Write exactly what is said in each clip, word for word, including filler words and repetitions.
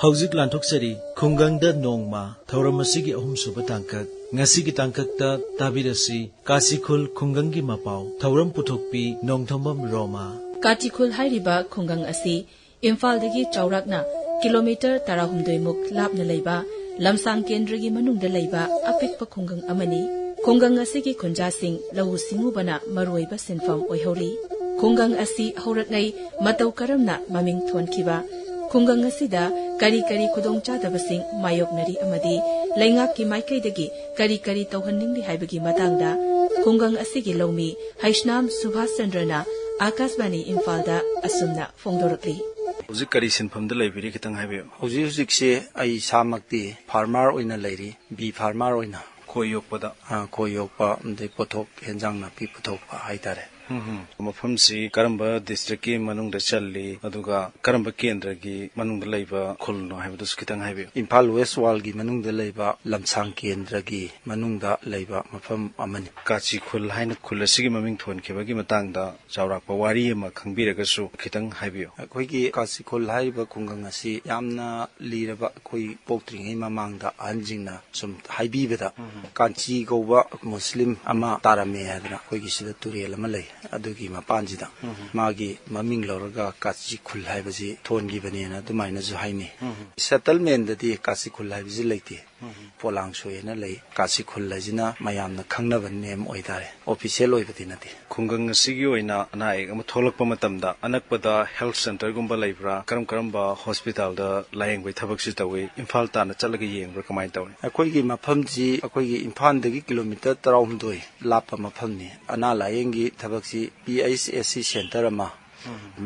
ꯍꯧꯖꯤꯛ ꯂꯥꯟꯊꯣꯛꯆꯔꯤ ꯈꯨꯡꯒꯪꯗ ꯅꯣꯡꯃ ꯊꯧꯔꯝ ꯑꯁꯤꯒꯤ ꯑꯍꯨꯝꯁꯨꯕ ꯇꯥꯡꯀꯛ꯫ ꯉꯁꯤꯒꯤ ꯇꯥꯡꯀꯛꯇ ꯇꯥꯕꯤꯔꯁꯤ ꯀꯥꯁꯤꯈꯨꯜ ꯈꯨꯡꯒꯪꯒꯤ ꯃꯄꯥꯎ꯫ ꯊꯧꯔꯝ ꯄꯨꯊꯣꯛꯄꯤ ꯅꯣꯡꯊꯣꯝꯕꯝ ꯔꯣꯃꯥ꯫ ꯀꯥꯁꯤꯈꯨꯜ ꯍꯥꯏꯔꯤꯕ ꯈꯨꯡꯒꯪ ꯑꯁꯤ ꯏꯝꯐꯥꯜꯗꯒꯤ ꯆꯥꯎꯔꯥꯛꯅ ꯀꯤꯂꯣꯃꯤꯇꯔ ꯇꯔꯥꯍꯨꯝꯗꯣꯏ ꯃꯨꯛ ꯂꯥꯞꯅ ꯂꯩꯕ ꯂꯝꯁꯥꯡ ꯀꯦꯟꯗ꯭ꯔꯒꯤ ꯃꯅꯨꯡꯗ ꯂꯩꯕ ꯑꯄꯤꯛꯄ ꯈꯨꯡꯒꯪ ꯑꯃꯅꯤ꯫ ꯈꯨꯡꯒꯪ ꯑꯁꯤꯒꯤ ꯈꯨꯟꯖꯥꯁꯤꯡ ꯂꯧꯎ ꯁꯤꯡꯎꯕꯅ ꯃꯔꯨꯑꯣꯏꯕ ꯁꯤꯟꯐꯝ ꯑꯣꯏꯍꯧꯔꯤ꯫ ꯈꯨꯡꯒꯪ ꯑꯁꯤ ꯍꯧꯔꯛꯉꯩ ꯃꯇꯧ ꯀꯔꯝꯅ ꯃꯃꯤꯡ ꯊꯣꯟꯈꯤꯕ, ꯈꯨꯡꯒꯪ ꯑꯁꯤꯗ ꯀꯔꯤ ꯀꯔꯤ ꯈꯨꯗꯣꯡꯆꯥꯗꯕꯁꯤꯡ ꯃꯥꯌꯣꯛꯅꯔꯤ ꯑꯃꯗꯤ ꯂꯩꯉꯥꯛꯀꯤ ꯃꯥꯏꯀꯩꯗꯒꯤ ꯀꯔꯤ ꯀꯔꯤ ꯇꯧꯍꯟꯅꯤꯡꯂꯤ ꯍꯥꯏꯕꯒꯤ ꯃꯇꯥꯡꯗ ꯈꯨꯡꯒꯪ ꯑꯁꯤꯒꯤ ꯂꯧꯃꯤ ꯍꯩꯁꯅꯥꯝ ꯁꯨꯚꯥꯁ ꯆꯟꯗ꯭ꯔꯅ ꯑꯥꯀꯥꯁꯕꯥꯅꯤ ꯏꯝꯐꯥꯜꯗ ꯑꯁꯨꯝꯅ ꯐꯣꯡꯗꯣꯔꯛꯂꯤ꯫ ꯍꯧꯖꯤꯛ ꯀꯔꯤ ꯁꯤꯟꯐꯝꯗ ꯂꯩꯕꯤꯔꯤ, ꯈꯤꯇꯪ ꯍꯥꯏꯕꯤꯌꯨ꯫ ꯍꯧꯖꯤꯛ ꯍꯧꯖꯤꯛꯁꯦ ꯑꯩ ꯏꯁꯥꯃꯛꯇꯤ ꯐꯥꯔꯃꯔ ꯑꯣꯏꯅ ꯂꯩꯔꯤ, ꯕꯤ ꯐꯥꯔꯃꯔ ꯑꯣꯏꯅ꯫ ꯈꯣꯏ ꯌꯣꯛꯄꯗ꯫ ꯑ, ꯈꯣꯏ ꯌꯣꯛꯄ, ꯑꯗꯩ ꯄꯣꯠꯊꯣꯛ, ꯍꯦꯟꯖꯥꯡ ꯅꯥꯄꯤ ꯄꯨꯊꯣꯛꯄ ꯍꯥꯏꯇꯥꯔꯦ꯫ ꯎꯝ, ꯎꯝ꯫ ꯃꯐꯝꯁꯤ ꯀꯔꯝꯕ ꯗꯤꯁꯇ꯭ꯔꯤꯛꯀꯤ ꯃꯅꯨꯡꯗ ꯆꯜꯂꯤ, ꯑꯗꯨꯒ ꯀꯔꯝꯕ ꯀꯦꯟꯗ꯭ꯔꯒꯤ ꯃꯅꯨꯡꯗ ꯂꯩꯕ ꯈꯨꯜꯅꯣ ꯍꯥꯏꯕꯗꯨꯁꯨ ꯈꯤꯇꯪ ꯍꯥꯏꯕꯤꯌꯨ꯫ ꯏꯝꯐꯥꯜ ꯋꯦꯁ ꯋꯥꯜꯒꯤ ꯃꯅꯨꯡꯗ ꯂꯩꯕ ꯂꯝꯁꯥꯡ ꯀꯦꯟꯗ꯭ꯔꯒꯤ ꯃꯅꯨꯡꯗ ꯂꯩꯕ ꯃꯐꯝ ꯑꯃꯅꯤ꯫ ꯀꯥꯆꯤ ꯈꯨꯜ ꯍꯥꯏꯅ ꯈꯨꯜ ꯑꯁꯤꯒꯤ ꯃꯃꯤꯡ ꯊꯣꯟꯈꯤꯕꯒꯤ ꯃꯇꯥꯡꯗ ꯆꯥꯎꯔꯥꯛꯄ ꯋꯥꯔꯤ ꯑꯃ ꯈꯪꯕꯤꯔꯒꯁꯨ ꯈꯤꯇꯪ ꯍꯥꯏꯕꯤꯌꯨ꯫ ꯑꯩꯈꯣꯏꯒꯤ ꯀꯥꯆꯤ ꯈꯨꯜ ꯍꯥꯏꯔꯤꯕ ꯈꯨꯡꯒꯪ ꯑꯁꯤ ꯌꯥꯝꯅ ꯂꯤꯔꯕ, ꯑꯩꯈꯣꯏ ꯄꯣꯛꯇ꯭ꯔꯤꯉꯩ ꯃꯃꯥꯡꯗ ꯑꯍꯟꯁꯤꯡꯅ ꯁꯨꯝ ꯍꯥꯏꯕꯤꯕꯗ, ꯎꯝ꯫ ꯀꯥꯟꯆꯤ ꯀꯧꯕ ꯃꯨꯁꯂꯤꯝ ꯑꯃ ꯇꯥꯔꯝꯃꯦ ꯍꯥꯏꯗꯅ ꯑꯩꯈꯣꯏꯒꯤ ꯁꯤꯗ ꯇꯨꯔꯦꯜ ꯑꯃ ꯂꯩ, ꯑꯗꯨꯒꯤ ꯃꯄꯥꯟꯁꯤꯗ ꯎꯝ꯫ ꯃꯥꯒꯤ ꯃꯃꯤꯡ ꯂꯧꯔꯒ ꯀꯥꯆꯤ ꯈꯨꯜ ꯍꯥꯏꯕꯁꯤ ꯊꯣꯟꯈꯤꯕꯅꯦꯅ ꯑꯗꯨꯃꯥꯏꯅꯁꯨ ꯍꯥꯏꯅꯩ꯫ ꯎꯝ꯫ ꯁꯦꯇꯜꯃꯦꯟꯗꯗꯤ ꯀꯥꯆꯤ ꯈꯨꯜ ꯍꯥꯏꯕꯁꯤ ꯂꯩꯇꯦ꯫ ꯎꯝ꯫ ꯄꯣꯂꯥꯡ ꯁꯣꯏ ꯍꯥꯏꯅ ꯂꯩ꯫ ꯀꯥꯆꯤ ꯈꯨꯜ ꯍꯥꯏꯁꯤꯅ ꯃꯌꯥꯝꯅ ꯈꯪꯅꯕ ꯅꯦꯝ ꯑꯣꯏꯇꯥꯔꯦ, ꯑꯣꯐꯤꯁꯤꯌꯦꯜ ꯑꯣꯏꯕꯗꯤ ꯅꯠꯇꯦ꯫ ꯈꯨꯡꯒꯪ ꯑꯁꯤꯒꯤ ꯑꯣꯏꯅ ꯑꯅꯥ ꯑꯌꯦꯛ ꯑꯃ ꯊꯣꯛꯂꯛꯄ ꯃꯇꯝꯗ ꯑꯅꯛꯄꯗ ꯍꯦꯜꯊ ꯁꯦꯟꯇꯔꯒꯨꯝꯕ ꯂꯩꯕ꯭ꯔꯥ? ꯀꯔꯝ ꯀꯔꯝꯕ ꯍꯣꯁꯄꯤꯇꯥꯜꯗ ꯂꯥꯌꯦꯡꯕꯒꯤ ꯊꯕꯛꯁꯤ ꯇꯧꯏ? ꯏꯝꯐꯥꯜ ꯇꯥꯟꯅ ꯆꯠꯂꯒ ꯌꯦꯡꯕ꯭ꯔꯥ? ꯀꯃꯥꯏꯅ ꯇꯧꯏ? ꯑꯩꯈꯣꯏꯒꯤ ꯃꯐꯝꯁꯤ ꯑꯩꯈꯣꯏꯒꯤ ꯏꯝꯐꯥꯜꯗꯒꯤ ꯀꯤꯂꯣꯃꯤꯇꯔ ꯇꯔꯥꯍꯨꯝꯗꯣꯏ ꯂꯥꯞꯄ ꯃꯐꯝꯅꯤ꯫ ꯑꯅꯥ ꯂꯥꯌꯦꯡꯒꯤ ꯊꯕꯛꯁꯤ P H S C centre ꯑꯃ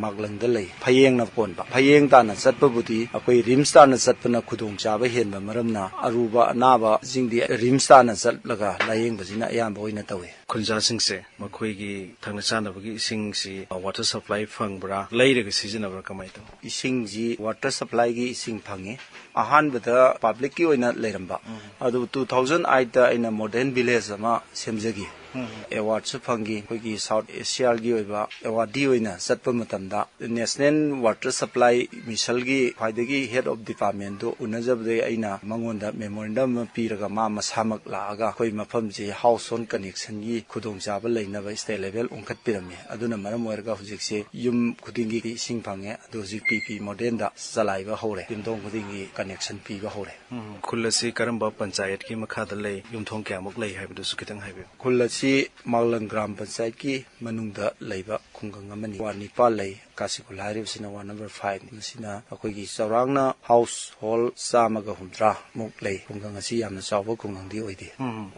ꯃꯥꯛꯂꯪꯗ ꯂꯩ꯫ ꯐꯌꯦꯡꯅ ꯀꯣꯟꯕ꯫ ꯐꯌꯦꯡ ꯇꯥꯟꯅ ꯆꯠꯄꯕꯨꯗꯤ ꯑꯩꯈꯣꯏ ꯔꯤꯝꯁ ꯇꯥꯟꯅ ꯆꯠꯄꯅ ꯈꯨꯗꯣꯡꯆꯥꯕ ꯍꯦꯟꯕ ꯃꯔꯝꯅ ꯑꯔꯨꯕ ꯑꯅꯥꯕꯁꯤꯡꯗꯤ ꯔꯤꯝꯁ ꯇꯥꯟꯅ ꯆꯠꯂꯒ ꯂꯥꯌꯦꯡꯕꯁꯤꯅ ꯑꯌꯥꯝꯕ ꯑꯣꯏꯅ ꯇꯧꯏ꯫ ꯈꯨꯟꯖꯥꯁꯤꯡꯁꯦ ꯃꯈꯣꯏꯒꯤ ꯊꯛꯅ ꯆꯥꯅꯕꯒꯤ ꯏꯁꯤꯡꯁꯤ ꯋꯥꯇꯔ ꯁꯄ꯭ꯂꯥꯏ ꯐꯪꯕ꯭ꯔꯥ, ꯂꯩꯔꯒ ꯁꯤꯖꯤꯟꯅꯕ꯭ꯔꯥ, ꯀꯃꯥꯏꯅ ꯇꯧꯏ? ꯏꯁꯤꯡꯁꯤ ꯋꯥꯇꯔ ꯁꯄ꯭ꯂꯥꯏꯒꯤ ꯏꯁꯤꯡ ꯐꯪꯉꯤ꯫ ꯑꯍꯥꯟꯕꯗ ꯄꯕ꯭ꯂꯤꯛꯀꯤ ꯑꯣꯏꯅ ꯂꯩꯔꯝꯕ, ꯎꯝ꯫ ꯑꯗꯨ ꯇꯨ ꯊꯥꯎꯖꯟ ꯑꯥꯏꯠꯇ ꯑꯩꯅ ꯃꯣꯗꯔꯟ ꯚꯤꯂꯦꯖ ꯑꯃ ꯁꯦꯝꯖꯈꯤ꯫ ꯑꯦꯋꯥꯔꯗꯁꯨ ꯐꯪꯈꯤ꯫ ꯑꯩꯈꯣꯏꯒꯤ ꯁꯥꯎꯠ ꯑꯦꯁꯤꯌꯥꯒꯤ ꯑꯣꯏꯕ ꯑꯦꯋꯥꯔꯗꯤ ꯑꯣꯏꯅ ꯆꯠꯄ ꯃꯇꯝꯗ ꯅꯦꯁꯅꯦꯜ ꯋꯥꯇꯔ ꯁꯄ꯭ꯂꯥꯏ ꯃꯤꯁꯟꯒꯤ ꯈ꯭ꯋꯥꯏꯗꯒꯤ ꯍꯦꯗ ꯑꯣꯐ ꯗꯤꯄꯥꯔꯠꯃꯦꯟꯗꯨ ꯎꯅꯖꯕꯗꯒꯤ ꯑꯩꯅ ꯃꯉꯣꯟꯗ ꯃꯦꯃꯣꯔꯦꯟꯗꯝ ꯑꯃ ꯄꯤꯔꯒ ꯃꯥ ꯃꯁꯥꯃꯛ ꯂꯥꯛꯑꯒ ꯑꯩꯈꯣꯏ ꯃꯐꯝꯁꯤ ꯍꯥꯎꯁ ꯍꯣꯜ ꯀꯅꯦꯛꯁꯟꯒꯤ ꯈꯨꯗꯣꯡꯆꯥꯕ ꯂꯩꯅꯕ ꯁ꯭ꯇꯦꯠ ꯂꯦꯚꯦꯜ ꯑꯣꯟꯈꯠꯄꯤꯔꯝꯃꯤ꯫ ꯑꯗꯨꯅ ꯃꯔꯝ ꯑꯣꯏꯔꯒ ꯍꯧꯖꯤꯛꯁꯦ ꯌꯨꯝ ꯈꯨꯗꯤꯡꯒꯤ ꯏꯁꯤꯡ ꯐꯪꯉꯦ꯫ ꯑꯗꯨ ꯍꯧꯖꯤꯛ ꯄꯤ ꯄꯤ ꯃꯣꯗꯦꯜꯗ ꯆꯂꯥꯏꯕ ꯍꯧꯔꯦ꯫ ꯌꯨꯝꯊꯣꯡ ꯈꯨꯗꯤꯡꯒꯤ ꯀꯅꯦꯛꯁꯟ ꯄꯤꯕ ꯍꯧꯔꯦ꯫ ꯎꯝ, ꯈꯨꯜ ꯑꯁꯤ ꯀꯔꯝꯕ ꯄꯟꯆꯥꯌꯠꯀꯤ ꯃꯈꯥꯗ ꯂꯩ? ꯌꯨꯝꯊꯣꯡ ꯀꯌꯥꯃꯨꯛ ꯂꯩ ꯍꯥꯏꯕꯗꯨꯁꯨ ꯈꯤꯇꯪ ꯍꯥꯏꯕꯤꯌꯨ꯫ ꯈꯨꯜ ꯑꯁꯤ ꯃꯥꯂꯪ ꯒ꯭ꯔꯥꯝ ꯄꯟꯆꯥꯌꯠꯀꯤ ꯃꯅꯨꯡꯗ ꯂꯩꯕ ꯈꯨꯡꯒꯪ ꯑꯃꯅꯤ꯫ ꯋꯥꯔꯗ ꯅꯤꯄꯥꯜ ꯂꯩ꯫ ꯀꯥꯁꯤꯈꯨꯜ ꯍꯥꯏꯔꯤꯕꯁꯤꯅ ꯋꯥꯔꯗ ꯅꯝꯕꯔ ꯐꯥꯏꯚ꯫ ꯃꯁꯤꯅ ꯑꯩꯈꯣꯏꯒꯤ ꯆꯥꯎꯔꯥꯛꯅ ꯍꯥꯎꯁ ꯍꯣꯜ ꯆꯥꯝꯃꯒ ꯍꯨꯝꯗ꯭ꯔꯥ ꯃꯨꯛ ꯂꯩ꯫ ꯈꯨꯡꯒꯪ ꯑꯁꯤ ꯌꯥꯝꯅ ꯆꯥꯎꯕ ꯈꯨꯡꯒꯪꯗꯤ ꯑꯣꯏꯗꯦ꯫ ꯎꯝ꯫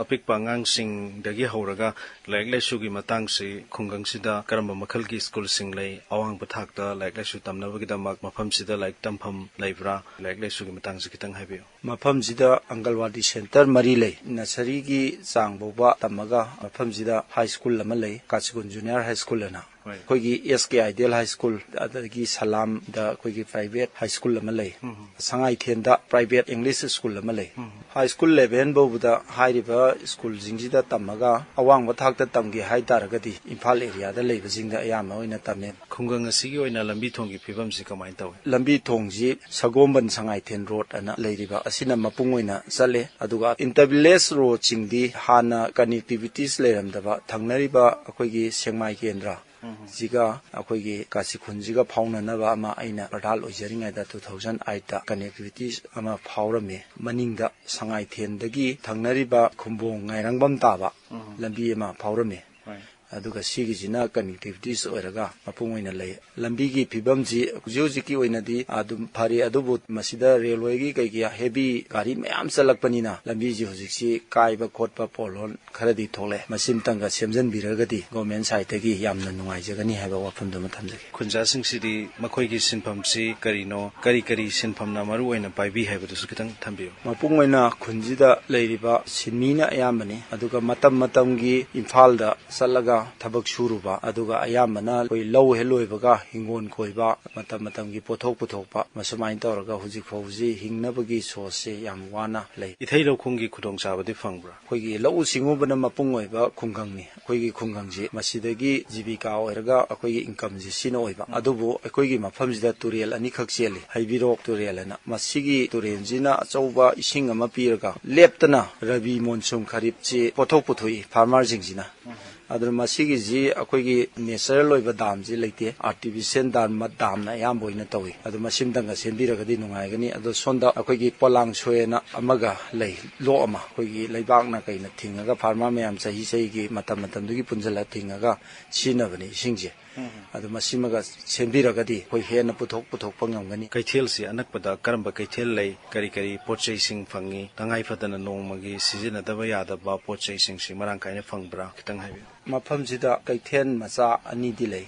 ꯑꯄꯤꯛꯄ ꯑꯉꯥꯡꯁꯤꯡꯗꯒꯤ ꯍꯧꯔꯒ ꯂꯥꯏꯔꯤꯛ ꯂꯥꯏꯁꯨꯒꯤ ꯃꯇꯥꯡꯁꯤ ꯈꯨꯡꯒꯪꯁꯤꯗ ꯀꯔꯝꯕ ꯃꯈꯜꯒꯤ ꯁ꯭ꯀꯨꯜꯁꯤꯡ ꯂꯩ? ꯑꯋꯥꯡꯕ ꯊꯥꯛꯇ ꯂꯥꯏꯔꯤꯛ ꯂꯥꯏꯁꯨ ꯇꯝꯅꯕꯒꯤꯗꯃꯛ ꯃꯐꯝꯁꯤꯗ ꯂꯥꯏꯔꯤꯛ ꯇꯝꯐꯝ ꯂꯩꯕ꯭ꯔꯥ? ꯂꯥꯏꯔꯤꯛ ꯂꯥꯏꯁꯨꯒꯤ ꯃꯇꯥꯡꯁꯤ ꯈꯤꯇꯪ ꯍꯥꯏꯕꯤꯌꯨ꯫ ꯃꯐꯝꯁꯤꯗ ꯑꯪꯒꯜꯋꯥꯗꯤ ꯁꯦꯟꯇꯔ ꯃꯔꯤ ꯂꯩ꯫ ꯅꯁꯔꯤꯒꯤ ꯆꯥꯡ ꯐꯥꯎꯕ ꯇꯝꯃꯒ ꯃꯐꯝꯁꯤꯗ ꯍꯥꯏ ꯁ꯭ꯀꯨꯜ ꯑꯃ ꯂꯩ, ꯀꯥꯁꯤꯀꯨꯟ ꯖꯨꯅꯤꯌꯔ ꯍꯥꯏ ꯁ꯭ꯀꯨꯜ ꯑꯅ꯫ ꯍꯣꯏ꯫ ꯑꯩꯈꯣꯏꯒꯤ ꯑꯦꯁ ꯀꯦ ꯑꯥꯏꯗꯤꯌꯦꯜ ꯍꯥꯏ ꯁ꯭ꯀꯨꯜ, ꯑꯗꯒꯤ ꯁꯂꯥꯝꯗ ꯑꯩꯈꯣꯏꯒꯤ ꯄ꯭ꯔꯥꯏꯚꯦꯠ ꯍꯥꯏ ꯁ꯭ꯀꯨꯜ ꯑꯃ ꯂꯩ꯫ ꯎꯝ꯫ ꯁꯉꯥꯏꯊꯦꯟꯗ ꯄ꯭ꯔꯥꯏꯚꯦꯠ ꯏꯪꯂꯤꯁ ꯁ꯭ꯀꯨꯜ ꯑꯃ ꯂꯩ꯫ ꯎꯝ꯫ ꯍꯥꯏ ꯁ꯭ꯀꯨꯜ ꯂꯦꯚꯦꯜ ꯐꯥꯎꯕꯗ ꯍꯥꯏꯔꯤꯕ ꯁ꯭ꯀꯨꯜꯁꯤꯡꯁꯤꯗ ꯇꯝꯃꯒ ꯑꯋꯥꯡꯕ ꯊꯥꯛꯇ ꯇꯝꯒꯦ ꯍꯥꯏ ꯇꯥꯔꯒꯗꯤ ꯏꯝꯐꯥꯜ ꯑꯦꯔꯤꯌꯥꯗ ꯂꯩꯕꯁꯤꯡꯗ ꯑꯌꯥꯝꯕ ꯑꯣꯏꯅ ꯇꯝꯃꯦ꯫ ꯈꯨꯡꯒꯪ ꯑꯁꯤꯒꯤ ꯑꯣꯏꯅ ꯂꯝꯕꯤ ꯊꯣꯡꯒꯤ ꯐꯤꯕꯝꯁꯤ ꯀꯃꯥꯏꯅ ꯇꯧꯏ? ꯂꯝꯕꯤ ꯊꯣꯡꯁꯤ ꯁꯒꯣꯝꯕꯟ ꯁꯉꯥꯏꯊꯦꯟ ꯔꯣꯗ ꯑꯅ ꯂꯩꯔꯤꯕ ꯑꯁꯤꯅ ꯃꯄꯨꯡ ꯑꯣꯏꯅ ꯆꯠꯂꯦ꯫ ꯑꯗꯨꯒ ꯏꯟꯇꯔ ꯚꯤꯂꯦꯖ ꯔꯣꯗꯁꯤꯡꯗꯤ ꯍꯥꯟꯅ ꯀꯅꯦꯛꯇꯤꯚꯤꯇꯤꯁ ꯂꯩꯔꯝꯗꯕ ꯊꯪꯅꯔꯤꯕ ꯑꯩꯈꯣꯏꯒꯤ ꯁꯦꯛꯃꯥꯏ ꯀꯦꯟꯗ꯭ꯔ ꯁꯤꯒ ꯑꯩꯈꯣꯏꯒꯤ ꯀꯥꯁꯤꯈꯨꯟꯁꯤꯒ ꯐꯥꯎꯅꯅꯕ ꯑꯃ ꯑꯩꯅ ꯄ꯭ꯔꯙꯥꯟ ꯑꯣꯏꯖꯔꯤꯉꯩꯗ ꯇꯨ ꯊꯥꯎꯖꯟ ꯑꯥꯏꯠꯇ ꯀꯅꯦꯛꯇꯤꯚꯤꯇꯤꯁ ꯑꯃ ꯐꯥꯎꯔꯝꯃꯤ꯫ ꯃꯅꯤꯡꯗ ꯁꯉꯥꯏꯊꯦꯟꯗꯒꯤ ꯊꯪꯅꯔꯤꯕ ꯈꯨꯝꯕꯣꯡ ꯉꯥꯏꯔꯪꯕꯝ ꯇꯥꯕ ꯂꯝꯕꯤ ꯑꯃ ꯐꯥꯎꯔꯝꯃꯤ꯫ ꯍꯣꯏ꯫ ꯑꯗꯨꯒ ꯁꯤꯒꯤꯁꯤꯅ ꯀꯅꯦꯛꯇꯤꯚꯤꯇꯤꯁ ꯑꯣꯏꯔꯒ ꯃꯄꯨꯡ ꯑꯣꯏꯅ ꯂꯩ꯫ ꯂꯝꯕꯤꯒꯤ ꯐꯤꯕꯝꯁꯤ ꯍꯧꯖꯤꯛ ꯍꯧꯖꯤꯛꯀꯤ ꯑꯣꯏꯅꯗꯤ ꯑꯗꯨꯝ ꯐꯔꯤ, ꯑꯗꯨꯕꯨ ꯃꯁꯤꯗ ꯔꯦꯜꯋꯦꯒꯤ ꯀꯩꯒꯤ ꯍꯦꯚꯤ ꯒꯥꯔꯤ ꯃꯌꯥꯝ ꯆꯠꯂꯛꯄꯅꯤꯅ ꯂꯝꯕꯤꯁꯤ ꯍꯧꯖꯤꯛꯁꯤ ꯀꯥꯏꯕ ꯈꯣꯠꯄ ꯄꯣꯠꯍꯣꯜ ꯈꯔꯗꯤ ꯊꯣꯛꯂꯦ꯫ ꯃꯁꯤꯃꯇꯪꯒ ꯁꯦꯝꯖꯤꯟꯕꯤꯔꯒꯗꯤ ꯒꯣꯔꯃꯦꯟ ꯁꯥꯏꯠꯇꯒꯤ ꯌꯥꯝꯅ ꯅꯨꯡꯉꯥꯏꯖꯒꯅꯤ ꯍꯥꯏꯕ ꯋꯥꯐꯝꯗꯨꯃ ꯊꯝꯖꯒꯦ꯫ ꯈꯨꯟꯖꯥꯁꯤꯡꯁꯤꯗꯤ ꯃꯈꯣꯏꯒꯤ ꯁꯤꯟꯐꯝꯁꯤ ꯀꯔꯤꯅꯣ, ꯀꯔꯤ ꯀꯔꯤ ꯁꯤꯟꯐꯝꯅ ꯃꯔꯨ ꯑꯣꯏꯅ ꯄꯥꯏꯕꯤ ꯍꯥꯏꯕꯗꯨꯁꯨ ꯈꯤꯇꯪ ꯊꯝꯕꯤꯌꯨ꯫ ꯃꯄꯨꯡ ꯑꯣꯏꯅ ꯈꯨꯟꯁꯤꯗ ꯂꯩꯔꯤꯕ ꯁꯤꯟꯃꯤꯅ ꯑꯌꯥꯝꯕꯅꯤ, ꯑꯗꯨꯒ ꯃꯇꯝ ꯃꯇꯝꯒꯤ ꯏꯝꯐꯥꯜꯗ ꯆꯠꯂꯒ ꯊꯕꯛ ꯁꯨꯔꯨꯕ, ꯑꯗꯨꯒ ꯑꯌꯥꯝꯕꯅ ꯑꯩꯈꯣꯏ ꯂꯧ ꯍꯦꯛ ꯂꯣꯏꯕꯒ ꯍꯤꯡꯒꯣꯜ ꯀꯣꯏꯕ, ꯃꯇꯝ ꯃꯇꯝꯒꯤ ꯄꯣꯠꯊꯣꯛ ꯄꯨꯊꯣꯛꯄ, ꯃꯁꯨꯃꯥꯏꯅ ꯇꯧꯔꯒ ꯍꯧꯖꯤꯛ ꯐꯥꯎꯕꯁꯤ ꯍꯤꯡꯅꯕꯒꯤ ꯁꯣꯔꯁꯁꯤ ꯌꯥꯝ ꯋꯥꯅ ꯂꯩ꯫ ꯏꯊꯩ ꯂꯧꯈꯣꯡꯒꯤ ꯈꯨꯗꯣꯡꯆꯥꯕꯗꯤ ꯐꯪꯕ꯭ꯔꯥ? ꯑꯩꯈꯣꯏꯒꯤ ꯂꯧꯎ ꯁꯤꯡꯎꯕꯅ ꯃꯄꯨꯡ ꯑꯣꯏꯕ ꯈꯨꯡꯒꯪꯅꯤ꯫ ꯑꯩꯈꯣꯏꯒꯤ ꯈꯨꯡꯒꯪꯁꯤ ꯃꯁꯤꯗꯒꯤ ꯖꯤꯕꯤꯀꯥ ꯑꯣꯏꯔꯒ ꯑꯩꯈꯣꯏꯒꯤ ꯏꯟꯀꯝꯁꯤ ꯁꯤꯅ ꯑꯣꯏꯕ꯫ ꯑꯗꯨꯕꯨ ꯑꯩꯈꯣꯏꯒꯤ ꯃꯐꯝꯁꯤꯗ ꯇꯨꯔꯦꯜ ꯑꯅꯤꯈꯛ ꯆꯦꯜꯂꯤ, ꯍꯩꯕꯤꯔꯣꯛ ꯇꯨꯔꯦꯜ ꯍꯥꯏꯅ꯫ ꯃꯁꯤꯒꯤ ꯇꯨꯔꯦꯜꯁꯤꯅ ꯑꯆꯧꯕ ꯏꯁꯤꯡ ꯑꯃ ꯄꯤꯔꯒ ꯂꯦꯞꯇꯅ ꯔꯕꯤ ꯃꯣꯟꯁꯨꯟ ꯈꯔꯤꯞꯁꯤ ꯄꯣꯠꯊꯣꯛ ꯄꯨꯊꯣꯛꯏ ꯐꯥꯔꯃꯔꯁꯤꯡꯁꯤꯅ꯫ ꯑꯗꯨꯅ ꯃꯁꯤꯒꯤꯁꯤ ꯑꯩꯈꯣꯏꯒꯤ ꯅꯦꯆꯔꯦꯜ ꯑꯣꯏꯕ ꯗꯥꯝꯁꯤ ꯂꯩꯇꯦ, ꯑꯥꯔꯇꯤꯐꯤꯁꯤꯌꯦꯜ ꯗꯥꯝ, ꯗꯥꯝꯅ ꯑꯌꯥꯝꯕ ꯑꯣꯏꯅ ꯇꯧꯏ꯫ ꯑꯗꯨ ꯃꯁꯤꯝꯇꯪꯒ ꯁꯦꯝꯕꯤꯔꯒꯗꯤ ꯅꯨꯡꯉꯥꯏꯒꯅꯤ꯫ ꯑꯗꯣ ꯁꯣꯝꯗ ꯑꯩꯈꯣꯏꯒꯤ ꯄꯣꯂꯥꯡ ꯁꯣꯏꯅ ꯑꯃꯒ ꯂꯩ, ꯂꯣꯛ ꯑꯃ ꯑꯩꯈꯣꯏꯒꯤ ꯂꯩꯕꯥꯛꯅ ꯀꯩꯅ ꯊꯤꯡꯉꯒ ꯐꯥꯔꯃꯔ ꯃꯌꯥꯝ ꯆꯍꯤ ꯆꯍꯤꯒꯤ ꯃꯇꯝ ꯃꯇꯝꯗꯨꯒꯤ ꯄꯨꯟꯁꯤꯜꯂ ꯊꯤꯡꯉꯒ ꯁꯤꯖꯤꯟꯅꯕꯅꯤ ꯏꯁꯤꯡꯁꯦ꯫ ꯑꯗꯨ ꯃꯁꯤꯃꯒ ꯁꯦꯝꯕꯤꯔꯒꯗꯤ ꯑꯩꯈꯣꯏ ꯍꯦꯟꯅ ꯄꯨꯊꯣꯛ ꯄꯨꯊꯣꯛꯄ ꯉꯝꯒꯅꯤ꯫ ꯀꯩꯊꯦꯜꯁꯤ ꯑꯅꯛꯄꯗ ꯀꯔꯝꯕ ꯀꯩꯊꯦꯜ ꯂꯩ? ꯀꯔꯤ ꯀꯔꯤ ꯄꯣꯠ ꯆꯩꯁꯤꯡ ꯐꯪꯉꯤ? ꯇꯉꯥꯏ ꯐꯗꯅ ꯅꯣꯡꯃꯒꯤ ꯁꯤꯖꯤꯟꯅꯗꯕ ꯌꯥꯗꯕ ꯄꯣꯠ ꯆꯩꯁꯤꯡꯁꯤ ꯃꯔꯥꯡ ꯀꯥꯏꯅ ꯐꯪꯕ꯭ꯔꯥ? ꯈꯤꯇꯪ ꯍꯥꯏꯕꯤꯌꯨ꯫ ꯃꯐꯝꯁꯤꯗ ꯀꯩꯊꯦꯜ ꯃꯆꯥ ꯑꯅꯤꯗꯤ ꯂꯩ꯫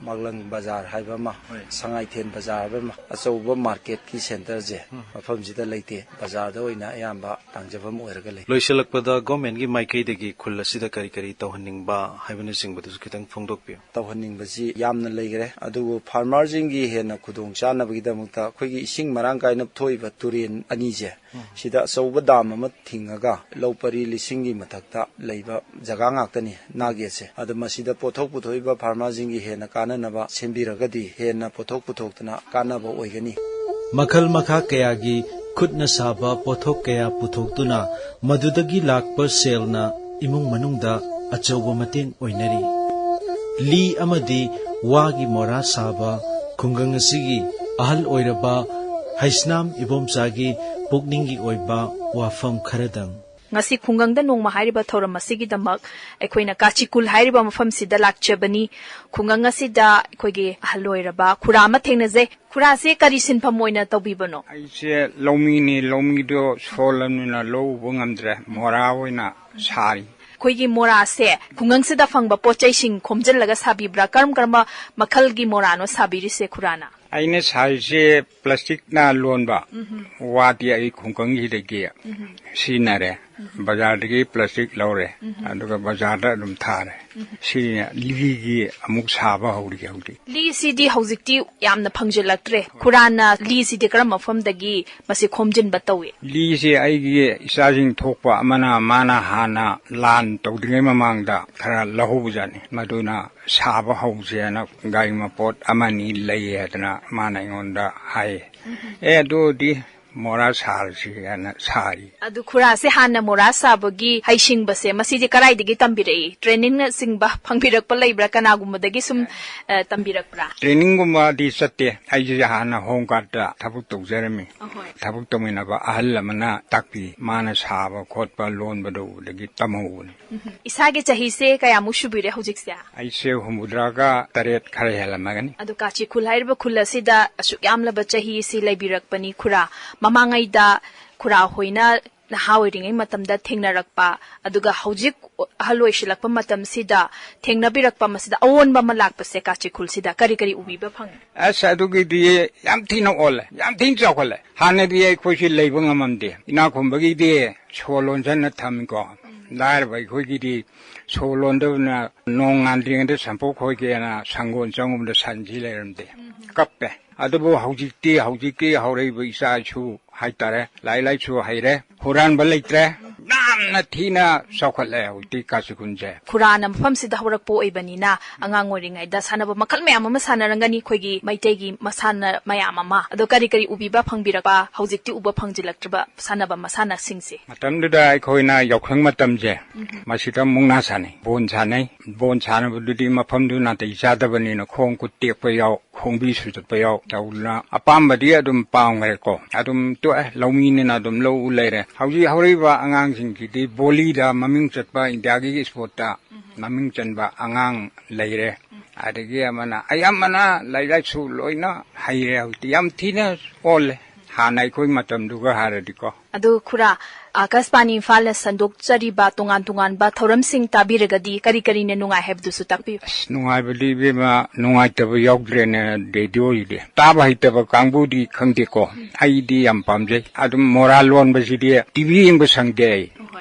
ꯃꯥꯒꯂꯪ ꯕꯖꯥꯔ ꯍꯥꯏꯕ ꯑꯃ, ꯍꯣꯏ꯫ ꯁꯉꯥꯏꯊꯦꯜ ꯕꯖꯥꯔ ꯍꯥꯏꯕ ꯑꯃ꯫ ꯑꯆꯧꯕ ꯃꯥꯔꯀꯦꯠꯀꯤ ꯁꯦꯟꯇꯔꯁꯦ ꯃꯐꯝꯁꯤꯗ ꯂꯩꯇꯦ꯫ ꯕꯖꯥꯔꯗ ꯑꯣꯏꯅ ꯑꯌꯥꯝꯕ ꯇꯥꯡꯖꯐꯝ ꯑꯣꯏꯔꯒ ꯂꯩ꯫ ꯂꯣꯏꯁꯤꯜꯂꯛꯄꯗ ꯒꯣꯔꯃꯦꯟꯒꯤ ꯃꯥꯏꯀꯩꯗꯒꯤ ꯈꯨꯜ ꯑꯁꯤꯗ ꯀꯔꯤ ꯀꯔꯤ ꯇꯧꯍꯟꯅꯤꯡꯕ ꯍꯥꯏꯕꯅꯆꯤꯡꯕꯗꯨꯁꯨ ꯈꯤꯇꯪ ꯐꯣꯡꯗꯣꯛꯄꯤꯌꯨ꯫ ꯇꯧꯍꯟꯅꯤꯡꯕꯁꯤ ꯌꯥꯝꯅ ꯂꯩꯈ꯭ꯔꯦ, ꯑꯗꯨꯕꯨ ꯐꯥꯔꯃꯔꯁꯤꯡꯒꯤ ꯍꯦꯟꯅ ꯈꯨꯗꯣꯡ ꯆꯥꯅꯕꯒꯤꯗꯃꯛꯇ ꯑꯩꯈꯣꯏꯒꯤ ꯏꯁꯤꯡ ꯃꯔꯥꯡ ꯀꯥꯏꯅ ꯊꯣꯛꯏꯕ ꯇꯨꯔꯦꯜ ꯑꯅꯤꯁꯦ, ꯁꯤꯗ ꯑꯆꯧꯕ ꯗꯥꯝ ꯑꯃ ꯊꯤꯡꯉꯒ ꯂꯧ ꯄꯔꯤ ꯂꯤꯁꯤꯡꯒꯤ ꯃꯊꯛꯇ ꯂꯩꯕ ꯖꯒꯥ ꯉꯥꯛꯇꯅꯤ ꯅꯥꯒꯦꯠꯁꯦ꯫ ꯑꯗꯨ ꯃꯁꯤꯗ ꯄꯣꯠꯊꯣꯛ ꯄꯨꯊꯣꯛꯏꯕ ꯐꯥꯔꯃꯔꯁꯤꯡꯒꯤ ꯍꯦꯟꯅ ꯀꯥꯟꯅꯅꯕ ꯁꯦꯝꯕꯤꯔꯒꯗꯤ ꯍꯦꯟꯅ ꯄꯣꯠꯊꯣꯛ ꯄꯨꯊꯣꯛꯇꯅ ꯀꯥꯟꯅꯕ ꯑꯣꯏꯒꯅꯤ꯫ ꯃꯈꯜ ꯃꯈꯥ ꯀꯌꯥꯒꯤ ꯈꯨꯠꯅ ꯁꯥꯕ ꯄꯣꯠꯊꯣꯛ ꯀꯌꯥ ꯄꯨꯊꯣꯛꯇꯨꯅ ꯃꯗꯨꯗꯒꯤ ꯂꯥꯛꯄ ꯁꯦꯜꯅ ꯏꯃꯨꯡ ꯃꯅꯨꯡꯗ ꯑꯆꯧꯕ ꯃꯇꯦꯡ ꯑꯣꯏꯅꯔꯤ꯫ ꯂꯤ ꯑꯃꯗꯤ ꯋꯥꯒꯤ ꯃꯣꯔꯥ ꯁꯥꯕ ꯈꯨꯡꯒꯪ ꯑꯁꯤꯒꯤ ꯑꯍꯜ ꯑꯣꯏꯔꯕ ꯍꯩꯁꯅꯥꯝ ꯏꯕꯣꯝꯆꯥꯒꯤ ꯄꯨꯛꯅꯤꯡꯒꯤ ꯑꯣꯏꯕ ꯋꯥꯐꯝ ꯈꯔꯗꯪ꯫ ꯉꯁꯤ ꯈꯨꯡꯒꯪꯗ ꯅꯣꯡꯃ ꯍꯥꯏꯔꯤꯕ ꯊꯧꯔꯝ ꯑꯁꯤꯒꯤꯗꯃꯛ ꯑꯩꯈꯣꯏꯅ ꯀꯥꯆꯤꯀꯨꯜ ꯍꯥꯏꯔꯤꯕ ꯃꯐꯝꯁꯤꯗ ꯂꯥꯛꯆꯕꯅꯤ꯫ ꯈꯨꯡꯒꯪ ꯑꯁꯤꯗ ꯑꯩꯈꯣꯏꯒꯤ ꯑꯍꯜ ꯑꯣꯏꯔꯕ ꯈꯨꯔꯥ ꯑꯃ ꯊꯦꯡꯅꯖꯩ꯫ ꯈꯨꯔꯥꯁꯦ ꯀꯔꯤ ꯁꯤꯟꯐꯝ ꯑꯣꯏꯅ ꯇꯧꯕꯤꯕꯅꯣ? ꯑꯩꯁꯦ ꯂꯧꯃꯤꯅꯤ, ꯂꯧꯃꯤꯗꯣ ꯁꯣꯜꯂꯕꯅꯤꯅ ꯂꯧ ꯎꯕ ꯉꯝꯗ꯭ꯔꯦ, ꯃꯣꯔꯥ ꯑꯣꯏꯅ ꯁꯥꯔꯤ꯫ ꯑꯩꯈꯣꯏꯒꯤ ꯃꯣꯔꯥꯁꯦ ꯈꯨꯡꯒꯪꯁꯤꯗ ꯐꯪꯕ ꯄꯣꯠ ꯆꯩꯁꯤꯡ ꯈꯣꯝꯖꯤꯜꯂꯒ ꯁꯥꯕꯤꯕ꯭ꯔꯥ? ꯀꯔꯝ ꯀꯔꯝꯕ ꯃꯈꯜꯒꯤ ꯃꯣꯔꯥꯅꯣ ꯁꯥꯕꯤꯔꯤꯁꯦ ꯈꯨꯔꯥꯅ? ꯑꯩꯅ ꯁꯥꯔꯤꯁꯦ ꯄ꯭ꯂꯥꯁꯇꯤꯛꯅ ꯂꯣꯟꯕ ꯋꯥꯗꯤ ꯑꯩ ꯈꯨꯡꯒꯪꯁꯤꯗꯒꯤ ꯁꯤꯖꯤꯟꯅꯔꯦ꯫ ꯕꯖꯥꯔꯗꯒꯤ ꯄ꯭ꯂꯥꯁꯇꯤꯛ ꯂꯧꯔꯦ, ꯑꯗꯨꯒ ꯕꯖꯥꯔꯗ ꯑꯗꯨꯝ ꯊꯥꯔꯦ꯫ ꯁꯤꯅ ꯂꯤꯒꯤ ꯑꯃꯨꯛ ꯁꯥꯕ ꯍꯧꯔꯤ ꯍꯧꯖꯤꯛ꯫ ꯂꯤꯁꯤꯗꯤ ꯍꯧꯖꯤꯛꯇꯤ ꯌꯥꯝꯅ ꯐꯪꯖꯤꯜꯂꯛꯇ꯭ꯔꯦ꯫ ꯈꯨꯔꯥꯅ ꯂꯤꯁꯤꯗꯤ ꯀꯔꯝꯕ ꯃꯐꯝꯗꯒꯤ ꯃꯁꯤ ꯈꯣꯝꯖꯤꯟꯕ ꯇꯧꯏ? ꯂꯤꯁꯦ ꯑꯩꯒꯤ ꯏꯆꯥꯁꯤꯡ ꯊꯣꯛꯄ ꯑꯃꯅ, ꯃꯥꯅ ꯍꯥꯟꯅ ꯂꯥꯟ ꯇꯧꯗ꯭ꯔꯤꯉꯩ ꯃꯃꯥꯡꯗ ꯈꯔ ꯂꯧꯍꯧꯕꯖꯥꯠꯅꯤ꯫ ꯃꯗꯨꯅ ꯁꯥꯕ ꯍꯧꯁꯦꯅ ꯒꯥꯔꯤ ꯃꯄꯣꯠ ꯑꯃꯅꯤ ꯂꯩ ꯍꯥꯏꯗꯅ ꯃꯥꯅ ꯑꯩꯉꯣꯟꯗ ꯍꯥꯏꯌꯦ꯫ "ꯑꯦ, ꯑꯗꯨꯗꯤ ꯃꯣꯔꯥ ꯁꯥꯔꯁꯤ" ꯍꯥꯏꯅ ꯁꯥꯔꯤ꯫ ꯑꯗꯨ ꯈꯨꯔꯥꯁꯦ ꯍꯥꯟꯅ ꯃꯣꯔꯥ ꯁꯥꯕꯒꯤ ꯍꯩꯁꯤꯡꯕꯁꯦ ꯃꯁꯤꯗꯤ ꯀꯗꯥꯏꯗꯒꯤ ꯇꯝꯕꯤꯔꯛꯏ? ꯇ꯭ꯔꯦꯅꯤꯡꯅꯆꯤꯡꯕ ꯐꯪꯕꯤꯔꯛꯄ ꯂꯩꯕ꯭ꯔꯥ? ꯀꯅꯥꯒꯨꯝꯕꯗꯒꯤ ꯁꯨꯝ, ꯑ, ꯇꯝꯕꯤꯔꯛꯄ꯭ꯔꯥ? ꯇ꯭ꯔꯦꯅꯤꯡꯒꯨꯝꯕꯗꯤ ꯆꯠꯇꯦ꯫ ꯑꯩꯁꯦ ꯍꯥꯟꯅ ꯍꯣꯝ ꯒꯥꯔꯗꯇ ꯊꯕꯛ ꯇꯧꯖꯔꯝꯃꯤ꯫ ꯑꯍꯣꯏ꯫ ꯊꯕꯛ ꯇꯧꯃꯤꯟꯅꯕ ꯑꯍꯜ ꯑꯃꯅ ꯇꯥꯛꯄꯤ꯫ ꯃꯥꯅ ꯁꯥꯕ ꯈꯣꯠꯄ ꯂꯣꯟꯕꯗꯨꯗꯒꯤ ꯇꯝꯍꯧꯕꯅꯤ꯫ ꯎꯝꯍꯨꯝ꯫ ꯏꯁꯥꯒꯤ ꯆꯍꯤꯁꯦ ꯀꯌꯥꯃꯨꯛ ꯁꯨꯕꯤꯔꯦ ꯍꯧꯖꯤꯛꯁꯦ? ꯑꯩꯁꯦ ꯍꯨꯝꯐꯨꯇꯔꯥꯒ ꯇꯔꯦꯠ ꯈꯔ ꯍꯦꯜꯂꯝꯃꯒꯅꯤ꯫ ꯑꯗꯣ ꯀꯥꯆꯤ ꯈꯨꯜ ꯍꯥꯏꯔꯤꯕ ꯈꯨꯜ ꯑꯁꯤꯗ ꯑꯁꯨꯛ ꯌꯥꯝꯂꯕ ꯆꯍꯤ ꯑꯁꯤ ꯂꯩꯕꯤꯔꯛꯄꯅꯤ ꯈꯨꯔꯥ꯫ ꯃꯃꯥꯡꯉꯩꯗ ꯈꯨꯔꯥ ꯍꯣꯏꯅ ꯅꯍꯥ ꯑꯣꯏꯔꯤꯉꯩ ꯃꯇꯝꯗ ꯊꯦꯡꯅꯔꯛꯄ, ꯑꯗꯨꯒ ꯍꯧꯖꯤꯛ ꯑꯍꯜ ꯑꯣꯏꯁꯤꯜꯂꯛꯄ ꯃꯇꯝꯁꯤꯗ ꯊꯦꯡꯅꯕꯤꯔꯛꯄ, ꯃꯁꯤꯗ ꯑꯑꯣꯟꯕ ꯑꯃ ꯂꯥꯛꯄꯁꯦ ꯀꯥꯆꯤ ꯈꯨꯜꯁꯤꯗ ꯀꯔꯤ ꯀꯔꯤ ꯎꯕꯤꯕ ꯐꯪꯉꯤ? ꯑꯁ, ꯑꯗꯨꯒꯤꯗꯤ ꯌꯥꯝ ꯊꯤꯅ ꯑꯣꯜꯂꯦ, ꯌꯥꯝ ꯊꯤꯅ ꯆꯥꯎꯈꯠꯂꯦ꯫ ꯍꯥꯟꯅꯗꯤ ꯑꯩꯈꯣꯏꯁꯤ ꯂꯩꯕ ꯉꯝꯃꯝꯗꯦ꯫ ꯏꯅꯥꯛ ꯈꯨꯟꯕꯒꯤꯗꯤ ꯁꯣ ꯂꯣꯟꯖꯟꯅ ꯊꯝꯃꯤꯀꯣ꯫ ꯂꯥꯏꯔꯕ ꯑꯩꯈꯣꯏꯒꯤꯗꯤ ꯁꯣ ꯂꯣꯟꯗꯕꯅ ꯅꯣꯡ ꯉꯥꯟꯗ꯭ꯔꯤꯉꯩꯗ ꯁꯝꯄꯣꯛ ꯈꯣꯏꯒꯦꯅ ꯁꯪꯒꯣꯜ ꯆꯪꯉꯨꯕꯗ ꯁꯟꯁꯤ ꯂꯩꯔꯝꯗꯦ꯫ ꯀꯞꯄꯦ꯫ ꯑꯗꯨꯕꯨ ꯍꯧꯖꯤꯛꯇꯤ, ꯍꯧꯖꯤꯛꯀꯤ ꯍꯧꯔꯛꯏꯕ ꯏꯆꯥ ꯏꯁꯨ ꯍꯥꯏꯇꯥꯔꯦ, ꯂꯥꯏꯔꯤꯛ ꯂꯥꯏꯁꯨ ꯍꯩꯔꯦ, ꯍꯨꯔꯥꯟꯕ ꯂꯩꯇ꯭ꯔꯦ, ꯌꯥꯝꯅ ꯊꯤꯅ ꯆꯥꯎꯈꯠꯂꯦ ꯍꯧꯖꯤꯛꯇꯤ ꯀꯥꯆꯤ ꯈꯨꯟꯁꯦ꯫ ꯈꯨꯔꯥꯅ ꯃꯐꯝꯁꯤꯗ ꯍꯧꯔꯛꯄ ꯑꯣꯏꯕꯅꯤꯅ ꯑꯉꯥꯡ ꯑꯣꯏꯔꯤꯉꯩꯗ ꯁꯥꯟꯅꯕ ꯃꯈꯜ ꯃꯌꯥꯝ ꯑꯃ ꯁꯥꯟꯅꯔꯝꯒꯅꯤ, ꯑꯩꯈꯣꯏꯒꯤ ꯃꯩꯇꯩꯒꯤ ꯃꯁꯥꯟꯅ ꯃꯌꯥꯝ ꯑꯃ꯫ ꯑꯗꯣ ꯀꯔꯤ ꯀꯔꯤ ꯎꯕꯤꯕ ꯐꯪꯕꯤꯔꯛꯄ, ꯍꯧꯖꯤꯛꯇꯤ ꯎꯕ ꯐꯪꯖꯤꯜꯂꯛꯇ꯭ꯔꯕ ꯁꯥꯟꯅꯕ ꯃꯁꯥꯟꯅꯁꯤꯡꯁꯦ? ꯃꯇꯝꯗꯨꯗ ꯑꯩꯈꯣꯏꯅ ꯌꯥꯎꯁꯪ ꯃꯇꯝꯁꯦ, ꯃꯁꯤꯗ ꯃꯨꯛꯅꯥ ꯁꯥꯟꯅꯩ, ꯕꯣꯟ ꯁꯥꯟꯅꯩ꯫ ꯕꯣꯟ ꯁꯥꯟꯅꯕꯗꯨꯗꯤ ꯃꯐꯝꯗꯨ ꯅꯥꯇꯩ ꯆꯥꯗꯕꯅꯤꯅ ꯈꯣꯡ ꯈꯨꯠ ꯇꯦꯛꯄ ꯌꯥꯎ, ꯈꯣꯡꯕꯤ ꯁꯨꯖꯠꯄ ꯌꯥꯎ ꯇꯧꯗꯅ ꯑꯄꯥꯝꯕꯗꯤ ꯑꯗꯨꯝ ꯄꯥꯝꯈ꯭ꯔꯦꯀꯣ꯫ ꯑꯗꯨꯝ ꯇꯣꯛꯑꯦ, ꯂꯧꯃꯤꯅꯤꯅ ꯑꯗꯨꯝ ꯂꯧ ꯂꯩꯔꯦ꯫ ꯍꯧꯖꯤꯛ ꯍꯧꯔꯛꯏꯕ ꯑꯉꯥꯡꯁꯤꯡꯁꯤꯗꯤ ꯕꯣꯂꯤꯗ ꯃꯃꯤꯡ ꯆꯠꯄ, ꯏꯟꯗꯤꯌꯥꯒꯤ ꯏꯁꯄꯣꯔꯠꯇ ꯃꯃꯤꯡ ꯆꯟꯕ ꯑꯉꯥꯡ ꯂꯩꯔꯦ꯫ ꯑꯗꯒꯤ ꯑꯃꯅ, ꯑꯌꯥꯝꯕꯅ ꯂꯥꯏꯔꯤꯛ ꯂꯥꯏꯁꯨ ꯂꯣꯏꯅ ꯍꯩꯔꯦ ꯍꯧꯖꯤꯛꯇꯤ, ꯌꯥꯝ ꯊꯤꯅ ꯑꯣꯜꯂꯦ꯫ ꯍꯥꯟꯅ ꯑꯩꯈꯣꯏ ꯃꯇꯝꯗꯨꯒ ꯍꯥꯏꯔꯗꯤꯀꯣ꯫ ꯑꯗꯨ ꯈꯨꯔꯥ, ꯑꯥꯀꯥꯁꯕꯥꯅꯤ ꯏꯝꯐꯥꯜꯅ ꯁꯟꯗꯣꯛꯆꯔꯤꯕ ꯇꯣꯉꯥꯟ ꯇꯣꯉꯥꯟꯕ ꯊꯧꯔꯝꯁꯤꯡ ꯇꯥꯕꯤꯔꯒꯗꯤ ꯀꯔꯤ ꯀꯔꯤꯅ ꯅꯨꯡꯉꯥꯏ ꯍꯥꯏꯕꯗꯨꯁꯨ ꯇꯥꯛꯄꯤꯌꯨ꯫ ꯑꯁ, ꯅꯨꯡꯉꯥꯏꯕꯗꯤ ꯏꯕꯦꯝꯃ, ꯅꯨꯡꯉꯥꯏꯇꯕ ꯌꯥꯎꯗ꯭ꯔꯦꯅꯦ ꯔꯦꯗꯤꯑꯣꯒꯤꯗꯤ꯫ ꯇꯥꯕ ꯍꯩꯇꯕ ꯀꯥꯡꯕꯨꯗꯤ ꯈꯪꯗꯦꯀꯣ, ꯑꯩꯗꯤ ꯌꯥꯝ ꯄꯥꯝꯖꯩ꯫ ꯑꯗꯨꯝ ꯃꯣꯔꯥ ꯂꯣꯟꯕꯁꯤꯗꯤ ꯇꯤꯚꯤ ꯌꯦꯡꯕ ꯁꯪꯗꯦ ꯑꯩ꯫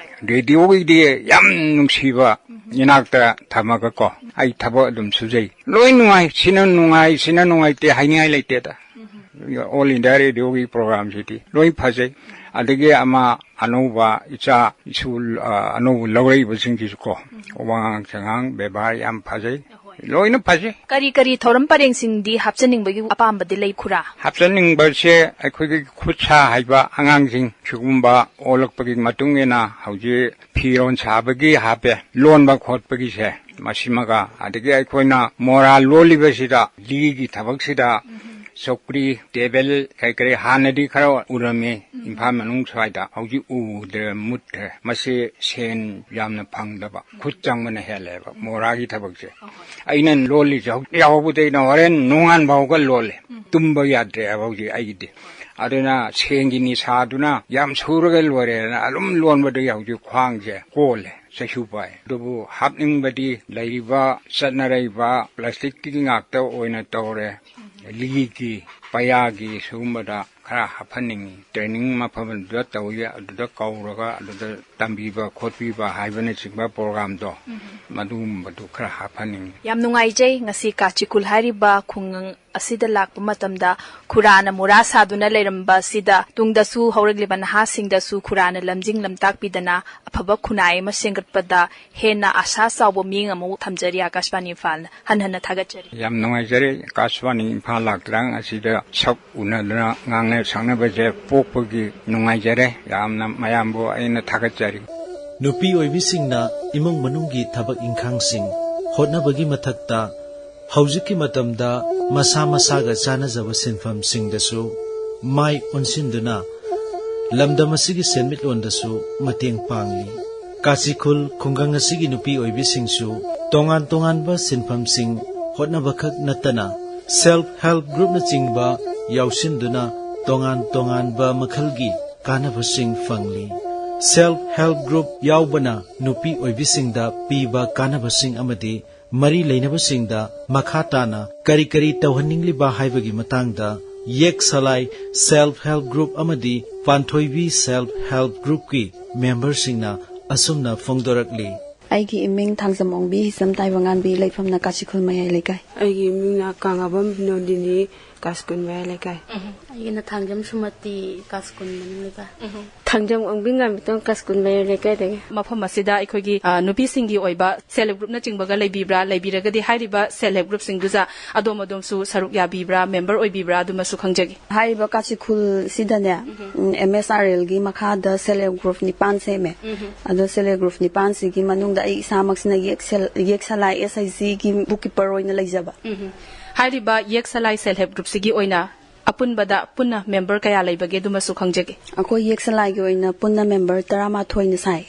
ꯔꯦꯗꯤꯑꯣꯒꯤꯗꯤ ꯌꯥꯝ ꯅꯨꯡꯁꯤꯕ ꯏꯅꯥꯛꯇ ꯊꯝꯃꯒꯀꯣ, ꯑꯩ ꯊꯕꯛ ꯑꯗꯨꯝ ꯁꯨꯖꯩ꯫ ꯂꯣꯏ ꯅꯨꯡꯉꯥꯏ, ꯁꯤꯅ ꯅꯨꯡꯉꯥꯏ, ꯁꯤꯅ ꯅꯨꯡꯉꯥꯏꯇꯦ ꯍꯥꯏꯅꯤꯡꯉꯥꯏ ꯂꯩꯇꯦꯗ꯫ All India Radioꯒꯤ programꯁꯤꯗꯤ ꯂꯣꯏ ꯐꯖꯩ꯫ ꯑꯗꯒꯤ ꯑꯃ ꯑꯅꯧꯕ ꯏꯆꯥ ꯏꯁꯨ, ꯑ, ꯑꯅꯧꯕ ꯂꯧꯔꯛꯏꯕꯁꯤꯡꯁꯤꯁꯨ ꯀꯣ, ꯋꯥꯉꯥꯡ ꯁꯉꯥꯡ ꯕꯦꯕꯥꯔ ꯌꯥꯝ ꯐꯖꯩ꯫ ꯂꯣꯏꯅ ꯐꯖꯩ꯫ ꯀꯔꯤ ꯀꯔꯤ ꯊꯧꯔꯝ ꯄꯔꯦꯡꯁꯤꯡꯗꯤ ꯍꯥꯞꯆꯅꯤꯡꯕꯒꯤ ꯑꯄꯥꯝꯕꯗꯤ ꯂꯩ ꯈꯨꯔꯥ? ꯍꯥꯞꯆꯅꯤꯡꯕꯁꯦ ꯑꯩꯈꯣꯏꯒꯤ ꯈꯨꯠ ꯁꯥ ꯍꯩꯕ ꯑꯉꯥꯡꯁꯤꯡ ꯁꯤꯒꯨꯝꯕ ꯑꯣꯜꯂꯛꯄꯒꯤ ꯃꯇꯨꯡ ꯏꯟꯅ ꯍꯧꯖꯤꯛ ꯐꯤꯔꯣꯟ ꯁꯥꯕꯒꯤ ꯍꯥꯞꯄꯦ, ꯂꯣꯟꯕ ꯈꯣꯠꯄꯒꯤꯁꯦ ꯃꯁꯤꯃꯒ, ꯑꯗꯒꯤ ꯑꯩꯈꯣꯏꯅ ꯃꯣꯔꯥ ꯂꯣꯜꯂꯤꯕꯁꯤꯗ ꯂꯤꯒꯤ ꯊꯕꯛꯁꯤꯗ ꯆꯧꯀ꯭ꯔꯤ, ꯇꯦꯕꯜ ꯀꯩ ꯀꯔꯤ ꯍꯥꯟꯅꯗꯤ ꯈꯔ ꯎꯔꯝꯃꯤ ꯏꯝꯐꯥꯜ ꯃꯅꯨꯡ ꯁ꯭ꯋꯥꯏꯗ, ꯍꯧꯖꯤꯛ ꯎꯗ꯭ꯔꯦ, ꯃꯨꯠꯈ꯭ꯔꯦ꯫ ꯃꯁꯤ ꯁꯦꯟ ꯌꯥꯝꯅ ꯐꯪꯗꯕ, ꯈꯨꯠ ꯆꯪꯕꯅ ꯍꯦꯜꯂꯦꯕ ꯃꯣꯔꯥꯒꯤ ꯊꯕꯛꯁꯦ꯫ ꯑꯩꯅ ꯂꯣꯜꯂꯤꯁꯦ ꯍꯧꯖꯤꯛ ꯌꯥꯍꯧꯕꯗꯩꯅ ꯍꯣꯔꯦꯟ ꯅꯣꯡꯉꯥꯟ ꯐꯥꯎꯒ ꯂꯣꯜꯂꯦ, ꯇꯨꯝꯕ ꯌꯥꯗ꯭ꯔꯦ ꯍꯧꯖꯤꯛ ꯑꯩꯒꯤꯗꯤ꯫ ꯑꯗꯨꯅ ꯁꯦꯟꯒꯤ ꯅꯤꯁꯥꯗꯨꯅ ꯌꯥꯝ ꯁꯨꯔꯒ ꯂꯣꯏꯔꯦꯅ ꯑꯗꯨꯝ ꯂꯣꯟꯕꯗꯒꯤ ꯍꯧꯖꯤꯛ ꯈ꯭ꯋꯥꯡꯁꯦ ꯀꯣꯜꯂꯦ, ꯆꯩꯁꯨ ꯄꯥꯏ꯫ ꯑꯗꯨꯕꯨ ꯍꯥꯞꯅꯤꯡꯕꯗꯤ ꯂꯩꯔꯤꯕ ꯆꯠꯅꯔꯛꯏꯕ plasticꯀꯤ ꯉꯥꯛꯇ ꯑꯣꯏꯅ ꯇꯧꯔꯦ꯫ ꯂꯤꯒꯤ, ꯄꯌꯥꯒꯤ ꯁꯤꯒꯨꯝꯕꯗ ꯈꯔ ꯍꯥꯞꯍꯟꯅꯤꯡꯉꯤ꯫ Training ꯃꯐꯝꯗꯨꯗ ꯇꯧꯏ, ꯑꯗꯨꯗ ꯀꯧꯔꯒ ꯑꯗꯨꯗ ꯇꯝꯕꯤꯕ ꯈꯣꯠꯄꯤꯕ ꯍꯥꯏꯕꯅꯆꯤꯡꯕ programꯗꯣ, ꯃꯗꯨꯒꯨꯝꯕꯗꯨ ꯈꯔ ꯍꯥꯞꯍꯟꯅꯤꯡꯉꯤ꯫ ꯌꯥꯝ ꯅꯨꯡꯉꯥꯏꯖꯩ ꯉꯁꯤ ꯀꯥꯆꯤꯈꯨꯜ ꯍꯥꯏꯔꯤꯕ ꯈꯨꯡꯒꯪ ꯑꯁꯤꯗ ꯂꯥꯛꯄ ꯃꯇꯝꯗ ꯈꯨꯔꯥꯅ ꯃꯣꯔꯥ ꯁꯥꯗꯨꯅ ꯂꯩꯔꯝꯕ ꯑꯁꯤꯗ ꯇꯨꯡꯗꯁꯨ ꯍꯧꯔꯛꯂꯤꯕ ꯅꯍꯥꯁꯤꯡꯗꯁꯨ ꯈꯨꯔꯥꯅ ꯂꯝꯖꯤꯡ ꯂꯝꯇꯥꯛꯄꯤꯗꯅ ꯑꯐꯕ ꯈꯨꯟꯅꯥꯏ ꯑꯃ ꯁꯦꯝꯒꯠꯄꯗ ꯍꯦꯟꯅ ꯑꯁꯥ ꯆꯥꯎꯕ ꯃꯤꯠꯌꯦꯡ ꯑꯃ ꯊꯝꯖꯔꯤ꯫ ꯑꯥꯀꯥꯁꯕꯥꯅꯤ ꯏꯝꯐꯥꯜꯅ ꯍꯟꯅ ꯍꯟꯅ ꯊꯥꯒꯠꯆꯔꯤ꯫ ꯌꯥꯝ ꯅꯨꯡꯉꯥꯏꯖꯔꯦ ꯑꯥꯀꯥꯁꯕꯥꯅꯤ ꯏꯝꯐꯥꯜ ꯂꯥꯛꯇꯨꯅ ꯑꯁꯤꯗ ꯁꯛ ꯎꯅꯗꯅ ꯉꯥꯡꯅ ꯁꯛꯅꯕꯁꯦ ꯄꯣꯛꯄꯒꯤ ꯅꯨꯡꯉꯥꯏꯖꯔꯦ꯫ ꯌꯥꯝꯅ ꯃꯌꯥꯝꯕꯨ ꯑꯩꯅ ꯊꯥꯒꯠꯆꯔꯤ꯫ ꯅꯨꯄꯤ ꯑꯣꯏꯕꯤꯁꯤꯡꯅ ꯏꯃꯨꯡ ꯃꯅꯨꯡꯒꯤ ꯊꯕꯛ ꯏꯪꯈꯥꯡꯁꯤꯡ ꯍꯣꯠꯅꯕꯒꯤ ꯃꯊꯛꯇ ꯍꯧꯖꯤꯛꯀꯤ ꯃꯇꯝꯗ ꯃꯁꯥ ꯃꯁꯥꯒ ꯆꯥꯅꯖꯕ ꯁꯤꯟꯐꯝꯁꯤꯡꯗꯁꯨ ꯃꯥꯏ ꯑꯣꯟꯁꯤꯟꯗꯨꯅ ꯂꯝꯗꯝ ꯑꯁꯤꯒꯤ ꯁꯦꯟꯃꯤꯠꯂꯣꯟꯗꯁꯨ ꯃꯇꯦꯡ ꯄꯥꯡꯂꯤ꯫ ꯀꯥꯆꯤꯈꯨꯜ ꯈꯨꯡꯒꯪ ꯑꯁꯤꯒꯤ ꯅꯨꯄꯤ ꯑꯣꯏꯕꯤꯁꯤꯡꯁꯨ ꯇꯣꯉꯥꯟ ꯇꯣꯉꯥꯟꯕ ꯁꯤꯟꯐꯝꯁꯤꯡ ꯍꯣꯠꯅꯕꯈꯛ ꯅꯠꯇꯅ self help groupꯅꯆꯤꯡꯕ ꯌꯥꯎꯁꯤꯟꯗꯨꯅ ꯇꯣꯉꯥꯟ ꯇꯣꯉꯥꯟꯕ ꯃꯈꯜꯒꯤ ꯀꯥꯟꯅꯕꯁꯤꯡ ꯐꯪꯂꯤ꯫ Self Help Group ꯌꯥꯎꯕꯅ ꯅꯨꯄꯤ ꯑꯣꯏꯕꯤꯁꯤꯡꯗ ꯄꯤꯕ ꯀꯥꯟꯅꯕꯁꯤꯡ ꯑꯃꯗꯤ ꯃꯔꯤ ꯂꯩꯅꯕꯁꯤꯡꯗ ꯃꯈꯥ ꯇꯥꯅ ꯀꯔꯤ ꯀꯔꯤ ꯇꯧꯍꯟꯅꯤꯡꯂꯤꯕ ꯍꯥꯏꯕꯒꯤ ꯃꯇꯥꯡꯗ ꯌꯦꯛ ꯁꯂꯥꯏ Self Help Group ꯑꯃꯗꯤ ꯄꯥꯟꯊꯣꯏꯕꯤ Self Help Groupꯀꯤ ꯃꯦꯝꯕꯔꯁꯤꯡꯅ ꯑꯁꯨꯝꯅ ꯐꯣꯡꯗꯣꯔꯛꯂꯤ꯫ ꯑꯩꯒꯤ ꯏꯃꯤꯡ ꯊꯥꯡꯖꯝ ꯑꯣꯡꯕꯤ ꯍꯤꯆꯝ ꯇꯥꯏꯕꯉꯥꯟꯕꯤ, ꯂꯩꯐꯝꯅ ꯀꯥꯁꯤꯈꯨꯜ ꯃꯌꯥꯏ ꯂꯩꯀꯥꯏ꯫ ꯑꯩꯒꯤ ꯏꯃꯤꯡꯅ ꯀꯥꯡꯉꯥꯕꯝ ꯅꯣꯟꯗꯤꯅꯤ, ꯀꯥꯁꯤꯈꯨꯜ ꯃꯌꯥꯏ ꯂꯩꯀꯥꯏ꯫ ꯑꯩꯒꯤꯅ ꯊꯥꯡꯖꯝ ꯁꯨꯃꯇꯤ, ꯀꯥꯁꯤꯈꯨꯜ ꯃꯅꯨꯡ ꯂꯩꯀꯥꯏ꯫ ꯊꯥꯡꯖꯝ ꯑꯣꯡꯕꯤ ꯉꯥꯃꯤꯇꯣꯟ, ꯀꯥꯁꯤꯈꯨꯜ ꯃꯌꯥꯏ ꯂꯩꯀꯥꯏꯗꯒꯤ꯫ ꯃꯐꯝ ꯑꯁꯤꯗ ꯑꯩꯈꯣꯏꯒꯤ, ꯑ, ꯅꯨꯄꯤꯁꯤꯡꯒꯤ ꯑꯣꯏꯕ Self Help Groupꯅꯆꯤꯡꯕꯒ ꯂꯩꯕꯤꯕ꯭ꯔꯥ? ꯂꯩꯕꯤꯔꯒꯗꯤ ꯍꯥꯏꯔꯤꯕ Self Help Groupꯁꯤꯡꯗꯨꯗ ꯑꯗꯣꯝ ꯑꯗꯣꯝꯁꯨ ꯁꯔꯨꯛ ꯌꯥꯕꯤꯕ꯭ꯔꯥ? ꯃꯦꯝꯕꯔ ꯑꯣꯏꯕꯤꯕ꯭ꯔꯥ? ꯑꯗꯨꯃꯁꯨ ꯈꯪꯖꯒꯦ꯫ ꯍꯥꯏꯔꯤꯕ ꯀꯥꯁꯤꯈꯨꯜꯁꯤꯗꯅꯦ, ꯎꯝ, M S R L ꯒꯤ ꯃꯈꯥꯗ Self Help Group ꯅꯤꯄꯥꯟ ꯁꯦꯝꯃꯦ꯫ ꯑꯗꯣ Self Help Group ꯅꯤꯄꯥꯟꯁꯤꯒꯤ ꯃꯅꯨꯡꯗ ꯑꯩ ꯏꯁꯥꯃꯛꯁꯤꯅ ꯌꯦꯛ ꯁꯦꯜ-, ꯌꯦꯛ ꯁꯂꯥꯏ S H G ꯒꯤ bookkeeper ꯑꯣꯏꯅ ꯂꯩꯖꯕ꯫ ꯍꯥꯏꯔꯤꯕ ꯌꯦꯛ ꯁꯂꯥꯏ Self Help Groupꯁꯤꯒꯤ ꯑꯣꯏꯅ ꯑꯄꯨꯟꯕꯗ ꯄꯨꯟꯅ ꯃꯦꯝꯕꯔ ꯀꯌꯥ ꯂꯩꯕꯒꯦ? ꯑꯗꯨꯃꯁꯨ ꯈꯪꯖꯒꯦ꯫ ꯑꯩꯈꯣꯏ ꯌꯦꯛ ꯁꯂꯥꯏꯒꯤ ꯑꯣꯏꯅ ꯄꯨꯟꯅ ꯃꯦꯝꯕꯔ ꯇꯔꯥꯃꯥꯊꯣꯏꯅ ꯁꯥꯏ꯫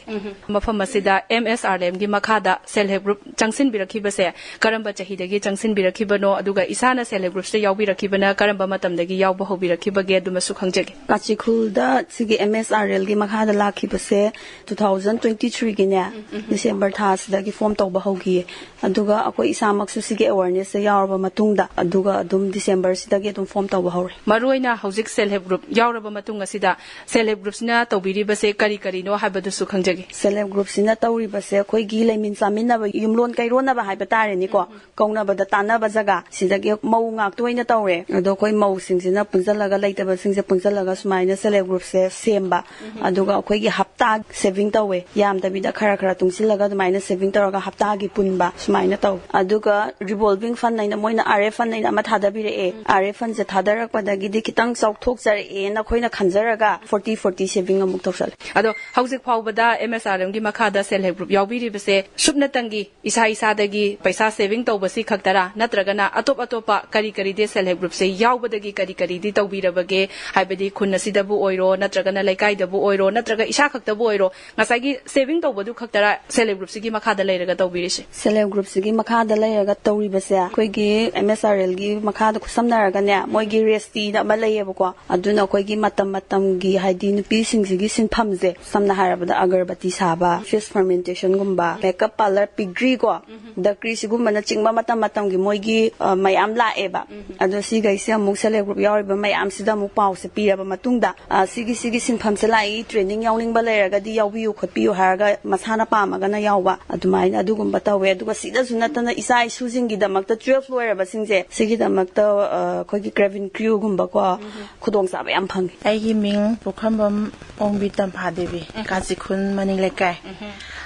ꯃꯐꯝ ꯑꯁꯤꯗ M S R L ꯒꯤ ꯃꯈꯥꯗ Self Help Group ꯆꯪꯁꯤꯟꯕꯤꯔꯛꯈꯤꯕꯁꯦ ꯀꯔꯝꯕ ꯆꯍꯤꯗꯒꯤ ꯆꯪꯁꯤꯟꯕꯤꯔꯛꯈꯤꯕꯅꯣ? ꯑꯗꯨꯒ ꯏꯁꯥꯅ Self Help Groupꯁꯤꯗ ꯌꯥꯎꯕꯤꯔꯛꯈꯤꯕꯅ ꯀꯔꯝꯕ ꯃꯇꯝꯗꯒꯤ ꯌꯥꯎꯕ ꯍꯧꯕꯤꯔꯛꯈꯤꯕꯒꯦ? ꯑꯗꯨꯃꯁꯨ ꯈꯪꯖꯒꯦ꯫ ꯀꯥꯆꯤꯈꯨꯜꯗ ꯁꯤꯒꯤ M S R L ꯒꯤ ꯃꯈꯥꯗ ꯂꯥꯛꯈꯤꯕꯁꯦ two thousand twenty three ꯒꯤꯅꯦ, December ꯊꯥꯁꯤꯗꯒꯤ form ꯇꯧꯕ ꯍꯧꯈꯤꯌꯦ꯫ ꯑꯗꯨꯒ ꯑꯩꯈꯣꯏ ꯏꯁꯥꯃꯛꯁꯨ ꯁꯤꯒꯤ awareness ꯁꯦ ꯌꯥꯎꯔꯕ ꯃꯇꯨꯡꯗ, ꯑꯗꯨꯒ ꯑꯗꯨꯝ December ꯁꯤꯗꯒꯤ ꯑꯗꯨꯝ form ꯇꯧꯕ ꯍꯧꯔꯦ꯫ ꯃꯔꯨꯑꯣꯏꯅ ꯍꯧꯖꯤꯛ Self Help Group ꯌꯥꯎꯔꯕ ꯃꯇꯨꯡ ꯑꯁꯤꯗ Self Help Groupꯁꯤꯅ ꯇꯧꯕꯤꯔꯤꯕꯁꯦ ꯀꯔꯤ ꯀꯔꯤꯅꯣ ꯍꯥꯏꯕꯗꯨꯁꯨ ꯈꯪꯖꯒꯦ꯫ Self Help Groupꯁꯤꯅ ꯇꯧꯔꯤꯕꯁꯦ ꯑꯩꯈꯣꯏꯒꯤ ꯂꯩꯃꯤꯟ ꯆꯥꯃꯤꯟꯅꯕ, ꯌꯨꯝꯂꯣꯟ ꯀꯩꯔꯣꯟꯅꯕ ꯍꯥꯏꯕ ꯇꯥꯔꯦꯅꯦꯀꯣ꯫ ꯀꯧꯅꯕꯗ ꯇꯥꯟꯅꯕ ꯖꯒꯥ ꯁꯤꯗꯒꯤ ꯃꯧ ꯉꯥꯛꯇ ꯑꯣꯏꯅ ꯇꯧꯔꯦ꯫ ꯑꯗꯣ ꯑꯩꯈꯣꯏ ꯃꯧꯁꯤꯡꯁꯤꯅ ꯄꯨꯟꯁꯤꯜꯂꯒ, ꯂꯩꯇꯕꯁꯤꯡꯁꯦ ꯄꯨꯟꯁꯤꯜꯂꯒ ꯁꯨꯃꯥꯏꯅ Self Help Groupꯁꯦ ꯁꯦꯝꯕ꯫ ꯑꯗꯨꯒ ꯑꯩꯈꯣꯏꯒꯤ ꯍꯞꯇꯥ saving ꯇꯧꯋꯦ, ꯌꯥꯝꯗꯕꯤꯗ ꯈꯔ ꯈꯔ ꯇꯨꯡꯁꯤꯜꯂꯒ ꯑꯗꯨꯃꯥꯏꯅ saving ꯇꯧꯔꯒ ꯍꯞꯇꯥꯒꯤ ꯄꯨꯟꯕ ꯁꯨꯃꯥꯏꯅ ꯇꯧꯋꯦ꯫ ꯑꯗꯨꯒ revolving fund ꯍꯥꯏꯅ ꯃꯣꯏꯅ R F fund ꯍꯥꯏꯅ ꯑꯃ ꯊꯥꯗꯕꯤꯔꯛꯑꯦ꯫ R F fundꯁꯦ ꯊꯥꯗꯔꯛꯄꯗꯒꯤꯗꯤ ꯈꯤꯇꯪ ꯆꯥꯎꯊꯣꯛꯆꯔꯛꯑꯦꯅ ꯑꯩꯈꯣꯏꯅ ꯈꯟꯖꯔꯒ forty forty saving ꯑꯃꯨꯛ ꯇꯧꯁꯜꯂꯦ꯫ ꯑꯗꯣ ꯍꯧꯖꯤꯛ ꯐꯥꯎꯕꯗ M S R L ꯒꯤ ꯃꯈꯥꯗ Self Help Group ꯌꯥꯎꯕꯤꯔꯤꯕꯁꯦ ꯁꯨꯞꯅꯇꯪꯒꯤ ꯏꯁꯥ ꯏꯁꯥꯗꯒꯤ ꯄꯩꯁꯥ saving ꯇꯧꯕꯁꯤ ꯈꯛꯇꯔꯥ, ꯅꯠꯇ꯭ꯔꯒꯅ ꯑꯇꯣꯞ ꯑꯇꯣꯞꯄ ꯀꯔꯤ ꯀꯔꯤꯗꯤ Self Help Groupꯁꯦ ꯌꯥꯎꯕꯗꯒꯤ ꯀꯔꯤ ꯀꯔꯤꯗꯤ ꯇꯧꯕꯤꯔꯕꯒꯦ? ꯍꯥꯏꯕꯗꯤ ꯈꯨꯟ ꯑꯁꯤꯗꯕꯨ ꯑꯣꯏꯔꯣ, ꯅꯠꯇ꯭ꯔꯒꯅ ꯂꯩꯀꯥꯏꯗꯕꯨ ꯑꯣꯏꯔꯣ, ꯅꯠꯇ꯭ꯔꯒ ꯏꯁꯥ ꯈꯛꯇ ꯇꯧꯕ ꯑꯣꯏꯔꯣ, ꯉꯁꯥꯏꯒꯤ ꯁꯦꯚꯤꯡ ꯇꯧꯕꯗꯨ ꯈꯛꯇꯔ ꯁꯦꯜꯐ ꯍꯦꯜꯞ ꯒ꯭ꯔꯨꯞꯁꯤꯒꯤ ꯃꯈꯥꯗ ꯂꯩꯔꯒ ꯇꯧꯕꯤꯔꯤꯁꯦ? ꯁꯦꯜꯐ ꯍꯦꯜꯞ ꯒ꯭ꯔꯨꯞꯁꯤꯒꯤ ꯃꯈꯥꯗ ꯂꯩꯔꯒ ꯇꯧꯔꯤꯕꯁꯦ, ꯑꯩꯈꯣꯏꯒꯤ ꯑꯦꯝ ꯑꯦꯁ ꯑꯥꯔ ꯑꯦꯜꯒꯤ ꯃꯈꯥꯗ ꯈꯨꯠꯁꯝꯅꯔꯒꯅꯦ, ꯃꯣꯏꯒꯤ ꯔꯦꯁꯇꯤꯅ ꯑꯃ ꯂꯩꯌꯦꯕꯀꯣ꯫ ꯑꯗꯨꯅ ꯑꯩꯈꯣꯏꯒꯤ ꯃꯇꯝ ꯃꯇꯝꯒꯤ, ꯍꯥꯏꯗꯤ ꯅꯨꯄꯤꯁꯤꯡꯁꯤꯒꯤ ꯁꯤꯟꯐꯝꯁꯦ, ꯁꯝꯅ ꯍꯥꯏꯔꯕꯗ ꯑꯒꯔꯕꯇꯤ ꯁꯥꯕ, ꯐꯤꯁ ꯐꯔꯃꯦꯟꯇꯦꯁꯟꯒꯨꯝꯕ, ꯃꯦꯀꯞ ꯄꯥꯔꯂꯔ ꯄꯤꯒ꯭ꯔꯤ ꯀꯣ, ꯗꯀ꯭ꯔꯤ ꯁꯤꯒꯨꯝꯕꯅ ꯆꯤꯡꯕ ꯃꯇꯝ ꯃꯇꯝꯒꯤ ꯃꯣꯏꯒꯤ, ꯑ, ꯃꯌꯥꯝ ꯂꯥꯛꯑꯦꯕ꯫ ꯑꯗꯣ ꯁꯤꯈꯩꯁꯦ ꯑꯃꯨꯛ ꯁꯦꯜꯐ ꯍꯦꯜꯞ ꯒ꯭ꯔꯨꯞ ꯌꯥꯎꯔꯤꯕ ꯃꯌꯥꯝꯁꯤꯗ ꯑꯃꯨꯛ ꯄꯥꯎꯁꯦ ꯄꯤꯔꯕ ꯃꯇꯨꯡꯗ, ꯑ, ꯁꯤꯒꯤ, ꯁꯤꯒꯤ ꯁꯤꯟꯐꯝꯁꯦ ꯂꯥꯛꯏ, ꯇ꯭ꯔꯦꯅꯤꯡ ꯌꯥꯎꯅꯤꯡꯕ ꯂꯩꯔꯒꯗꯤ ꯌꯥꯎꯕꯤꯌꯨ ꯈꯣꯠꯄꯤꯌꯨ ꯍꯥꯏꯔꯒ ꯃꯁꯥꯅ ꯄꯥꯝꯃꯒꯅ ꯌꯥꯎꯕ, ꯑꯗꯨꯃꯥꯏꯅ ꯑꯗꯨꯒꯨꯝꯕ ꯇꯧꯋꯦ꯫ ꯑꯗꯨꯒ ꯁꯤꯗꯁꯨ ꯅꯠꯇꯅ ꯏꯆꯥ ꯏꯁꯨꯁꯤꯡꯒꯤꯗꯃꯛꯇ, ꯇꯨꯋꯦꯜꯐ ꯂꯣꯏꯔꯕꯁꯤꯡꯁꯦ, ꯁꯤꯒꯤꯗꯃꯛꯇ, ꯑ, ꯑꯩꯈꯣꯏꯒꯤ ꯀ꯭ꯔꯦꯚꯤꯟ ꯀ꯭ꯔꯤꯌꯨꯒꯨꯝꯕꯀꯣ, ꯈꯨꯗꯣꯡꯆꯥꯕ ꯌꯥꯝ ꯐꯪꯉꯤ꯫ ꯑꯩꯒꯤ ꯃꯤꯡ ꯄꯨꯈ꯭ꯔꯝꯕꯝ ꯑꯣꯡꯕꯤ ꯇꯝꯐꯥꯗꯦꯕꯤ, ꯀꯥꯆꯤꯈꯨꯜ ꯃꯅꯤꯡ ꯂꯩꯀꯥꯏ꯫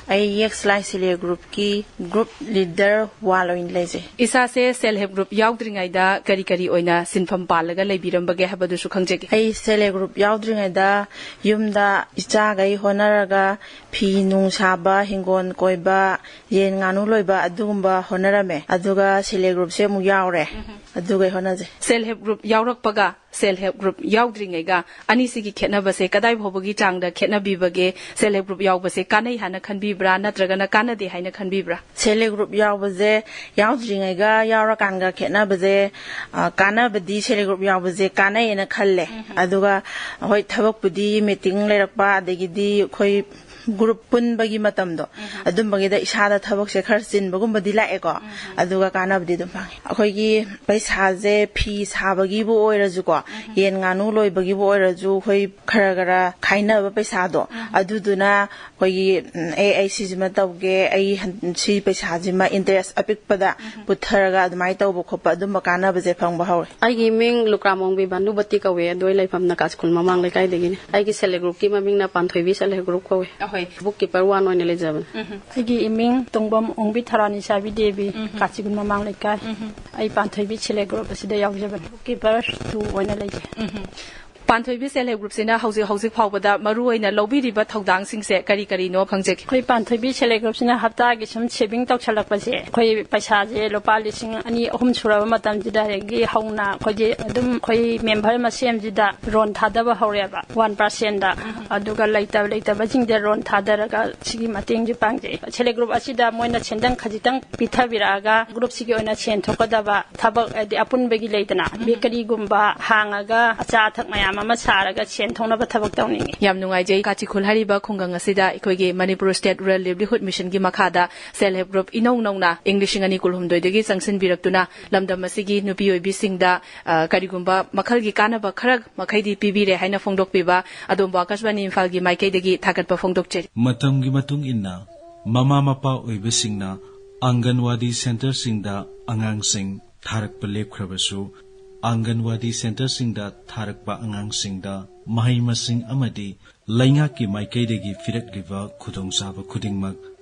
ꯑꯩ ꯌꯦꯛꯁꯂꯥꯏ ꯁꯦꯜꯐ ꯍꯦꯜꯞ ꯒ꯭ꯔꯨꯞꯀꯤ ꯒ꯭ꯔꯨꯞ ꯂꯤꯗꯔ ꯋꯥꯟ ꯑꯣꯏꯅ ꯂꯩꯖꯩ꯫ ꯏꯁꯥꯁꯦ ꯁꯦꯜꯐ ꯍꯦꯜꯞ ꯒ꯭ꯔꯨꯞ ꯌꯥꯎꯗ꯭ꯔꯤꯉꯩꯗ ꯀꯔꯤ ꯀꯔꯤ ꯑꯣꯏꯅ ꯁꯤꯟꯐꯝ ꯄꯥꯜꯂꯒ ꯂꯩꯕꯤꯔꯝꯕꯒꯦ ꯍꯥꯏꯕꯗꯨꯁꯨ ꯈꯪꯖꯒꯦ꯫ ꯑꯩ ꯁꯦꯜꯐ ꯍꯦꯜꯞ ꯒ꯭ꯔꯨꯞ ꯌꯥꯎꯗ꯭ꯔꯤꯉꯩꯗ ꯌꯨꯝꯗ ꯏꯆꯥꯈꯩ ꯍꯣꯠꯅꯔꯒ ꯐꯤ ꯅꯨꯡ ꯁꯥꯕ, ꯍꯤꯡꯒꯣꯜ ꯀꯣꯏꯕ, ꯌꯦꯟ ꯉꯥꯅꯨ ꯂꯣꯏꯕ, ꯑꯗꯨꯒꯨꯝꯕ ꯍꯣꯠꯅꯔꯝꯃꯦ꯫ ꯑꯗꯨꯒ ꯁꯦꯜꯐ ꯍꯦꯜꯞ ꯒ꯭ꯔꯨꯞꯁꯦ ꯑꯃꯨꯛ ꯌꯥꯎꯔꯦ꯫ ꯑꯗꯨꯒ ꯍꯣꯠꯅꯖꯩ꯫ ꯁꯦꯜꯐ ꯍꯦꯜꯞ ꯒ꯭ꯔꯨꯞ ꯌꯥꯎꯔꯛꯄꯒ ꯁꯦꯜꯐ ꯍꯦꯜꯞ ꯒ꯭ꯔꯨꯞ ꯌꯥꯎꯗ꯭ꯔꯤꯉꯩꯒ ꯑꯅꯤꯁꯤꯒꯤ ꯈꯦꯠꯅꯕꯁꯦ ꯀꯗꯥꯏ ꯐꯥꯎꯕꯒꯤ ꯆꯥꯡꯗ ꯈꯦꯠꯅꯕꯤꯕꯒꯦ? ꯁꯦꯜꯐ ꯍꯦꯜꯞ ꯒ꯭ꯔꯨꯞ ꯌꯥꯎꯕꯁꯦ ꯀꯥꯟꯅꯩ ꯍꯥꯏꯅ ꯈꯟꯕꯤꯕ꯭ꯔꯥ, ꯅꯠꯇ꯭ꯔꯒꯅ ꯀꯥꯟꯅꯗꯦ ꯍꯥꯏꯅ ꯈꯟꯕꯤꯕ꯭ꯔꯥ? ꯁꯦꯜꯐ ꯍꯦꯜꯞ ꯒ꯭ꯔꯨꯞ ꯌꯥꯎꯕꯁꯦ ꯌꯥꯎꯗ꯭ꯔꯤꯉꯩꯒ ꯌꯥꯎꯔꯀꯥꯟꯒ ꯈꯦꯠꯅꯕꯁꯦ, ꯑ, ꯀꯥꯟꯅꯕꯗꯤ ꯁꯦꯜꯐ ꯍꯦꯜꯞ ꯒ꯭ꯔꯨꯞ ꯌꯥꯎꯕꯁꯦ ꯀꯥꯟꯅꯩꯌꯦꯅ ꯈꯜꯂꯦ꯫ ꯑꯗꯨꯒ ꯍꯣꯏ, ꯊꯕꯛꯄꯨꯗꯤ ꯃꯤꯇꯤꯡ ꯂꯩꯔꯛꯄ, ꯑꯗꯒꯤꯗꯤ ꯑꯩꯈꯣꯏ ꯒ꯭ꯔꯨꯞ ꯄꯨꯟꯕꯒꯤ ꯃꯇꯝꯗꯣ, ꯑꯗꯨꯝꯕꯒꯤꯗ ꯏꯁꯥꯗ ꯊꯕꯛꯁꯦ ꯈꯔ ꯆꯤꯟꯕꯒꯨꯝꯕꯗꯤ ꯂꯥꯛꯑꯦꯀꯣ꯫ ꯑꯗꯨꯒ ꯀꯥꯟꯅꯕꯗꯤ ꯑꯗꯨꯝ ꯐꯪꯉꯦ꯫ ꯑꯩꯈꯣꯏꯒꯤ ꯄꯩꯁꯥꯁꯦ ꯐꯤ ꯁꯥꯕꯒꯤꯕꯨ ꯑꯣꯏꯔꯁꯨꯀꯣ, ꯌꯦꯟ ꯉꯥꯅꯨ ꯂꯣꯏꯕꯒꯤꯕꯨ ꯑꯣꯏꯔꯁꯨ, ꯑꯩꯈꯣꯏ ꯈꯔ ꯈꯔ ꯈꯥꯏꯅꯕ ꯄꯩꯁꯥꯗꯣ, ꯑꯗꯨꯗꯨꯅ ꯑꯩꯈꯣꯏꯒꯤ, ꯎꯝ, "ꯑꯦ, ꯑꯩ ꯁꯤꯁꯤꯃ ꯇꯧꯒꯦ, ꯑꯩ ꯍꯟ-, ꯁꯤ ꯄꯩꯁꯥꯁꯤꯃ ꯏꯟꯇꯔꯦꯁ ꯑꯄꯤꯛꯄꯗ ꯄꯨꯊꯔꯒ ꯑꯗꯨꯃꯥꯏꯅ ꯇꯧꯕ ꯈꯣꯠꯄ, ꯑꯗꯨꯝꯕ ꯀꯥꯟꯅꯕꯁꯦ ꯐꯪꯕ ꯍꯧꯔꯦ"꯫ ꯑꯩꯒꯤ ꯃꯤꯡ ꯂꯨꯀ꯭ꯔꯥꯃꯣꯡꯕꯤ ꯚꯥꯅꯨꯕꯇꯤ ꯀꯧꯋꯦ, ꯑꯗꯣ ꯑꯩ ꯂꯩꯐꯝꯅ ꯀꯥꯆꯤꯈꯨꯜ ꯃꯃꯥꯡ ꯂꯩꯀꯥꯏꯗꯒꯤꯅꯤ꯫ ꯑꯩꯒꯤ ꯁꯦꯜꯐ ꯍꯦꯜꯞ ꯒ꯭ꯔꯨꯞꯀꯤ ꯃꯃꯤꯡꯅ ꯄꯥꯟꯊꯣꯏꯕꯤ ꯁꯦꯜꯐ ꯍꯦꯜꯞ ꯒ꯭ꯔꯨꯞ ꯀꯧꯋꯦ꯫ ꯑꯍꯣꯏ꯫ ꯕꯨꯛ ꯀꯤꯄꯔ ꯋꯥꯟ ꯑꯣꯏꯅ ꯂꯩꯖꯕꯅꯤ꯫ ꯑꯩꯒꯤ ꯏꯃꯤꯡ ꯇꯣꯡꯕꯝ ꯑꯣꯡꯕꯤ ꯊꯔꯥꯅꯤꯁꯥꯕꯤ ꯗꯦꯕꯤ, ꯀꯥꯆꯤꯈꯨꯜ ꯃꯃꯥꯡ ꯂꯩꯀꯥꯏ꯫ ꯑꯩ ꯄꯥꯟꯊꯣꯏꯕꯤ ꯁꯦꯜꯐ ꯍꯦꯜꯞ ꯒ꯭ꯔꯨꯞ ꯑꯁꯤꯗ ꯌꯥꯎꯖꯕꯅꯤ꯫ ꯕꯨꯛ ꯀꯤꯄꯔ ꯇꯨ ꯑꯣꯏꯅ ꯂꯩꯖꯩ꯫ ꯄꯥꯟꯊꯣꯏꯕꯤ ꯁꯦꯜꯐ ꯍꯦꯜꯞ ꯒ꯭ꯔꯨꯞꯁꯤꯅ ꯍꯧꯖꯤꯛ ꯍꯧꯖꯤꯛ ꯐꯥꯎꯕꯗ ꯃꯔꯨ ꯑꯣꯏꯅ ꯂꯧꯕꯤꯔꯤꯕ ꯊꯧꯗꯥꯡꯁꯤꯡꯁꯦ ꯀꯔꯤ ꯀꯔꯤꯅꯣ ꯈꯪꯖꯒꯦ? ꯑꯩꯈꯣꯏ ꯄꯥꯟꯊꯣꯏꯕꯤ ꯁꯦꯜꯐ ꯍꯦꯜꯞ ꯒ꯭ꯔꯨꯞꯁꯤꯅ ꯍꯞꯇꯥꯒꯤ ꯁꯨꯝ ꯁꯦꯚꯤꯡ ꯇꯧꯁꯜꯂꯛꯄꯁꯦ, ꯑꯩꯈꯣꯏ ꯄꯩꯁꯥꯁꯦ ꯂꯨꯄꯥ ꯂꯤꯁꯤꯡ ꯑꯅꯤ ꯑꯍꯨꯝ ꯁꯨꯔꯕ ꯃꯇꯝꯁꯤꯗ ꯑꯗꯒꯤ ꯍꯧꯅ ꯑꯩꯈꯣꯏꯁꯦ ꯑꯗꯨꯝ ꯑꯩꯈꯣꯏ ꯃꯦꯝꯕꯔ ꯃꯁꯦꯟꯁꯤꯗ ꯂꯣꯟ ꯊꯥꯗꯕ ꯍꯧꯔꯦꯕ, ꯋꯥꯟ ꯄꯥꯔꯁꯦꯟꯗ꯫ ꯑꯗꯨꯒ ꯂꯩꯇꯕ ꯂꯩꯇꯕꯁꯤꯡꯁꯦ ꯂꯣꯟ ꯊꯥꯗꯔꯒ ꯁꯤꯒꯤ ꯃꯇꯦꯡꯁꯦ ꯄꯥꯡꯖꯩ꯫ ꯁꯦꯜꯐ ꯍꯦꯜꯞ ꯒ꯭ꯔꯨꯞ ꯑꯁꯤꯗ ꯃꯣꯏꯅ ꯁꯦꯟꯗꯪ ꯈꯖꯤꯛꯇꯪ ꯄꯤꯊꯕꯤꯔꯛꯑꯒ ꯒ꯭ꯔꯨꯞꯁꯤꯒꯤ ꯑꯣꯏꯅ ꯁꯦꯟ ꯊꯣꯛꯀꯗꯕ ꯊꯕꯛ, ꯍꯥꯏꯗꯤ ꯑꯄꯨꯟꯕꯒꯤ ꯂꯩꯗꯅ, ꯕꯦꯀꯔꯤꯒꯨꯝꯕ ꯍꯥꯡꯉꯒ ꯑꯆꯥ ꯑꯊꯛ ꯃꯌꯥꯝ ꯑꯃ ꯁꯥꯔꯒ ꯁꯦꯟ ꯊꯣꯛꯅꯕ ꯊꯕꯛ ꯇꯧꯅꯤꯡꯉꯤ꯫ ꯌꯥꯝ ꯅꯨꯡꯉꯥꯏꯖꯩ, ꯀꯥꯆꯤꯈꯨꯜ ꯍꯥꯏꯔꯤꯕ ꯈꯨꯡꯒꯪ ꯑꯁꯤꯗ ꯑꯩꯈꯣꯏꯒꯤ ꯃꯅꯤꯄꯨꯔ ꯁ꯭ꯇꯦꯠ ꯔꯨꯔꯦꯜ ꯂꯤꯚꯂꯤꯍꯨꯗ ꯃꯤꯁꯟꯒꯤ ꯃꯈꯥꯗ ꯁꯦꯜꯐ ꯍꯦꯜꯞ ꯒ꯭ꯔꯨꯞ ꯏꯅꯧ ꯅꯧꯅ ꯏꯪ ꯂꯤꯁꯤꯡ ꯑꯅꯤ ꯀꯨꯟꯍꯨꯝꯗꯣꯏꯗꯒꯤ ꯆꯪꯁꯤꯟꯕꯤꯔꯛꯇꯨꯅ ꯂꯝꯗꯝ ꯑꯁꯤꯒꯤ ꯅꯨꯄꯤ ꯑꯣꯏꯕꯤꯁꯤꯡꯗ, ꯑ, ꯀꯔꯤꯒꯨꯝꯕ ꯃꯈꯜꯒꯤ ꯀꯥꯟꯅꯕ ꯈꯔ ꯃꯈꯩꯗꯤ ꯄꯤꯕꯤꯔꯦ ꯍꯥꯏꯅ ꯐꯣꯡꯗꯣꯛꯄꯤꯕ ꯑꯗꯣꯝꯕꯨ ꯑꯥꯀꯥꯁꯕꯥꯅꯤ ꯏꯝꯐꯥꯜꯒꯤ ꯃꯥꯏꯀꯩꯗꯒꯤ ꯊꯥꯒꯠꯄ ꯐꯣꯡꯗꯣꯛꯆꯔꯤ꯫ ꯃꯇꯝꯒꯤ ꯃꯇꯨꯡ ꯏꯟꯅ ꯃꯃꯥ ꯃꯄꯥ ꯑꯣꯏꯕꯁꯤꯡꯅ ꯑꯪꯒꯟꯋꯥꯗꯤ ꯁꯦꯟꯇꯔꯁꯤꯡꯗ ꯑꯉꯥꯡꯁꯤꯡ ꯊꯥꯔꯛꯄ ꯂꯦꯞꯈ꯭ꯔꯕꯁꯨ, ꯑꯪꯒꯟꯋꯥꯗꯤ ꯁꯦꯟꯇꯔꯁꯤꯡꯗ ꯊꯥꯔꯛꯄ ꯑꯉꯥꯡꯁꯤꯡꯗ ꯃꯍꯩ ꯃꯁꯤꯡ ꯑꯃꯗꯤ ꯂꯩꯉꯥꯛꯀꯤ ꯃꯥꯏꯀꯩꯗꯒꯤ ꯄꯤꯔꯛꯂꯤꯕ ꯈꯨꯗꯣꯡꯆꯥꯕ ꯈꯨꯗꯤꯡꯃꯛ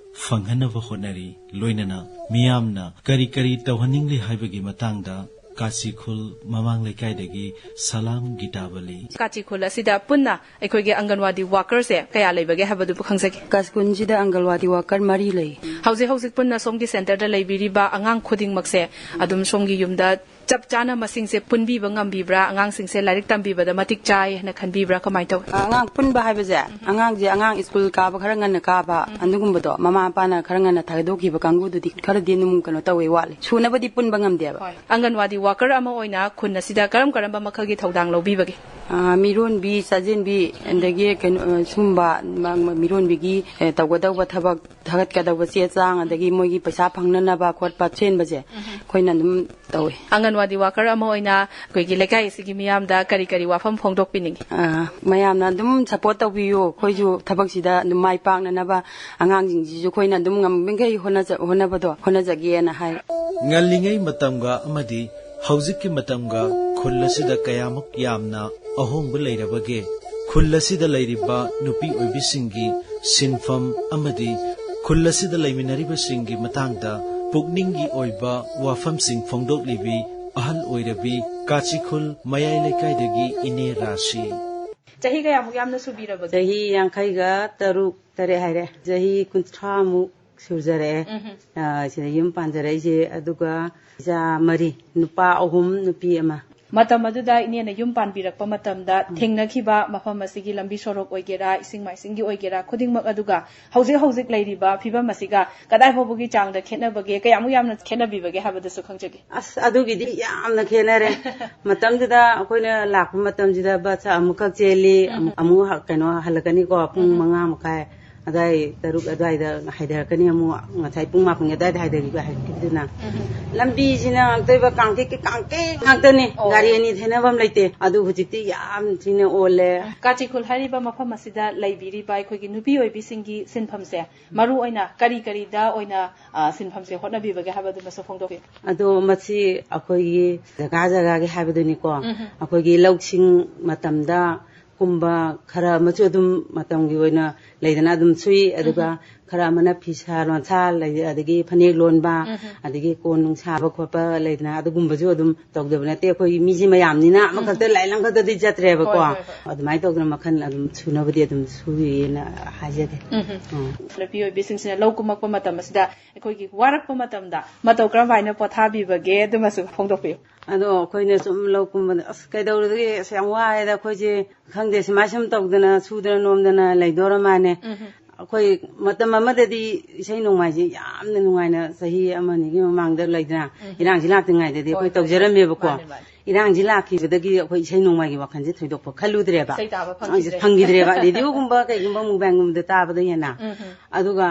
ꯐꯪꯍꯟꯅꯕ ꯍꯣꯠꯅꯔꯤ꯫ ꯂꯣꯏꯅꯅ ꯃꯤꯌꯥꯝꯅ ꯀꯔꯤ ꯀꯔꯤ ꯇꯧꯍꯟꯅꯤꯡꯂꯤ ꯍꯥꯏꯕꯒꯤ ꯃꯇꯥꯡꯗ ꯀꯥꯆꯤꯈꯨꯜ ꯃꯃꯥꯡ ꯂꯩꯀꯥꯏꯗꯒꯤ ꯁꯂꯥꯝ ꯒꯤꯇꯥꯕꯂꯤ꯫ ꯀꯥꯆꯤꯈꯨꯜ ꯑꯁꯤꯗ ꯄꯨꯟꯅ ꯑꯩꯈꯣꯏꯒꯤ ꯑꯪꯒꯟꯋꯥꯗꯤ ꯋꯥꯀꯔꯁꯦ ꯀꯌꯥ ꯂꯩꯕꯒꯦ ꯍꯥꯏꯕꯗꯨꯕꯨ ꯈꯪꯖꯒꯦ꯫ ꯀꯥꯆꯤꯈꯨꯜꯁꯤꯗ ꯑꯪꯒꯟꯋꯥꯗꯤ ꯋꯥꯀꯔ ꯃꯔꯤ ꯂꯩ꯫ ꯍꯧꯖꯤꯛ ꯍꯧꯖꯤꯛ ꯄꯨꯟꯅ ꯁꯣꯝꯒꯤ ꯁꯦꯟꯇꯔꯗ ꯂꯩꯕꯤꯔꯤꯕ ꯑꯉꯥꯡ ꯈꯨꯗꯤꯡꯃꯛꯁꯦ ꯑꯗꯨꯝ ꯁꯣꯝꯒꯤ ꯌꯨꯝꯗ ꯆꯞ ꯆꯥꯅ ꯃꯁꯤꯡꯁꯦ ꯄꯨꯟꯕꯤꯕ ꯉꯝꯕꯤꯕ꯭ꯔꯥ? ꯑꯉꯥꯡꯁꯤꯡꯁꯦ ꯂꯥꯏꯔꯤꯛ ꯇꯝꯕꯤꯕꯗ ꯃꯇꯤꯛ ꯆꯥꯏ ꯍꯥꯏꯅ ꯈꯟꯕꯤꯕ꯭ꯔꯥ? ꯀꯃꯥꯏꯅ ꯇꯧꯏ? ꯑꯉꯥꯡ ꯄꯨꯟꯕ ꯍꯥꯏꯕꯁꯦ, ꯑꯉꯥꯡꯁꯦ ꯑꯉꯥꯡ ꯁ꯭ꯀꯨꯜ ꯀꯥꯕ ꯈꯔ ꯉꯟꯅ ꯀꯥꯕ, ꯑꯗꯨꯒꯨꯝꯕꯗꯣ ꯃꯃꯥ ꯃꯄꯥꯅ ꯈꯔ ꯉꯟꯅ ꯊꯥꯗꯣꯛꯈꯤꯕ ꯀꯥꯡꯕꯨꯗꯨꯗꯤ ꯈꯔꯗꯤ ꯑꯗꯨꯝ ꯀꯩꯅꯣ ꯇꯧꯋꯦ, ꯋꯥꯠꯂꯦ꯫ ꯁꯨꯅꯕꯗꯤ ꯄꯨꯟꯕ ꯉꯝꯗꯦꯕ꯫ ꯍꯣꯏ꯫ ꯑꯪꯒꯟꯋꯥꯗꯤ ꯋꯥꯀꯔ ꯑꯃ ꯑꯣꯏꯅ ꯈꯨꯟ ꯑꯁꯤꯗ ꯀꯔꯝ ꯀꯔꯝꯕ ꯃꯈꯜꯒꯤ ꯊꯧꯗꯥꯡ ꯂꯧꯕꯤꯕꯒꯦ? ꯑ, ꯃꯤꯔꯣꯟꯕꯤ, ꯆꯥꯖꯦꯟꯕꯤ, ꯑꯗꯒꯤ ꯀꯩꯅꯣ, ꯑ, ꯁꯨꯝꯕ ꯃ-, ꯃ-, ꯃꯤꯔꯣꯟꯕꯤꯒꯤ, ꯑ, ꯇꯧꯒꯗꯧꯕ ꯊꯕꯛ, ꯊꯥꯒꯠꯀꯗꯧꯕ ꯆꯦ ꯆꯥꯡ, ꯑꯗꯒꯤ ꯃꯣꯏꯒꯤ ꯄꯩꯁꯥ ꯐꯪꯅꯅꯕ ꯈꯣꯠꯄ ꯁꯦꯝꯕꯁꯦ ꯑꯩꯈꯣꯏꯅ ꯑꯗꯨꯝ ꯇꯧꯋꯤ꯫ ꯑꯪꯒꯟꯋꯥꯗꯤ ꯋꯥꯀꯔ ꯑꯃ ꯑꯣꯏꯅ ꯑꯩꯈꯣꯏꯒꯤ ꯂꯩꯀꯥꯏ ꯑꯁꯤꯒꯤ ꯃꯤꯌꯥꯝꯗ ꯀꯔꯤ ꯀꯔꯤ ꯋꯥꯐꯝ ꯐꯣꯡꯗꯣꯛꯄꯤꯅꯤꯡꯉꯤ? ꯑ, ꯃꯌꯥꯝꯅ ꯑꯗꯨꯝ ꯁꯞꯄꯣꯔꯠ ꯇꯧꯕꯤꯌꯨ, ꯑꯩꯈꯣꯏꯁꯨ ꯊꯕꯛꯁꯤꯗ ꯑꯗꯨꯝ ꯃꯥꯏ ꯄꯥꯛꯅꯅꯕ ꯑꯉꯥꯡꯁꯤꯡꯁꯤꯁꯨ ꯑꯩꯈꯣꯏꯅ ꯑꯗꯨꯝ ꯉꯝꯃꯤꯈꯩ ꯍꯣꯠꯅꯖ-, ꯍꯣꯠꯅꯕꯗꯣ ꯍꯣꯠꯅꯖꯒꯦꯅ ꯍꯥꯏ꯫ ꯉꯜꯂꯤꯉꯩ ꯃꯇꯝꯒ ꯑꯃꯗꯤ ꯍꯧꯖꯤꯛꯀꯤ ꯃꯇꯝꯒ ꯈꯨꯜ ꯑꯁꯤꯗ ꯀꯌꯥꯃꯨꯛ ꯌꯥꯝꯅ ꯑꯍꯣꯡꯕ ꯂꯩꯔꯕꯒꯦ? ꯈꯨꯜ ꯑꯁꯤꯗ ꯂꯩꯔꯤꯕ ꯅꯨꯄꯤ ꯑꯣꯏꯕꯤꯁꯤꯡꯒꯤ ꯁꯤꯟꯐꯝ ꯑꯃꯗꯤ ꯈꯨꯜ ꯑꯁꯤꯗ ꯂꯩꯃꯤꯟꯅꯔꯤꯕꯁꯤꯡꯒꯤ ꯃꯇꯥꯡꯗ ꯄꯨꯛꯅꯤꯡꯒꯤ ꯑꯣꯏꯕ ꯋꯥꯐꯝꯁꯤꯡ ꯐꯣꯡꯗꯣꯛꯂꯤꯕꯤ ꯑꯍꯜ ꯑꯣꯏꯔꯕꯤ ꯀꯥꯆꯤꯈꯨꯜ ꯃꯌꯥꯏ ꯂꯩꯀꯥꯏꯗꯒꯤ ꯏꯅꯦ ꯔꯥꯁꯤ꯫ ꯆꯍꯤ ꯀꯌꯥꯃꯨꯛ ꯌꯥꯝꯅ ꯁꯨꯕꯤꯔꯕꯒꯦ? ꯆꯍꯤ ꯌꯥꯡꯈꯩꯒ ꯇꯔꯨꯛ ꯇꯔꯦꯠ ꯍꯥꯏꯔꯦ꯫ ꯆꯍꯤ ꯀꯨꯟꯊ꯭ꯔꯥꯃꯨꯛ ꯁꯨꯖꯔꯛꯑꯦ꯫ ꯎꯝꯍꯨꯝ꯫ ꯑ, ꯁꯤꯗ ꯌꯨꯝ ꯄꯥꯟꯖꯔꯛꯏꯁꯦ꯫ ꯑꯗꯨꯒ ꯏꯆꯥ ꯃꯔꯤ, ꯅꯨꯄꯥ ꯑꯍꯨꯝ, ꯅꯨꯄꯤ ꯑꯃ꯫ ꯃꯇꯝ ꯑꯗꯨꯗ ꯏꯅꯦꯅ ꯌꯨꯝ ꯄꯥꯟꯕꯤꯔꯛꯄ ꯃꯇꯝꯗ ꯎꯝ꯫ ꯊꯦꯡꯅꯈꯤꯕ ꯃꯐꯝ ꯑꯁꯤꯒꯤ ꯂꯝꯕꯤ ꯁꯣꯔꯣꯛ ꯑꯣꯏꯒꯦꯔꯥ, ꯏꯁꯤꯡ ꯃꯥꯏꯁꯤꯡꯒꯤ ꯑꯣꯏꯒꯦꯔꯥ, ꯈꯨꯗꯤꯡꯃꯛ ꯑꯗꯨꯒ ꯍꯧꯖꯤꯛ ꯍꯧꯖꯤꯛ ꯂꯩꯔꯤꯕ ꯐꯤꯕꯝ ꯑꯁꯤꯒ ꯀꯗꯥꯏ ꯐꯥꯎꯕꯒꯤ ꯆꯥꯡꯗ ꯈꯦꯠꯅꯕꯒꯦ, ꯀꯌꯥꯃꯨꯛ ꯌꯥꯝꯅ ꯈꯦꯠꯅꯕꯤꯕꯒꯦ ꯍꯥꯏꯕꯗꯨꯁꯨ ꯈꯪꯖꯒꯦ꯫ ꯑꯁ, ꯑꯗꯨꯒꯤꯗꯤ ꯌꯥꯝꯅ ꯈꯦꯠꯅꯔꯦ꯫ ꯃꯇꯝꯗꯨꯗ ꯑꯩꯈꯣꯏꯅ ꯂꯥꯛꯄ ꯃꯇꯝꯁꯤꯗ ꯕꯁ ꯑꯃꯨꯛꯈꯛ ꯆꯦꯜꯂꯤ, ꯎꯝ꯫ ꯑꯃꯨꯛ ꯍ-, ꯀꯩꯅꯣ, ꯍꯜꯂꯛꯀꯅꯤꯀꯣ, ꯄꯨꯡ ꯎꯝ꯫ ꯃꯉꯥ ꯃꯈꯥꯏ ꯑꯗꯥꯏ, ꯇꯔꯨꯛ ꯑꯗꯨꯋꯥꯏꯗ ꯍꯥꯏꯊꯔꯛꯀꯅꯤ꯫ ꯑꯃꯨꯛ ꯉꯁꯥꯏ ꯄꯨꯡ ꯃꯥꯄꯟꯒꯤ ꯑꯗꯨꯋꯥꯏꯗ ꯍꯥꯏꯊꯈꯤꯕ, ꯍꯥꯏꯈꯤꯕꯗꯨꯅ꯫ ꯎꯝ꯫ ꯂꯝꯕꯤꯁꯤꯅ ꯑꯝꯇꯣꯏꯕ ꯀꯥꯡꯇꯦꯛꯀꯤ ꯀꯥꯡꯇꯦꯛ ꯉꯥꯛꯇꯅꯤ꯫ ꯑꯣ꯫ ꯒꯥꯔꯤ ꯑꯅꯤ ꯊꯩꯅꯕ ꯑꯃ ꯂꯩꯇꯦ꯫ ꯑꯗꯨ ꯍꯧꯖꯤꯛꯇꯤ ꯌꯥꯝ ꯊꯤꯅ ꯑꯣꯜꯂꯦ꯫ ꯀꯥꯆꯤꯈꯨꯜ ꯍꯥꯏꯔꯤꯕ ꯃꯐꯝ ꯑꯁꯤꯗ ꯂꯩꯕꯤꯔꯤꯕ ꯑꯩꯈꯣꯏꯒꯤ ꯅꯨꯄꯤ ꯑꯣꯏꯕꯤꯁꯤꯡꯒꯤ ꯁꯤꯟꯐꯝꯁꯦ ꯃꯔꯨ ꯑꯣꯏꯅ ꯀꯔꯤ ꯀꯔꯤꯗ ꯑꯣꯏꯅ, ꯑ, ꯁꯤꯟꯐꯝꯁꯦ ꯍꯣꯠꯅꯕꯤꯕꯒꯦ ꯍꯥꯏꯕꯗꯨꯃꯁꯨ ꯐꯣꯡꯗꯣꯛꯄꯤꯌꯨ꯫ ꯑꯗꯣ ꯃꯁꯤ ꯑꯩꯈꯣꯏꯒꯤ ꯖꯒꯥ ꯖꯒꯥꯒꯤ ꯍꯥꯏꯕꯗꯨꯅꯤꯀꯣ꯫ ꯎꯝ꯫ ꯑꯩꯈꯣꯏꯒꯤ ꯂꯧꯁꯤꯡ ꯃꯇꯝꯗ ꯀꯨꯝꯕ ꯈꯔ ꯑꯃꯁꯨ ꯑꯗꯨꯝ ꯃꯇꯝꯒꯤ ꯑꯣꯏꯅ ꯂꯩꯗꯅ ꯑꯗꯨꯝ ꯁꯨꯏ, ꯑꯗꯨꯒ ꯎꯝ꯫ ꯈꯔ ꯑꯃꯅ ꯐꯤꯁꯥ ꯂꯣꯟꯁꯥ ꯂꯩ, ꯑꯗꯒꯤ ꯐꯅꯦꯛ ꯂꯣꯟꯕ, ꯎꯝ꯫ ꯑꯗꯒꯤ ꯀꯣꯟ ꯅꯨꯡ ꯁꯥꯕ ꯈꯣꯠꯄ ꯂꯩꯗꯅ, ꯑꯗꯨꯒꯨꯝꯕꯁꯨ ꯑꯗꯨꯝ ꯇꯧꯗꯕ ꯅꯠꯇꯦ꯫ ꯑꯩꯈꯣꯏ ꯃꯤꯁꯦ ꯃꯌꯥꯝꯅꯤꯅ ꯑꯃꯈꯛꯇ ꯎꯝ꯫ ꯂꯥꯏꯟ ꯑꯃꯈꯛꯇꯗꯤ ꯆꯠꯇ꯭ꯔꯦꯕꯀꯣ꯫ ꯍꯣꯏ, ꯍꯣꯏ, ꯍꯣꯏ꯫ ꯑꯗꯨꯃꯥꯏꯅ ꯇꯧꯗꯅ ꯃꯈꯜ ꯑꯗꯨꯝ ꯁꯨꯅꯕꯗꯤ ꯑꯗꯨꯝ ꯁꯨꯔꯤꯅ ꯍꯥꯏꯖꯒꯦ꯫ ꯎꯝ꯫ ꯎꯝ꯫ ꯅꯨꯄꯤ ꯑꯣꯏꯕꯤꯁꯤꯡꯁꯤꯅ ꯂꯧ ꯀꯨꯝꯃꯛꯄ ꯃꯇꯝ ꯑꯁꯤꯗ ꯑꯩꯈꯣꯏꯒꯤ ꯋꯥꯔꯛꯄ ꯃꯇꯝꯗ ꯃꯇꯧ ꯀꯔꯝ ꯍꯥꯏꯅ ꯄꯣꯊꯥꯕꯤꯕꯒꯦ, ꯑꯗꯨꯃꯁꯨ ꯐꯣꯡꯗꯣꯛꯄꯤꯌꯨ꯫ ꯑꯗꯣ ꯑꯩꯈꯣꯏꯅ ꯁꯨꯝ ꯂꯧ ꯀꯨꯝꯕꯗ, "ꯑꯁ, ꯀꯩꯗꯧꯔꯨꯗꯒꯦ, ꯑꯁ, ꯌꯥꯝ ꯋꯥꯔꯦꯗ ꯑꯩꯈꯣꯏꯁꯦ, ꯈꯪꯗꯦ, ꯁꯨꯃꯥꯏ ꯁꯨꯝ ꯇꯧꯗꯅ ꯁꯨꯗꯅ ꯅꯣꯝꯗꯅ ꯂꯩꯗꯣꯔ ꯃꯥꯅꯦ"꯫ ꯎꯝ꯫ ꯑꯩꯈꯣꯏ ꯃꯇꯝ ꯑꯃꯗꯗꯤ ꯏꯁꯩ ꯅꯣꯡꯃꯥꯏꯁꯦ ꯌꯥꯝꯅ ꯅꯨꯡꯉꯥꯏꯅ, ꯆꯍꯤ ꯑꯃ ꯑꯅꯤꯒꯤ ꯃꯃꯥꯡꯗ ꯂꯩꯗꯅ, ꯎꯝ꯫ ꯏꯔꯥꯡꯁꯤ ꯂꯥꯛꯇ꯭ꯔꯤꯉꯩꯗꯗꯤ ꯍꯣꯏ, ꯑꯩꯈꯣꯏ ꯍꯣꯏ, ꯇꯧꯖꯔꯝꯃꯦꯕꯀꯣ꯫ ꯃꯥꯅꯦ, ꯃꯥꯅꯦ꯫ ꯏꯔꯥꯡꯁꯤ ꯂꯥꯛꯈꯤꯕꯗꯒꯤ ꯑꯩꯈꯣꯏ ꯏꯁꯩ ꯅꯣꯡꯃꯥꯏꯒꯤ ꯋꯥꯈꯜꯁꯦ ꯊꯣꯏꯗꯣꯛꯄ ꯈꯜꯂꯨꯗ꯭ꯔꯦꯕ꯫ ꯏꯁꯩ ꯇꯥꯕ ꯐꯪꯈꯤꯗ꯭ꯔꯦ꯫ ꯐꯪꯈꯤꯗ꯭ꯔꯦꯕ꯫ ꯔꯦꯗꯤꯑꯣꯒꯨꯝꯕ ꯀꯩꯒꯨꯝꯕ ꯃꯨꯛꯕꯥꯡꯒꯨꯝꯕꯗ ꯇꯥꯕꯗ ꯍꯦꯟꯅ꯫ ꯎꯝ, ꯎꯝ꯫ ꯑꯗꯨꯒ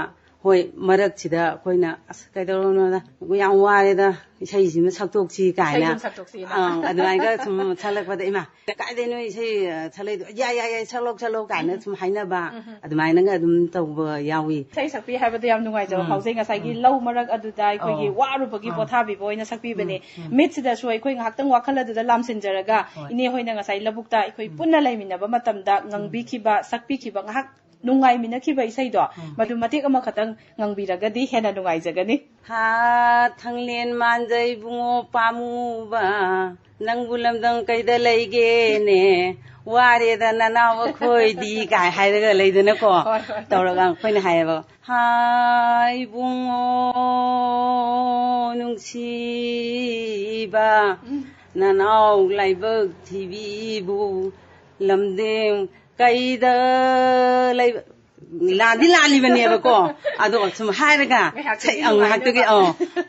ꯍꯣꯏ, ꯃꯔꯛꯁꯤꯗ ꯑꯩꯈꯣꯏꯅ, "ꯑꯁ, ꯀꯩꯗꯧꯔꯕꯅꯣꯗ, ꯌꯥꯝ ꯋꯥꯔꯦꯗ, ꯏꯁꯩꯁꯤꯃ ꯁꯛꯇꯣꯛꯁꯤ" ꯀꯥꯏꯅ꯫ ꯏꯁꯩ ꯁꯨꯝ ꯁꯛꯇꯣꯛꯁꯤꯅ꯫ ꯑꯪ, ꯑꯗꯨꯃꯥꯏꯅꯒ ꯁꯨꯝ ꯁꯛꯂꯛꯄꯗ, "ꯏꯃꯥ, ꯀꯥꯏꯗꯩꯅꯣ ꯏꯁꯩ, ꯑ, ꯁꯛꯂꯛꯏꯗꯣ? ꯌꯥꯏ, ꯌꯥꯏ, ꯌꯥꯏ, ꯁꯛꯂꯛꯑꯣ, ꯁꯛꯂꯛꯑꯣ" ꯀꯥꯏꯅ ꯎꯝ꯫ ꯁꯨꯝ ꯍꯥꯏꯅꯕ, ꯎꯝ꯫ ꯑꯗꯨꯃꯥꯏꯅꯒ ꯑꯗꯨꯝ ꯇꯧꯕ ꯌꯥꯎꯏ꯫ ꯏꯁꯩ ꯁꯛꯄꯤ ꯍꯥꯏꯕꯗꯣ ꯌꯥꯝ ꯅꯨꯡꯉꯥꯏꯖꯕ ꯎꯝ꯫ ꯐꯥꯎꯖꯩ꯫ ꯉꯁꯥꯏꯒꯤ ꯎꯝ꯫ ꯂꯧ ꯃꯔꯛ ꯑꯗꯨꯗ ꯑꯩꯈꯣꯏꯒꯤ ꯑꯧ꯫ ꯋꯥꯔꯨꯕꯒꯤ ꯑꯥ꯫ ꯄꯣꯊꯥꯕꯤꯕ ꯑꯣꯏꯅ ꯁꯛꯄꯤꯕꯅꯦ꯫ ꯎꯝ, ꯎꯝ꯫ ꯃꯤꯠꯁꯤꯗꯁꯨ ꯑꯩꯈꯣꯏ ꯉꯥꯏꯍꯥꯛꯇꯪ ꯋꯥꯈꯜ ꯑꯗꯨꯗ ꯂꯥꯝꯁꯤꯟꯖꯔꯒ ꯍꯣꯏ꯫ ꯏꯅꯦ ꯍꯣꯏꯅ ꯉꯁꯥꯏ ꯂꯧꯕꯨꯛꯇ ꯑꯩꯈꯣꯏ ꯎꯝ꯫ ꯄꯨꯟꯅ ꯂꯩꯃꯤꯟꯅꯕ ꯃꯇꯝꯗ ꯎꯝ꯫ ꯉꯪꯕꯤꯈꯤꯕ, ꯁꯛꯄꯤꯈꯤꯕ ꯉꯥꯏꯍꯥꯛ ꯅꯨꯡꯉꯥꯏꯃꯤꯟꯅꯈꯤꯕ ꯏꯁꯩꯗꯣ, ꯎꯝ꯫ ꯃꯗꯨ ꯃꯇꯦꯛ ꯑꯃꯈꯛꯇꯪ ꯉꯪꯕꯤꯔꯒꯗꯤ ꯍꯦꯟꯅ ꯅꯨꯡꯉꯥꯏꯖꯒꯅꯤ꯫ ꯍꯥ, ꯊꯪꯂꯦꯟ ꯃꯥꯟꯖ ꯏꯕꯨꯡꯉꯣ ꯄꯥꯝꯃꯨꯕ, ꯅꯪꯕꯨ ꯂꯝꯗꯝ ꯀꯩꯗ ꯂꯩꯒꯦꯅꯦ, ꯋꯥꯔꯦꯗ ꯅꯅꯥꯎ ꯑꯩꯈꯣꯏꯗꯤ ꯀꯥꯏ ꯍꯥꯏꯔꯒ ꯂꯩꯗꯅꯀꯣ꯫ ꯍꯣꯏ, ꯍꯣꯏ꯫ ꯇꯧꯔꯒ ꯑꯩꯈꯣꯏꯅ ꯍꯥꯏꯌꯦꯕ, ꯍꯥ, ꯏꯕꯨꯡꯉꯣ ꯅꯨꯡꯁꯤꯕ, ꯎꯝ꯫ ꯅꯅꯥꯎ ꯂꯥꯏꯕꯛ ꯊꯤꯕꯤꯕꯨ ꯂꯝꯗꯦꯡ ꯀꯩꯗ ꯂꯩꯕ? ꯂꯥꯟꯗꯤ ꯂꯥꯜꯂꯤꯕꯅꯦꯕꯀꯣ꯫ ꯑꯗꯣ ꯁꯨꯝ ꯍꯥꯏꯔꯒ, ꯉꯥꯏꯍꯥꯛꯇꯨꯒꯤ ꯁꯩ-, ꯑ, ꯉꯥꯏꯍꯥꯛꯇꯨꯒꯤ, ꯅꯨꯡꯉꯥꯏꯅꯕ꯫ ꯑ,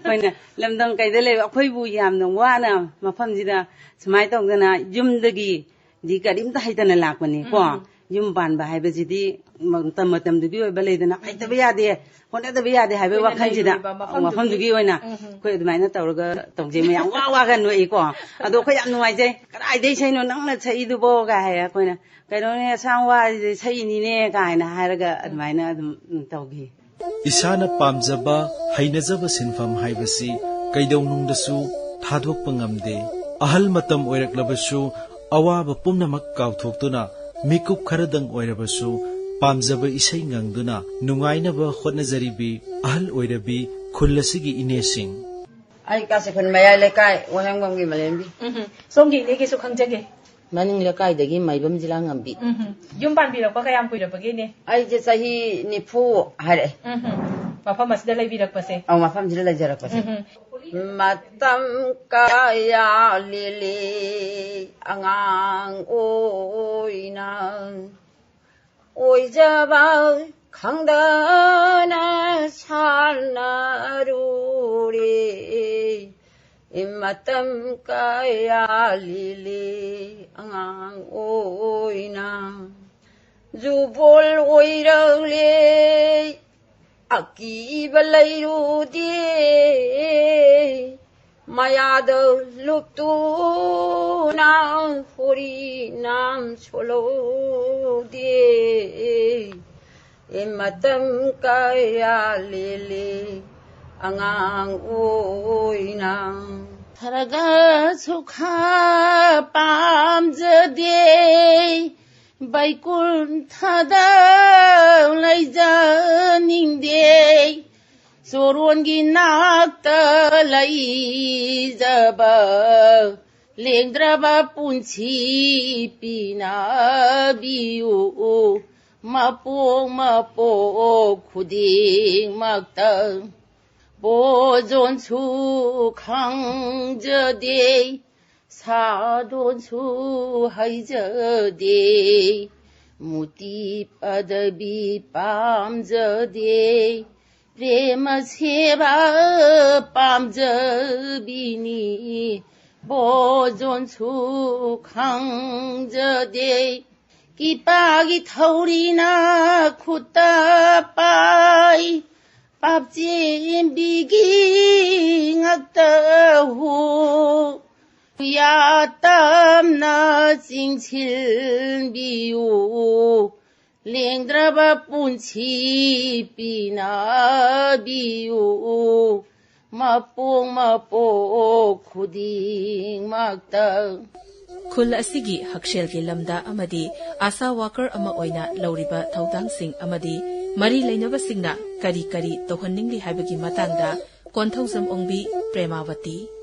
ꯑꯩꯈꯣꯏꯅ ꯂꯝꯗꯝ ꯀꯩꯗ ꯂꯩꯕ, ꯑꯩꯈꯣꯏꯕꯨ ꯌꯥꯝꯅ ꯋꯥꯅ ꯃꯐꯝꯁꯤꯗ ꯁꯨꯃꯥꯏꯅ ꯇꯧꯗꯅ ꯌꯨꯝꯗꯒꯤꯗꯤ ꯀꯔꯤꯝꯇ ꯍꯩꯇꯅ ꯂꯥꯛꯄꯅꯤꯀꯣ꯫ ꯎꯝ꯫ ꯌꯨꯝ ꯄꯥꯟꯕ ꯍꯥꯏꯕꯁꯤꯗꯤ ꯃꯇꯝ ꯃꯇꯝꯗꯨꯒꯤ ꯑꯣꯏꯕ ꯂꯩꯗꯅ, ꯍꯩꯇꯕ ꯌꯥꯗꯦ, ꯍꯣꯠꯅꯗꯕ ꯌꯥꯗꯦ ꯍꯥꯏꯕꯒꯤ ꯑꯩꯈꯣꯏꯅ ꯋꯥꯈꯜꯁꯤꯗ, ꯂꯩꯔꯨꯔꯤꯕ ꯃꯐꯝꯗꯨꯒꯤ ꯃꯐꯝꯗꯨꯒꯤ ꯑꯣꯏꯅ ꯎꯝ꯫ ꯑꯩꯈꯣꯏ ꯑꯗꯨꯃꯥꯏꯅ ꯇꯧꯔꯒ ꯇꯧꯖꯩ꯫ ꯃꯌꯥꯝ ꯋꯥ ꯋꯥꯒ ꯅꯣꯛꯏꯀꯣ꯫ ꯑꯗꯣ ꯑꯩꯈꯣꯏ ꯌꯥꯝ ꯅꯨꯡꯉꯥꯏꯖꯩ꯫ "ꯀꯗꯥꯏꯗꯩ ꯏꯁꯩꯅꯣ ꯅꯪꯅ ꯁꯛꯏꯗꯨꯕꯣ?" ꯀꯥꯏ ꯍꯥꯏ꯫ ꯑꯩꯈꯣꯏꯅ, "ꯀꯩꯅꯣꯅꯦ, ꯑꯁꯥꯡ ꯋꯥꯁꯤꯗꯤ ꯁꯛꯏꯅꯤꯅꯦ" ꯀꯥꯏꯅ ꯍꯥꯏꯔꯒ ꯑꯗꯨꯃꯥꯏꯅ ꯑꯗꯨꯝ, ꯎꯝ, ꯇꯧꯈꯤ꯫ ꯏꯁꯥꯅ ꯄꯥꯝꯖꯕ, ꯍꯩꯅꯖꯕ ꯁꯤꯟꯐꯝ ꯍꯥꯏꯕꯁꯤ ꯀꯩꯗꯧꯅꯨꯡꯗꯁꯨ ꯊꯥꯗꯣꯛꯄ ꯉꯝꯗꯦ꯫ ꯑꯍꯜ ꯃꯇꯝ ꯑꯣꯏꯔꯛꯂꯕꯁꯨ ꯑꯋꯥꯕ ꯄꯨꯝꯅꯃꯛ ꯀꯥꯎꯊꯣꯛꯇꯨꯅ, ꯃꯤꯀꯨꯞ ꯈꯔꯗꯪ ꯑꯣꯏꯔꯕꯁꯨ ꯄꯥꯝꯖꯕ ꯏꯁꯩ ꯉꯪꯗꯨꯅ ꯅꯨꯡꯉꯥꯏꯅꯕ ꯍꯣꯠꯅꯖꯔꯤꯕꯤ ꯑꯍꯜ ꯑꯣꯏꯔꯕꯤ ꯈꯨꯜ ꯑꯁꯤꯒꯤ ꯏꯅꯦꯁꯤꯡ꯫ ꯑꯩ ꯀꯥꯁꯤꯈꯨꯜ ꯃꯌꯥꯏ ꯂꯩꯀꯥꯏ ꯋꯥꯍꯦꯡꯕꯝꯒꯤ ꯃꯂꯦꯝꯕꯤ꯫ ꯎꯝꯍꯨꯝ꯫ ꯁꯣꯝꯒꯤ ꯏꯅꯦꯒꯤꯁꯨ ꯈꯪꯖꯒꯦ꯫ ꯃꯅꯤꯡ ꯂꯩꯀꯥꯏꯗꯒꯤ ꯃꯥꯏꯕꯝ ꯖꯤꯂꯥ ꯉꯝꯕꯤ꯫ ꯎꯝꯍꯨꯝ꯫ ꯌꯨꯝ ꯄꯥꯟꯕꯤꯔꯛꯄ ꯀꯌꯥꯝ ꯀꯨꯏꯔꯕꯒꯦ, ꯏꯅꯦ? ꯑꯩꯁꯦ ꯆꯍꯤ ꯅꯤꯐꯨ ꯍꯥꯏꯔꯛꯑꯦ꯫ ꯎꯝꯍꯨꯝ꯫ ꯃꯐꯝ ꯑꯁꯤꯗ ꯂꯩꯕꯤꯔꯛꯄꯁꯦ? ꯑꯧ, ꯃꯐꯝꯁꯤꯗ ꯂꯩꯖꯔꯛꯄꯁꯦ꯫ ꯎꯝꯍꯨꯝ꯫ ꯃꯇꯝ ꯀꯌꯥ ꯂꯦꯜꯂꯤ ꯑꯉꯥꯡ ꯑꯣꯏꯅ, ꯑꯣꯏꯖꯕ ꯈꯪꯗꯅ ꯁꯥꯟꯅꯔꯨꯔꯦ꯫ ꯃꯇꯝ ꯀꯌꯥ ꯂꯦꯜꯂꯤ ꯑꯉꯥꯡ ꯑꯣꯏꯅ꯫ ꯖꯨꯕꯣꯜ ꯑꯣꯏꯔꯛꯂꯦ, ꯑꯀꯤꯕ ꯂꯩꯔꯨꯗꯦ꯫ ꯃꯌꯥꯗ ꯂꯨꯞꯇꯨꯅ ꯍꯣꯔꯤ ꯅꯥꯝ ꯁꯣꯜꯍꯧꯗꯦ꯫ ꯑꯦ, ꯃꯇꯝ ꯀꯌꯥ ꯂꯦꯜꯂꯦ ꯑꯉꯥꯡ ꯑꯣꯏꯅ꯫ ꯊꯔꯒꯁꯨ ꯈꯥ ꯄꯥꯝꯖꯗꯦ, ꯕꯩꯀꯨꯟꯊꯗ ꯂꯩꯖꯅꯤꯡꯗꯦ, ꯆꯣꯔꯣꯟꯒꯤ ꯅꯥꯛꯇ ꯂꯩꯖꯕ, ꯂꯦꯡꯗ꯭ꯔꯕ ꯄꯨꯟꯁꯤ ꯄꯤꯅꯕꯤꯌꯨ꯫ ꯃꯄꯣꯛ ꯃꯄꯣꯛ ꯈꯨꯗꯤꯡꯃꯛꯇ ꯕꯣꯖꯣꯟꯁꯨ ꯈꯪꯖꯗꯦ, ꯁꯥꯗꯣꯟꯁꯨ ꯍꯩꯖꯗꯦ, ꯃꯨꯇꯤ ꯄꯗꯕꯤ ꯄꯥꯝꯖꯗꯦ, ꯄ꯭ꯔꯦꯃ ꯁꯦꯕꯥ ꯄꯥꯝꯖꯕꯤꯅꯤ꯫ ꯕꯣꯖꯣꯟꯁꯨ ꯈꯪꯖꯗꯦ, ꯀꯤꯄꯥꯒꯤ ꯊꯧꯔꯤꯅ ꯈꯨꯠꯇ ꯄꯥꯏ, ꯄꯥꯞꯆꯦꯝꯕꯤꯒꯤ ꯉꯛꯇ ꯍꯨ, ꯌꯥꯇꯝꯅ ꯆꯤꯡꯁꯤꯟꯕꯤꯌꯨ, ꯂꯦꯡꯗ꯭ꯔꯕ ꯄꯨꯟꯁꯤ ꯄꯤꯅꯕꯤꯌꯨ, ꯃꯄꯣꯛ ꯃꯄꯣꯛ ꯈꯨꯗꯤꯡꯃꯛꯇ꯫ ꯈꯨꯜ ꯑꯁꯤꯒꯤ ꯍꯛꯁꯦꯜꯒꯤ ꯂꯝꯗ ꯑꯃꯗꯤ ꯑꯥꯁꯥ ꯋꯥꯀꯔ ꯑꯃ ꯑꯣꯏꯅ ꯂꯧꯔꯤꯕ ꯊꯧꯗꯥꯡꯁꯤꯡ ꯑꯃꯗꯤ ꯃꯔꯤ ꯂꯩꯅꯕꯁꯤꯡꯅ ꯀꯔꯤ ꯀꯔꯤ ꯇꯧꯍꯟꯅꯤꯡꯂꯤ ꯍꯥꯏꯕꯒꯤ ꯃꯇꯥꯡꯗ ꯀꯣꯟꯊꯧꯖꯝ ꯑꯣꯡꯕꯤ ꯄ꯭ꯔꯦꯃꯥꯋꯇꯤ꯫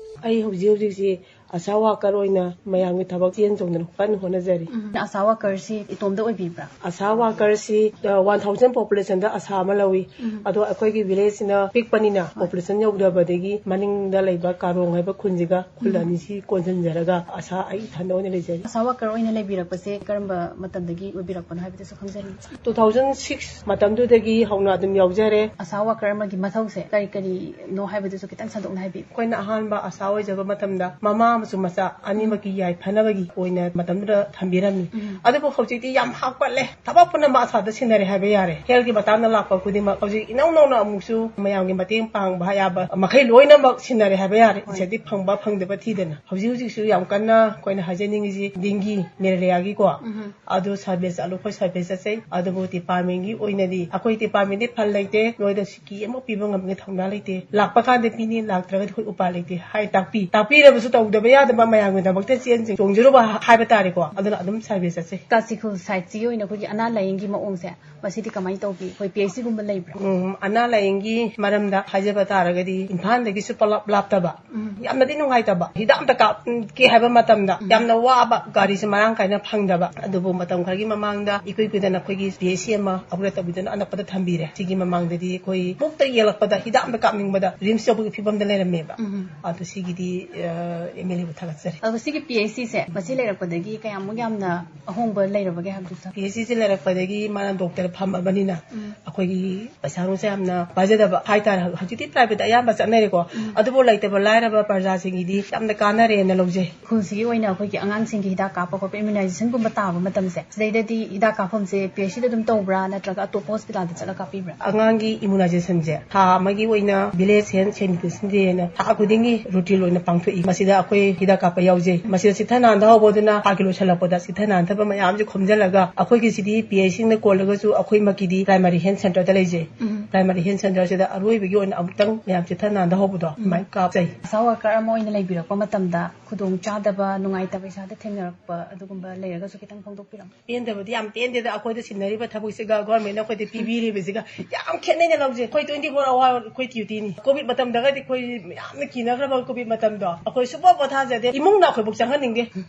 ꯑꯩ ꯍꯧꯖꯤꯛ ꯍꯧꯖꯤꯛꯁꯤ ꯑꯥꯁꯥ ꯋꯥꯀꯔ ꯑꯣꯏꯅ ꯃꯌꯥꯝꯒꯤ ꯊꯕꯛ ꯆꯦꯟ ꯆꯣꯡꯗꯅ ꯀꯟꯅ ꯍꯣꯠꯅꯖꯔꯤ꯫ ꯎꯝ, ꯑꯥꯁꯥ ꯋꯥꯀꯔꯁꯤ ꯏꯇꯣꯝꯗ ꯑꯣꯏꯕꯤꯕ꯭ꯔꯥ? ꯑꯥꯁꯥ ꯋꯥꯀꯔꯁꯤ, ꯑ, ꯋꯥꯟ ꯊꯥꯎꯖꯟ ꯄꯣꯄꯨꯂꯦꯁꯟꯗ ꯑꯥꯁꯥ ꯑꯃ ꯂꯧꯏ꯫ ꯎꯝ꯫ ꯑꯗꯣ ꯑꯩꯈꯣꯏꯒꯤ ꯚꯤꯂꯦꯖꯁꯤꯅ ꯄꯤꯛꯄꯅꯤꯅ, ꯍꯣꯏ, ꯄꯣꯄꯨꯂꯦꯁꯟ ꯌꯧꯗꯕꯗꯒꯤ ꯃꯅꯤꯡꯗ ꯂꯩꯕ ꯀꯥꯔꯣꯡ ꯍꯥꯏꯕ ꯈꯨꯟꯁꯤꯒ ꯈꯨꯜ, ꯎꯝ, ꯑꯅꯤꯁꯤ ꯀꯣꯟꯁꯤꯟꯖꯔꯒ ꯑꯥꯁꯥ ꯑꯩ ꯏꯊꯟꯗ ꯑꯣꯏꯅ ꯂꯩꯖꯔꯤ꯫ ꯑꯥꯁꯥ ꯋꯥꯀꯔ ꯑꯣꯏꯅ ꯂꯩꯕꯤꯔꯛꯄꯁꯦ ꯀꯔꯝꯕ ꯃꯇꯝꯗꯒꯤ ꯑꯣꯏꯕꯤꯔꯛꯄꯅꯣ ꯍꯥꯏꯕꯗꯨꯁꯨ ꯈꯪꯖꯅꯤꯡꯉꯤ꯫ ꯇꯨ ꯊꯥꯎꯖꯟ ꯁꯤꯛꯁ ꯃꯇꯝꯗꯨꯗꯒꯤ ꯍꯧꯅ ꯑꯗꯨꯝ ꯌꯥꯎꯖꯔꯦ꯫ ꯑꯥꯁꯥ ꯋꯥꯀꯔ ꯑꯃꯒꯤ ꯃꯊꯧꯁꯦ ꯀꯔꯤ ꯀꯔꯤꯅꯣ ꯍꯥꯏꯕꯗꯨꯁꯨ ꯈꯤꯇꯪ ꯁꯟꯗꯣꯛꯅ ꯍꯥꯏꯕꯤꯌꯨ꯫ ꯑꯩꯈꯣꯏꯅ ꯑꯍꯥꯟꯕ ꯑꯥꯁꯥ ꯑꯣꯏꯖꯕ ꯃꯇꯝꯗ ꯃꯃꯥ ꯑꯃꯁꯨꯡ ꯃꯆꯥ ꯑꯅꯤꯃꯛꯀꯤ ꯌꯥꯏꯐꯅꯕꯒꯤ ꯑꯣꯏꯅ ꯃꯇꯝꯗꯨꯗ ꯊꯝꯕꯤꯔꯝꯃꯤ꯫ ꯎꯝ꯫ ꯑꯗꯨꯕꯨ ꯍꯧꯖꯤꯛꯇꯤ ꯌꯥꯝ ꯍꯥꯞꯀꯠꯂꯦ꯫ ꯊꯕꯛ ꯄꯨꯝꯅꯃꯛ ꯑꯥꯁꯥꯗ ꯁꯤꯟꯅꯔꯦ ꯍꯥꯏꯕ ꯌꯥꯔꯦ꯫ ꯍꯦꯜꯊꯀꯤ ꯃꯇꯥꯡꯗ ꯂꯥꯛꯄ ꯈꯨꯗꯤꯡꯃꯛ ꯍꯧꯖꯤꯛ ꯏꯅꯧ ꯅꯧꯅ ꯑꯃꯨꯛꯁꯨ ꯃꯌꯥꯝꯒꯤ ꯃꯇꯦꯡ ꯄꯥꯡꯕ ꯌꯥꯕ ꯃꯈꯩ ꯂꯣꯏꯅꯃꯛ ꯁꯤꯟꯅꯔꯦ ꯍꯥꯏꯕ ꯌꯥꯔꯦ꯫ ꯍꯣꯏ꯫ ꯏꯟꯁꯦꯟꯇꯤꯚ ꯐꯪꯕ ꯐꯪꯗꯕ ꯊꯤꯗꯅ꯫ ꯍꯧꯖꯤꯛ ꯍꯧꯖꯤꯛꯁꯨ ꯌꯥꯝ ꯀꯟꯅ ꯑꯩꯈꯣꯏꯅ ꯍꯥꯏꯖꯅꯤꯡꯉꯤꯁꯤ ꯗꯦꯡꯒꯤ, ꯃꯦꯂꯦꯔꯤꯌꯥꯒꯤꯀꯣ꯫ ꯎꯝ꯫ ꯑꯗꯨ ꯁꯔꯚꯦ ꯆꯠꯂꯨ, ꯑꯩꯈꯣꯏ ꯁꯔꯚꯦ ꯆꯠꯆꯩ꯫ ꯑꯗꯨꯕꯨ ꯗꯤꯄꯥꯔꯠꯃꯦꯟꯒꯤ ꯑꯣꯏꯅꯗꯤ, ꯑꯩꯈꯣꯏ ꯗꯤꯄꯥꯔꯠꯃꯦꯟꯗꯤ ꯐꯟ ꯂꯩꯇꯦ, ꯅꯣꯏꯗ ꯁꯤꯀꯤ ꯑꯃ ꯄꯤꯕ ꯉꯝꯕꯒꯤ ꯊꯧꯅꯥ ꯂꯩꯇꯦ꯫ ꯂꯥꯛꯄ ꯀꯥꯟꯗ ꯄꯤꯅꯤ, ꯂꯥꯛꯇ꯭ꯔꯒꯗꯤ ꯑꯩꯈꯣꯏ ꯎꯄꯥꯏ ꯂꯩꯇꯦ ꯍꯥꯏ ꯇꯥꯛꯄꯤ꯫ ꯇꯥꯛꯄꯤꯔꯕꯁꯨ ꯇꯧꯗꯕ ꯌꯥꯗꯕ ꯃꯌꯥꯝꯒꯤꯗꯃꯛꯇ ꯆꯦꯟ ꯆꯣꯡꯖꯔꯨꯕ ꯍꯥꯏꯕ ꯇꯥꯔꯦꯀꯣ꯫ ꯑꯗꯨꯅ ꯑꯗꯨꯝ ꯁꯥꯔꯚꯤꯁ ꯆꯠꯆꯩ꯫ ꯀꯥꯁꯤꯈꯨꯜ ꯁꯥꯏꯠꯁꯤꯒꯤ ꯑꯣꯏꯅ ꯑꯩꯈꯣꯏꯒꯤ ꯑꯅꯥ ꯂꯥꯌꯦꯡꯒꯤ ꯃꯑꯣꯡꯁꯦ ꯃꯁꯤꯗꯤ ꯀꯃꯥꯏꯅ ꯇꯧꯕꯤ? ꯑꯩꯈꯣꯏ ꯄꯤ ꯑꯩꯆ ꯁꯤꯒꯨꯝꯕ ꯂꯩꯕ꯭ꯔꯥ? ꯎꯝ, ꯑꯅꯥ ꯂꯥꯌꯦꯡꯒꯤ ꯃꯔꯝꯗ ꯍꯥꯏꯖꯕ ꯇꯥꯔꯒꯗꯤ ꯏꯝꯐꯥꯜꯗꯒꯤꯁꯨ ꯄꯂꯞ ꯂꯥꯞꯇꯕ, ꯎꯝ꯫ ꯌꯥꯝꯅꯗꯤ ꯅꯨꯡꯉꯥꯏꯇꯕ, ꯍꯤꯗꯥꯛ ꯑꯝꯇ ꯀꯥꯞꯀꯦ ꯍꯥꯏꯕ ꯃꯇꯝꯗ ꯎꯝ꯫ ꯌꯥꯝꯅ ꯋꯥꯕ, ꯒꯥꯔꯤꯁꯦ ꯃꯔꯥꯡ ꯀꯥꯏꯅ ꯐꯪꯗꯕ꯫ ꯑꯗꯨꯕꯨ ꯃꯇꯝ ꯈꯔꯒꯤ ꯃꯃꯥꯡꯗ ꯏꯀꯨꯏ ꯀꯨꯏꯗꯅ ꯑꯩꯈꯣꯏꯒꯤ ꯄꯤ ꯑꯩꯆ ꯁꯤ ꯑꯃ ꯑꯞꯒ꯭ꯔꯦꯗ ꯇꯧꯕꯤꯗꯨꯅ ꯑꯅꯛꯄꯗ ꯊꯝꯕꯤꯔꯦ꯫ ꯁꯤꯒꯤ ꯃꯃꯥꯡꯗꯗꯤ ꯑꯩꯈꯣꯏ ꯄꯨꯛꯇ ꯌꯦꯛꯂꯛꯄꯗ ꯍꯤꯗꯥꯛ ꯑꯝꯇ ꯀꯥꯞꯅꯤꯡꯕꯗ ꯔꯤꯝꯁ ꯌꯧꯕꯒꯤ ꯐꯤꯕꯝꯗ ꯂꯩꯔꯝꯃꯦꯕ꯫ ꯎꯝ꯫ ꯑꯗꯨ ꯁꯤꯒꯤꯗꯤ ꯑꯦꯝ ꯑꯦꯜ ꯑꯦꯕꯨ ꯊꯥꯒꯠꯆꯔꯤ꯫ ꯑꯗꯣ ꯁꯤꯒꯤ ꯄꯤ ꯑꯩꯆ ꯁꯤꯁꯦ ꯃꯁꯤ ꯂꯩꯔꯛꯄꯗꯒꯤ ꯀꯌꯥꯃꯨꯛ ꯌꯥꯝꯅ ꯑꯍꯣꯡꯕ ꯂꯩꯔꯕꯒꯦ ꯍꯥꯏꯕꯗꯨ? ꯄꯤ ꯑꯩꯆ ꯁꯤꯁꯦ ꯂꯩꯔꯛꯄꯗꯒꯤ ꯃꯥꯅ ꯗꯣꯛꯇꯔ ꯐꯝꯃꯕꯅꯤꯅ ꯎꯝ꯫ ꯑꯩꯈꯣꯏꯒꯤ ꯄꯩꯁꯥ ꯅꯨꯡꯁꯥ ꯌꯥꯝꯅ ꯄꯥꯏꯖꯗꯕ ꯍꯥꯏꯇꯥꯔꯦ꯫ ꯍꯧꯖꯤꯛꯇꯤ ꯄ꯭ꯔꯥꯏꯚꯦꯠꯇ ꯑꯌꯥꯝꯕ ꯆꯠꯅꯔꯦꯀꯣ꯫ ꯎꯝ꯫ ꯑꯗꯨꯕꯨ ꯂꯩꯇꯕ ꯂꯥꯏꯔꯕ ꯄ꯭ꯔꯖꯥꯁꯤꯡꯒꯤꯗꯤ ꯌꯥꯝꯅ ꯀꯥꯟꯅꯔꯦꯅ ꯂꯧꯖꯩ꯫ ꯈꯨꯜꯁꯤꯒꯤ ꯑꯣꯏꯅ ꯑꯩꯈꯣꯏꯒꯤ ꯑꯉꯥꯡꯁꯤꯡꯒꯤ ꯍꯤꯗꯥꯛ ꯀꯥꯞꯄ ꯈꯣꯠꯄ, ꯏꯝꯃ꯭ꯌꯨꯅꯥꯏꯖꯦꯁꯟꯒꯨꯝꯕ ꯇꯥꯕ ꯃꯇꯝꯁꯦ, ꯁꯤꯗꯩꯗꯗꯤ ꯍꯤꯗꯥꯛ ꯀꯥꯞꯐꯝꯁꯦ ꯄꯤ ꯑꯩꯆ ꯁꯤꯗ ꯑꯗꯨꯝ ꯇꯧꯕ꯭ꯔꯥ, ꯅꯠꯇ꯭ꯔꯒ ꯑꯇꯣꯞꯄ ꯍꯣꯁꯄꯤꯇꯥꯜꯗ ꯆꯠꯂꯒ ꯀꯥꯞꯄꯤꯕ꯭ꯔꯥ? ꯑꯉꯥꯡꯒꯤ ꯏꯝꯃ꯭ꯌꯨꯅꯥꯏꯖꯦꯁꯟꯁꯦ ꯊꯥ ꯑꯃꯒꯤ ꯑꯣꯏꯅ ꯚꯤꯂꯦꯖ ꯍꯦꯜꯊ ꯁꯦꯅꯤꯇꯦꯁꯟ ꯗꯦꯅ ꯊꯥ ꯈꯨꯗꯤꯡꯒꯤ ꯔꯨꯇꯤꯟ ꯑꯣꯏꯅ ꯄꯥꯡꯊꯣꯛꯏ꯫ ꯃꯁꯤꯗ ꯑꯩꯈꯣꯏ ꯍꯤꯗꯥꯛ ꯀꯥꯞꯄ ꯌꯥꯎꯖꯩ꯫ ꯃꯁꯤꯗ ꯆꯤꯠꯊ ꯅꯥꯟꯊ ꯍꯧꯕꯗꯨꯅ ꯊꯥꯒꯤ ꯂꯣꯏꯁꯤꯜꯂꯛꯄꯗ ꯆꯤꯠꯊ ꯅꯥꯟꯊꯕ ꯃꯌꯥꯝꯁꯦ ꯈꯣꯝꯖꯤꯜꯂꯒ ꯑꯩꯈꯣꯏꯒꯤꯁꯤꯗꯤ ꯄꯤ ꯑꯩꯆ ꯁꯤꯅ ꯀꯣꯜꯂꯒꯁꯨ ꯑꯩꯈꯣꯏꯃꯛꯀꯤꯗꯤ ꯄ꯭ꯔꯥꯏꯃꯥꯔꯤ ꯍꯦꯜꯊ ꯁꯦꯟꯇꯔꯗ ꯂꯩꯖꯩ꯫ ꯎꯝ꯫ ꯄ꯭ꯔꯥꯏꯃꯥꯔꯤ ꯍꯦꯜꯊ ꯁꯦꯟꯇꯔꯁꯤꯗ ꯑꯔꯣꯏꯕꯒꯤ ꯑꯣꯏꯅ ꯑꯃꯨꯛꯇꯪ ꯃꯌꯥꯝ ꯆꯤꯠꯊ ꯅꯥꯟꯊ ꯍꯧꯕꯗꯣ ꯎꯝ꯫ ꯑꯗꯨꯃꯥꯏꯅ ꯀꯥꯞꯆꯩ꯫ ꯑꯁꯥ ꯋꯥꯔꯀꯔ ꯑꯃ ꯑꯣꯏꯅ ꯂꯩꯕꯤꯔꯛꯄ ꯃꯇꯝꯗ ꯈꯨꯗꯣꯡ ꯆꯥꯗꯕ, ꯅꯨꯡꯉꯥꯏꯇꯕ ꯏꯁꯥꯗ ꯊꯦꯡꯅꯔꯛꯄ ꯑꯗꯨꯒꯨꯝꯕ ꯂꯩꯔꯒꯁꯨ ꯈꯤꯇꯪ ꯐꯣꯡꯗꯣꯛꯄꯤꯔꯝꯃꯨ꯫ ꯄꯦꯟꯗꯕꯗꯤ ꯌꯥꯝ ꯄꯦꯟꯗꯦꯗ꯫ ꯑꯩꯈꯣꯏꯗ ꯁꯤꯟꯅꯔꯤꯕ ꯊꯕꯛꯁꯤꯒ ꯒꯣꯔꯃꯦꯟꯅ ꯑꯩꯈꯣꯏꯗ ꯄꯤꯕꯤꯔꯤꯕꯁꯤꯒ ꯌꯥꯝ ꯈꯦꯠꯅꯩꯅ ꯂꯧꯖꯩ꯫ ꯑꯩꯈꯣꯏ ꯇ꯭ꯋꯦꯟꯇꯤ ꯐꯣꯔ ꯑꯋꯥꯔ ꯑꯩꯈꯣꯏ ꯗ꯭ꯌꯨꯇꯤꯅꯤ꯫ ꯀꯣꯚꯤꯗ ꯃꯇꯝꯗꯒꯗꯤ ꯑꯩꯈꯣꯏ ꯌꯥꯝꯅ ꯀꯤꯅꯈ꯭ꯔꯕ ꯀꯣꯚꯤꯗ ꯃꯇꯝꯗꯣ꯫ ꯑꯩꯈꯣꯏ ꯁꯨꯡꯄꯣ ꯄꯣꯊꯥꯖꯗꯦ꯫ ꯏꯃꯨꯡꯅ ꯑꯩꯈꯣꯏꯕꯨ ꯆꯪꯍꯟꯅꯤꯡꯗꯦ꯫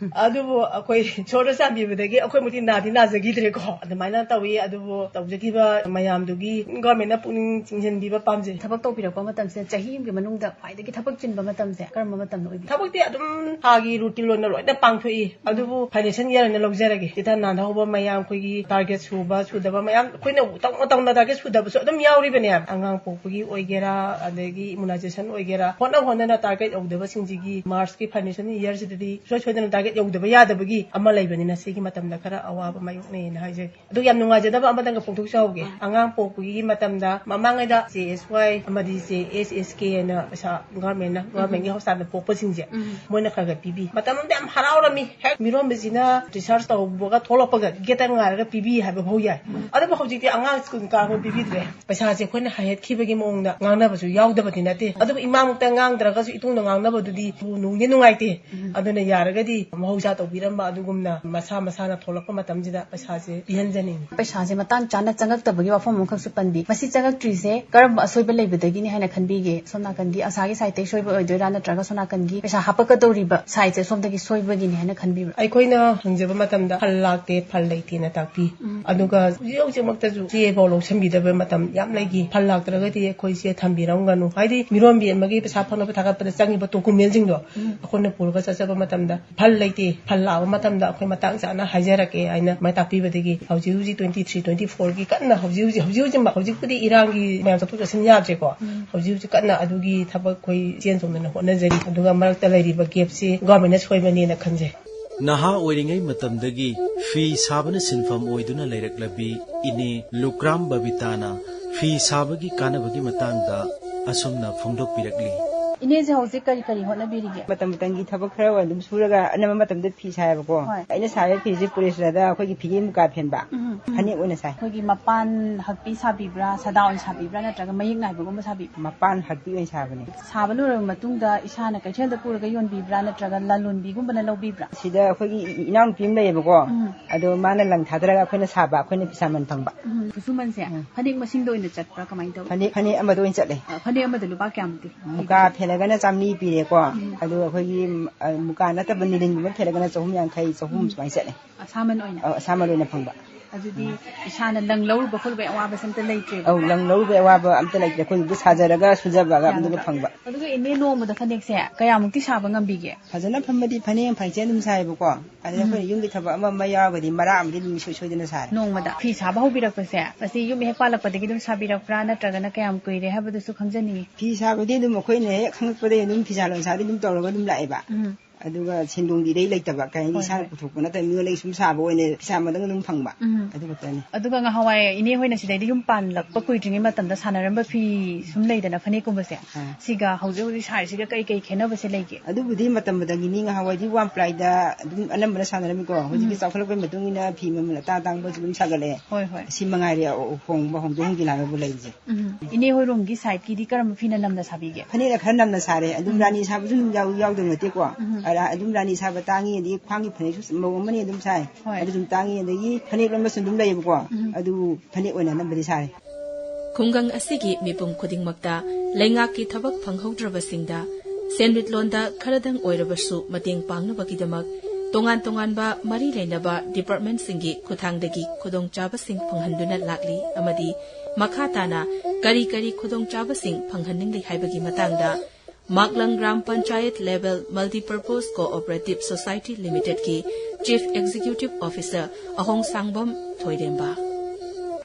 ꯑꯗꯨꯕꯨ ꯑꯩꯈꯣꯏ ꯏꯁꯣꯔꯅ ꯆꯥꯟꯕꯤꯕꯗꯒꯤ ꯑꯩꯈꯣꯏ ꯃꯨꯛꯇꯤ ꯅꯥꯗꯤ ꯅꯥꯖꯈꯤꯗ꯭ꯔꯦꯀꯣ꯫ ꯑꯗꯨꯃꯥꯏꯅ ꯇꯧꯏ꯫ ꯑꯗꯨꯕꯨ ꯇꯧꯖꯈꯤꯕ ꯃꯌꯥꯝꯗꯨꯒꯤ ꯒꯣꯔꯃꯦꯟꯅ ꯄꯨꯛꯅꯤꯡ ꯆꯤꯡꯁꯤꯟꯕꯤꯕ ꯄꯥꯝꯖꯩ꯫ ꯊꯕꯛ ꯇꯧꯕꯤꯔꯛꯄ ꯃꯇꯝꯁꯤꯗ ꯆꯍꯤ ꯑꯃꯒꯤ ꯃꯅꯨꯡꯗ ꯈ꯭ꯋꯥꯏꯗꯒꯤ ꯊꯕꯛ ꯆꯤꯟꯕ ꯃꯇꯝꯁꯦ ꯀꯔꯝꯕ ꯃꯇꯝꯗ ꯑꯣꯏꯕꯤꯒꯦ? ꯊꯕꯛꯇꯤ ꯑꯗꯨꯝ ꯊꯥꯒꯤ ꯔꯨꯇꯤꯟ ꯑꯣꯏꯅ ꯂꯣꯏꯅ ꯄꯥꯡꯊꯣꯛꯏ꯫ ꯑꯗꯨꯕꯨ ꯐꯥꯏꯅꯥꯟꯁꯤꯌꯦꯜ ꯏꯌꯥꯔ ꯑꯣꯏꯅ ꯂꯧꯖꯔꯒꯦ꯫ ꯆꯤꯠꯊ ꯅꯥꯟꯊ ꯍꯧꯕ ꯃꯌꯥꯝ, ꯑꯩꯈꯣꯏꯒꯤ ꯇꯥꯔꯒꯦꯠ ꯁꯨꯕ ꯁꯨꯗꯕ ꯃꯌꯥꯝ, ꯑꯩꯈꯣꯏꯅ ꯇꯧꯅ ꯇꯧꯅ ꯇꯥꯔꯒꯦꯠ ꯁꯨꯗꯕꯁꯨ ꯑꯗꯨꯝ ꯌꯥꯎꯔꯤꯕꯅꯦ꯫ ꯑꯉꯥꯡ ꯄꯣꯛꯄꯒꯤ ꯑꯣꯏꯒꯦꯔꯥ, ꯑꯗꯒꯤ ꯏꯃ꯭ꯌꯨꯅꯥꯏꯖꯦꯁꯟ ꯑꯣꯏꯒꯦꯔꯥ, ꯍꯣꯠꯅ ꯍꯣꯠꯅꯅ ꯇꯥꯔꯒꯦꯠ ꯌꯧꯗꯕꯁꯤꯡꯁꯤꯒꯤ ꯃꯥꯔꯆꯀꯤ ꯐꯥꯏꯅꯥꯟꯁꯤꯌꯦꯜ ꯏꯌꯥꯔꯁꯤꯗꯗꯤ ꯁꯨꯡꯁꯣꯏ ꯁꯣꯏꯗꯅ ꯇꯥꯔꯒꯦꯠ ꯌꯧꯗꯕ ꯌꯥꯗꯕꯒꯤ ꯑꯃ ꯂꯩꯕꯅꯤꯅ ꯁꯤꯒꯤ ꯃꯇꯝꯗ ꯈꯔ ꯑꯋꯥꯕ ꯃꯥꯌꯣꯛꯅꯩꯌꯦꯅ ꯍꯥꯏꯖꯒꯦ꯫ ꯑꯗꯨ ꯌꯥꯝ ꯅꯨꯡꯉꯥꯏꯖꯗꯕ ꯑꯃꯇꯪꯒ ꯐꯣꯡꯗꯣꯛꯆꯍꯧꯒꯦ꯫ ꯑꯉꯥꯡ ꯄꯣꯛꯄꯒꯤ ꯃꯇꯝꯗ ꯃꯃꯥꯡꯉꯩꯗ ꯁꯤ ꯑꯦꯁ ꯋꯥꯏ ꯑꯃꯗꯤ ꯁꯤ ꯑꯦꯁ ꯑꯦꯁ ꯀꯦ ꯍꯥꯏꯅ ꯄꯩꯁꯥ ꯒꯚꯔꯟꯃꯦꯟꯅ, ꯒꯚꯔꯟꯃꯦꯟꯒꯤ ꯍꯣꯁꯄꯤꯇꯥꯜꯗ ꯄꯣꯛꯄꯁꯤꯡꯁꯦ, ꯎꯝ꯫ ꯃꯣꯏꯅ ꯈꯔ ꯈꯔ ꯄꯤꯕꯤ꯫ ꯃꯇꯝ ꯑꯃꯗ ꯌꯥꯝ ꯍꯔꯥꯎꯔꯝꯃꯤ꯫ ꯍꯦꯛ ꯃꯤꯔꯣꯟꯕꯁꯤꯅ ꯗꯤꯁꯆꯥꯔꯖ ꯇꯧꯕꯒ ꯊꯣꯛꯂꯛꯄꯒ ꯒꯦꯠꯇ ꯉꯥꯏꯔꯒ ꯄꯤꯕꯤ ꯍꯥꯏꯕ ꯐꯥꯎ ꯌꯥꯏ꯫ ꯎꯝ꯫ ꯑꯗꯨꯕꯨ ꯍꯧꯖꯤꯛꯇꯤ ꯑꯉꯥꯡ ꯁ꯭ꯀꯨꯜ ꯀꯥꯕ ꯄꯤꯕꯤꯗ꯭ꯔꯦ꯫ ꯄꯩꯁꯥꯁꯦ ꯑꯩꯈꯣꯏꯅ ꯍꯥꯏꯍꯠꯈꯤꯕꯒꯤ ꯃꯑꯣꯡꯗ ꯉꯥꯡꯅꯕꯁꯨ ꯌꯥꯎꯗꯕꯗꯤ ꯅꯠꯇꯦ꯫ ꯑꯗꯨꯕꯨ ꯏꯃꯥꯃꯛꯇ ꯉꯥꯡꯗ꯭ꯔꯒꯁꯨ ꯏꯇꯨꯡꯗ ꯉꯥꯡꯅꯕꯗꯨꯗꯤ ꯅꯨꯡꯗꯤ ꯅꯨꯡꯉꯥꯏꯇꯦ꯫ ꯎꯝ꯫ ꯑꯗꯨꯅ ꯌꯥꯔꯒꯗꯤ ꯃꯍꯧꯁꯥ ꯇꯧꯕꯤꯔꯝꯕ ꯑꯗꯨꯒꯨꯝꯅ ꯃꯁꯥ ꯃꯁꯥꯅ ꯊꯣꯛꯂꯛꯄ ꯃꯇꯝꯁꯤꯗ ꯄꯩꯁꯥꯁꯦ ꯄꯤꯍꯟꯖꯅꯤꯡꯉꯤ꯫ ꯄꯩꯁꯥꯁꯦ ꯃꯇꯥꯡ ꯆꯥꯅ ꯆꯪꯉꯛꯇꯕꯒꯤ ꯋꯥꯐꯝ ꯑꯃꯈꯛꯁꯨ ꯄꯟꯕꯤ꯫ ꯃꯁꯤ ꯆꯪꯉꯛꯇ꯭ꯔꯤꯁꯦ ꯀꯔꯝꯕ ꯑꯁꯣꯏꯕ ꯂꯩꯕꯗꯒꯤꯅꯤ ꯍꯥꯏꯅ ꯈꯟꯕꯤꯒꯦ? ꯁꯣꯝ ꯅꯥꯀꯟꯒꯤ ꯑꯁꯥꯒꯤ ꯁꯥꯏꯠꯇꯒꯤ ꯁꯣꯏꯕ ꯑꯣꯏꯗꯣꯏꯔꯥ, ꯅꯠꯇ꯭ꯔꯒ ꯁꯣꯝ ꯅꯥꯀꯟꯒꯤ ꯄꯩꯁꯥ ꯍꯥꯞꯄꯛꯀꯗꯧꯔꯤꯕ ꯁꯥꯏꯠꯁꯦ ꯁꯣꯝꯗꯒꯤ ꯁꯣꯏꯕꯒꯤꯅꯤ ꯍꯥꯏꯅ ꯈꯟꯕꯤꯕ꯭ꯔꯥ? ꯑꯩꯈꯣꯏꯅ ꯍꯪꯖꯕ ꯃꯇꯝꯗ ꯐꯜ ꯂꯥꯛꯇꯦ, ꯐꯜ ꯂꯩꯇꯦꯅ ꯇꯥꯛꯄꯤ꯫ ꯎꯝ꯫ ꯑꯗꯨꯒ ꯍꯧꯖꯤꯛ ꯍꯧꯖꯤꯛꯃꯛꯇꯁꯨ ꯆꯦꯐꯥꯎ ꯂꯧꯁꯤꯟꯕꯤꯗꯕ ꯃꯇꯝ ꯌꯥꯝ ꯂꯩꯈꯤ꯫ ꯐꯜ ꯂꯥꯛꯇ꯭ꯔꯒꯗꯤ ꯑꯩꯈꯣꯏ ꯆꯦ ꯊꯝꯕꯤꯔꯝꯒꯅꯨ꯫ ꯍꯥꯏꯗꯤ ꯃꯤꯔꯣꯟꯕꯤ ꯑꯃꯒꯤ ꯄꯩꯁꯥ ꯐꯪꯅꯕ ꯊꯥꯒꯠꯄꯗ ꯆꯪꯉꯤꯕ ꯗꯣꯀꯨꯃꯦꯟꯁꯤꯡꯗꯣ ꯎꯝ꯫ ꯑꯩꯈꯣꯏꯅ ꯄꯨꯔꯒ ꯆꯠꯆꯕ ꯃꯇꯝꯗ ꯐꯜ ꯂꯩꯇꯦ, ꯐꯜ ꯂꯥꯛꯄ ꯃꯇꯝꯗ ꯑꯩꯈꯣꯏ ꯃꯇꯥꯡ ꯆꯥꯅ ꯍꯥꯏꯖꯔꯛꯀꯦ ꯍꯥꯏꯅ ꯃꯥꯏ ꯇꯥꯛꯄꯤꯕꯗꯒꯤ ꯍꯧꯖꯤꯛ ꯍꯧꯖꯤꯛ ꯇ꯭ꯋꯦꯟꯇꯤ ꯊ꯭ꯔꯤ, ꯇ꯭ꯋꯦꯟꯇꯤ ꯐꯣꯔꯒꯤ ꯀꯟꯅ ꯍꯧꯖꯤꯛ ꯍꯧꯖꯤꯛ, ꯍꯧꯖꯤꯛ ꯍꯧꯖꯤꯛꯃꯛ, ꯍꯧꯖꯤꯛꯄꯨꯗꯤ ꯏꯔꯥꯡꯒꯤ ꯃꯌꯥꯝ ꯆꯠꯊꯣꯛ ꯆꯠꯁꯤꯟ ꯌꯥꯗ꯭ꯔꯦꯀꯣ꯫ ꯎꯝ꯫ ꯍꯧꯖꯤꯛ ꯍꯧꯖꯤꯛ ꯀꯟꯅ ꯑꯗꯨꯒꯤ ꯊꯕꯛ ꯑꯩꯈꯣꯏ ꯆꯦꯟ ꯆꯣꯡꯗꯅ ꯍꯣꯠꯅꯖꯔꯤ꯫ ꯑꯗꯨꯒ ꯃꯔꯛꯇ ꯂꯩꯔꯤꯕ ꯒꯦꯞꯁꯤ ꯒꯣꯔꯃꯦꯟꯅ ꯁꯣꯏꯕꯅꯦꯅ ꯈꯟꯖꯩ꯫ ꯅꯍꯥ ꯑꯣꯏꯔꯤꯉꯩ ꯃꯇꯝꯗꯒꯤ ꯐꯤ ꯁꯥꯕꯅ ꯁꯤꯟꯐꯝ ꯑꯣꯏꯗꯨꯅ ꯂꯩꯔꯛꯂꯕꯤ ꯏꯅꯦ ꯂꯨꯀ꯭ꯔꯥꯝ ꯕꯕꯤꯇꯥꯅ ꯐꯤ ꯁꯥꯕꯒꯤ ꯀꯥꯟꯅꯕꯒꯤ ꯃꯇꯥꯡꯗ ꯑꯁꯨꯝꯅ ꯐꯣꯡꯗꯣꯛꯄꯤꯔꯛꯂꯤ꯫ ꯏꯅꯦꯁꯦ ꯍꯧꯖꯤꯛ ꯀꯔꯤ ꯀꯔꯤ ꯍꯣꯠꯅꯕꯤꯔꯤꯒꯦ? ꯃꯇꯝ ꯃꯇꯝꯒꯤ ꯊꯕꯛ ꯈꯔ ꯑꯗꯨꯝ ꯁꯨꯔꯒ ꯑꯅꯝꯕ ꯃꯇꯝꯗ ꯐꯤ ꯁꯥꯏꯌꯦꯕꯀꯣ꯫ ꯍꯣꯏ꯫ ꯑꯩꯅ ꯁꯥꯕ ꯐꯤꯁꯦ ꯄꯣꯂꯤꯁꯇꯔꯗ ꯑꯩꯈꯣꯏꯒꯤ ꯐꯤꯒꯦ ꯃꯨꯀꯥ ꯐꯦꯟꯕ ꯎꯝ, ꯎꯝ꯫ ꯐꯅꯦꯛ ꯑꯣꯏꯅ ꯁꯥꯏ꯫ ꯑꯩꯈꯣꯏꯒꯤ ꯃꯄꯥꯟ ꯍꯛꯄꯤ ꯁꯥꯕꯤꯕ꯭ꯔꯥ, ꯁꯥꯗꯥ ꯑꯣꯏꯅ ꯁꯥꯕꯤꯕ꯭ꯔꯥ, ꯅꯠꯇ꯭ꯔꯒ ꯃꯌꯦꯛ ꯅꯥꯏꯕꯒꯨꯝꯕ ꯁꯥꯕꯤꯕ꯭ꯔꯥ? ꯃꯄꯥꯟ ꯍꯛꯄꯤ ꯑꯣꯏꯅ ꯁꯥꯕꯅꯦ꯫ ꯁꯥꯕ ꯂꯣꯏꯔꯕ ꯃꯇꯨꯡꯗ ꯏꯁꯥꯅ ꯀꯩꯊꯦꯜꯗ ꯄꯨꯔꯒ ꯌꯣꯟꯕꯤꯕ꯭ꯔꯥ, ꯅꯠꯇ꯭ꯔꯒ ꯂꯂꯣꯟꯕꯤꯒꯨꯝꯕꯅ ꯂꯧꯕꯤꯕ꯭ꯔꯥ? ꯁꯤꯗ ꯑꯩꯈꯣꯏꯒꯤ ꯏꯅꯥꯎꯅꯨꯄꯤ ꯑꯃ ꯂꯩꯌꯦꯕꯀꯣ꯫ ꯎꯝ꯫ ꯑꯗꯣ ꯃꯥꯅ ꯂꯪ ꯊꯥꯗꯔꯒ ꯑꯩꯈꯣꯏꯅ ꯁꯥꯕ, ꯑꯩꯈꯣꯏꯅ ꯄꯩꯁꯥ ꯃꯟ ꯐꯪꯕ꯫ ꯎꯝ, ꯈꯨꯠꯁꯨꯃꯟꯁꯦ ꯎꯝ꯫ ꯐꯅꯦꯛ ꯃꯁꯤꯡꯗ ꯑꯣꯏꯅ ꯆꯠꯄ꯭ꯔꯥ, ꯀꯃꯥꯏꯅ ꯇꯧꯏ? ꯐꯅꯦꯛ, ꯐꯅꯦꯛ ꯑꯃꯗ ꯑꯣꯏꯅ ꯆꯠꯂꯦ꯫ ꯑ, ꯐꯅꯦꯛ ꯑꯃꯗ ꯂꯨꯄꯥ ꯀꯌꯥꯃꯨꯛꯇꯤ? ꯃꯨꯀꯥ ꯐꯦꯜꯂꯒꯅ ꯆꯥꯝꯃꯔꯤ ꯄꯤꯔꯦꯀꯣ꯫ ꯎꯝ꯫ ꯑꯗꯨꯒ ꯑꯩꯈꯣꯏꯒꯤ, ꯑ, ꯃꯨꯀꯥ ꯅꯠꯇꯕ ꯅꯤꯂꯤꯟꯒꯨꯝꯕ ꯐꯦꯜꯂꯒꯅ ꯆꯍꯨꯝ ꯌꯥꯡꯈꯩ, ꯆꯍꯨꯝ ꯎꯝ꯫ ꯁꯨꯃꯥꯏꯅ ꯆꯠꯂꯦ꯫ ꯑꯁꯥꯃꯟ ꯑꯣꯏꯅ? ꯑꯧ, ꯑꯁꯥꯃꯟ ꯑꯣꯏꯅ ꯐꯪꯕ꯫ ꯑꯗꯨꯗꯤ ꯏꯁꯥꯅ ꯂꯪ ꯂꯧꯔꯨꯕ ꯈꯣꯠꯂꯨꯕ ꯑꯋꯥꯕꯁꯦ ꯑꯝꯇ ꯂꯩꯇ꯭ꯔꯦꯕ? ꯑꯧ, ꯂꯪ ꯂꯧꯔꯨꯕꯩ ꯑꯋꯥꯕ ꯑꯝꯇ ꯂꯩꯇ꯭ꯔꯦ꯫ ꯑꯩꯈꯣꯏ ꯁꯥꯖꯔꯒ ꯁꯨꯖꯕꯒ ꯌꯥꯝꯅ ꯑꯗꯨꯒ ꯐ-, ꯐꯪꯕ꯫ ꯑꯗꯨꯒ ꯏꯅꯦ, ꯅꯣꯡꯃꯗ ꯐꯅꯦꯛꯁꯦ ꯀꯌꯥꯃꯨꯛꯇꯤ ꯁꯥꯕ ꯉꯝꯕꯤꯒꯦ? ꯐꯖꯅ ꯐꯝꯃꯗꯤ ꯐꯅꯦꯛ ꯑꯃ ꯐꯥꯏꯆꯦ ꯑꯗꯨꯝ ꯁꯥꯏꯕꯀꯣ꯫ ꯑꯗꯩ ꯎꯝ꯫ ꯑꯩꯈꯣꯏꯅ ꯌꯨꯝꯒꯤ ꯊꯕꯛ ꯑꯃ ꯑꯃ ꯌꯥꯎꯔꯒꯗꯤ ꯃꯔꯥꯛ ꯑꯃꯗꯤ ꯑꯗꯨꯝ ꯏꯁꯣꯏ ꯁꯣꯏꯗꯅ ꯁꯥꯔꯦ꯫ ꯅꯣꯡꯃꯗ ꯐꯤ ꯁꯥꯕ ꯍꯧꯕꯤꯔꯛꯄꯁꯦ, ꯃꯁꯤ ꯌꯨꯝ ꯍꯦꯛ ꯄꯥꯜꯂꯛꯄꯗꯒꯤ ꯑꯗꯨꯝ ꯁꯥꯕꯤꯔꯛꯄ꯭ꯔꯥ, ꯅꯠꯇ꯭ꯔꯒꯅ ꯀꯌꯥꯝ ꯀꯨꯏꯔꯦ ꯍꯥꯏꯕꯗꯨꯁꯨ ꯈꯪꯖꯅꯤꯡꯉꯤ꯫ ꯐꯤ ꯁꯥꯕꯗꯤ ꯑꯗꯨꯝ ꯑꯩꯈꯣꯏꯅ ꯍꯦꯛ ꯈꯪꯉꯛꯄꯗꯒꯤ ꯑꯗꯨꯝ ꯐꯤꯁꯥ ꯂꯣꯟꯁꯥꯗꯤ ꯑꯗꯨꯝ ꯇꯧꯔꯒ ꯑꯗꯨꯝ ꯂꯥꯛꯑꯦꯕ꯫ ꯎꯝ꯫ ꯑꯗꯨꯒ ꯁꯦꯟꯗꯣꯡꯗꯤ ꯏꯔꯩ ꯂꯩꯇꯕ, ꯀꯩ ꯍꯥꯏꯅꯤ, ꯍꯣꯏ, ꯏꯁꯥꯅ ꯍꯣꯏ꯫ ꯄꯨꯊꯣꯛꯄ ꯅꯠꯇꯕ, ꯃꯤꯉꯣꯟꯗꯒꯤ ꯁꯨꯝ ꯁꯥꯕ ꯑꯣꯏꯅ ꯄꯩꯁꯥ ꯑꯃꯗꯪ ꯑꯗꯨꯝ ꯐꯪꯕ꯫ ꯎꯝ꯫ ꯑꯗꯨ ꯈꯛꯇꯅꯤ꯫ ꯑꯗꯨꯒ ꯉꯍꯥꯟꯋꯥꯏ ꯏꯅꯦ ꯍꯣꯏꯅ ꯁꯤꯗꯩꯗ ꯌꯨꯝ ꯄꯥꯟꯂꯛꯄ ꯀꯨꯏꯗ꯭ꯔꯤꯉꯩ ꯃꯇꯝꯗ ꯁꯥꯟꯅꯔꯝꯕ ꯐꯤ ꯁꯨꯝ ꯂꯩꯗꯅ, ꯐꯅꯦꯛꯀꯨꯝꯕꯁꯦ, ꯑꯥ꯫ ꯁꯤꯒ ꯍꯧꯖꯤꯛ ꯍꯧꯖꯤꯛ ꯁꯥꯔꯤꯁꯤꯒ ꯀꯩ ꯀꯩ ꯈꯦꯠꯅꯕꯁꯦ ꯂꯩꯒꯦ? ꯑꯗꯨꯕꯨꯗꯤ ꯃꯇꯝ ꯃꯇꯝꯒꯤꯅꯤ꯫ ꯉꯍꯥꯟꯋꯥꯏꯗꯤ ꯋꯥꯟ ꯄ꯭ꯂꯥꯏꯗ ꯑꯗꯨꯝ ꯑꯅꯝꯕꯅ ꯁꯥꯟꯅꯔꯝꯃꯤꯀꯣ꯫ ꯍꯧꯖꯤꯛꯇꯤ ꯎꯝ꯫ ꯆꯥꯎꯈꯠꯂꯛꯄꯒꯤ ꯃꯇꯨꯡ ꯏꯟꯅ ꯐꯤ ꯃꯃꯜ ꯑꯇꯥꯡ ꯑꯇꯥꯡꯕꯁꯨ ꯑꯗꯨꯝ ꯁꯥꯒꯠꯂꯛꯑꯦ꯫ ꯍꯣꯏ, ꯍꯣꯏ꯫ ꯁꯤ ꯃꯉꯥꯏꯔꯦ, ꯑꯍꯣꯡꯕ ꯍꯣꯡꯗꯣꯛ ꯍꯣꯡꯖꯤꯟ ꯍꯥꯏꯕꯕꯨ ꯂꯩꯔꯤꯁꯦ꯫ ꯎꯝ꯫ ꯏꯅꯦ ꯍꯣꯏꯔꯣꯝꯒꯤ ꯁꯥꯏꯠꯀꯤꯗꯤ ꯀꯔꯝꯕ ꯐꯤꯅ ꯅꯝꯅ ꯁꯥꯕꯤꯒꯦ? ꯐꯅꯦꯛꯅ ꯈꯔ ꯅꯝꯅ ꯁꯥꯔꯦ꯫ ꯑꯗꯨꯝ ꯎꯝ꯫ ꯔꯥꯅꯤ ꯁꯥꯕꯁꯨ ꯑꯗꯨꯝ ꯌꯥꯎ-, ꯌꯥꯎꯗꯕ ꯅꯠꯇꯦꯀꯣ꯫ ꯎꯝ꯫ ꯑꯗ ꯑꯗꯨꯝ ꯔꯥꯅꯤ ꯁꯥꯕ ꯇꯥꯡꯉꯤ, ꯑꯗꯒꯤ ꯈ꯭ꯋꯥꯡꯒꯤ ꯐꯅꯦꯛꯁꯨ ꯃꯧ ꯑꯃꯅꯤ ꯑꯗꯨꯝ ꯁꯥꯏ꯫ ꯍꯣꯏ꯫ ꯑꯗꯨ ꯑꯗꯨꯝ ꯇꯥꯡꯉꯤ, ꯑꯗꯒꯤ ꯐꯅꯦꯛ ꯂꯣꯟꯕꯁꯨ ꯑꯗꯨꯝ ꯂꯩꯌꯦꯕꯀꯣ꯫ ꯎꯝ꯫ ꯑꯗꯨ ꯐꯅꯦꯛ ꯑꯣꯏꯅ ꯑꯅꯝꯕꯗꯤ ꯁꯥꯔꯦ꯫ ꯈꯨꯡꯒꯪ ꯑꯁꯤꯒꯤ ꯃꯤꯄꯨꯝ ꯈꯨꯗꯤꯡꯃꯛꯇ ꯂꯩꯉꯥꯛꯀꯤ ꯊꯕꯛ ꯐꯪꯍꯧꯗ꯭ꯔꯕꯁꯤꯡꯗ ꯁꯦꯟꯃꯤꯠꯂꯣꯟꯗ ꯈꯔꯗꯪ ꯑꯣꯏꯔꯕꯁꯨ ꯃꯇꯦꯡ ꯄꯥꯡꯅꯕꯒꯤꯗꯃꯛ ꯇꯣꯉꯥꯟ ꯇꯣꯉꯥꯟꯕ ꯃꯔꯤ ꯂꯩꯅꯕ ꯗꯤꯄꯥꯔꯠꯃꯦꯟꯠꯁꯤꯡꯒꯤ ꯈꯨꯠꯊꯥꯡꯗꯒꯤ ꯈꯨꯗꯣꯡꯆꯥꯕꯁꯤꯡ ꯐꯪꯍꯟꯗꯨꯅ ꯂꯥꯛꯂꯤ ꯑꯃꯗꯤ ꯃꯈꯥ ꯇꯥꯅ ꯀꯔꯤ ꯀꯔꯤ ꯈꯨꯗꯣꯡꯆꯥꯕꯁꯤꯡ ꯐꯪꯍꯟꯅꯤꯡꯂꯤ ꯍꯥꯏꯕꯒꯤ ꯃꯇꯥꯡꯗ Maklang gram panchayat level multipurpose cooperative society ꯂꯤꯃꯤꯇꯦꯗꯀꯤ ꯆꯤꯐ ꯑꯦꯛꯖꯤꯀ꯭ꯌꯨꯇꯤꯚ ꯑꯣꯐꯤꯁꯥꯔ ꯑꯍꯣꯡꯁꯥꯡꯕꯝ ꯊꯣꯏꯔꯦꯝꯕ꯫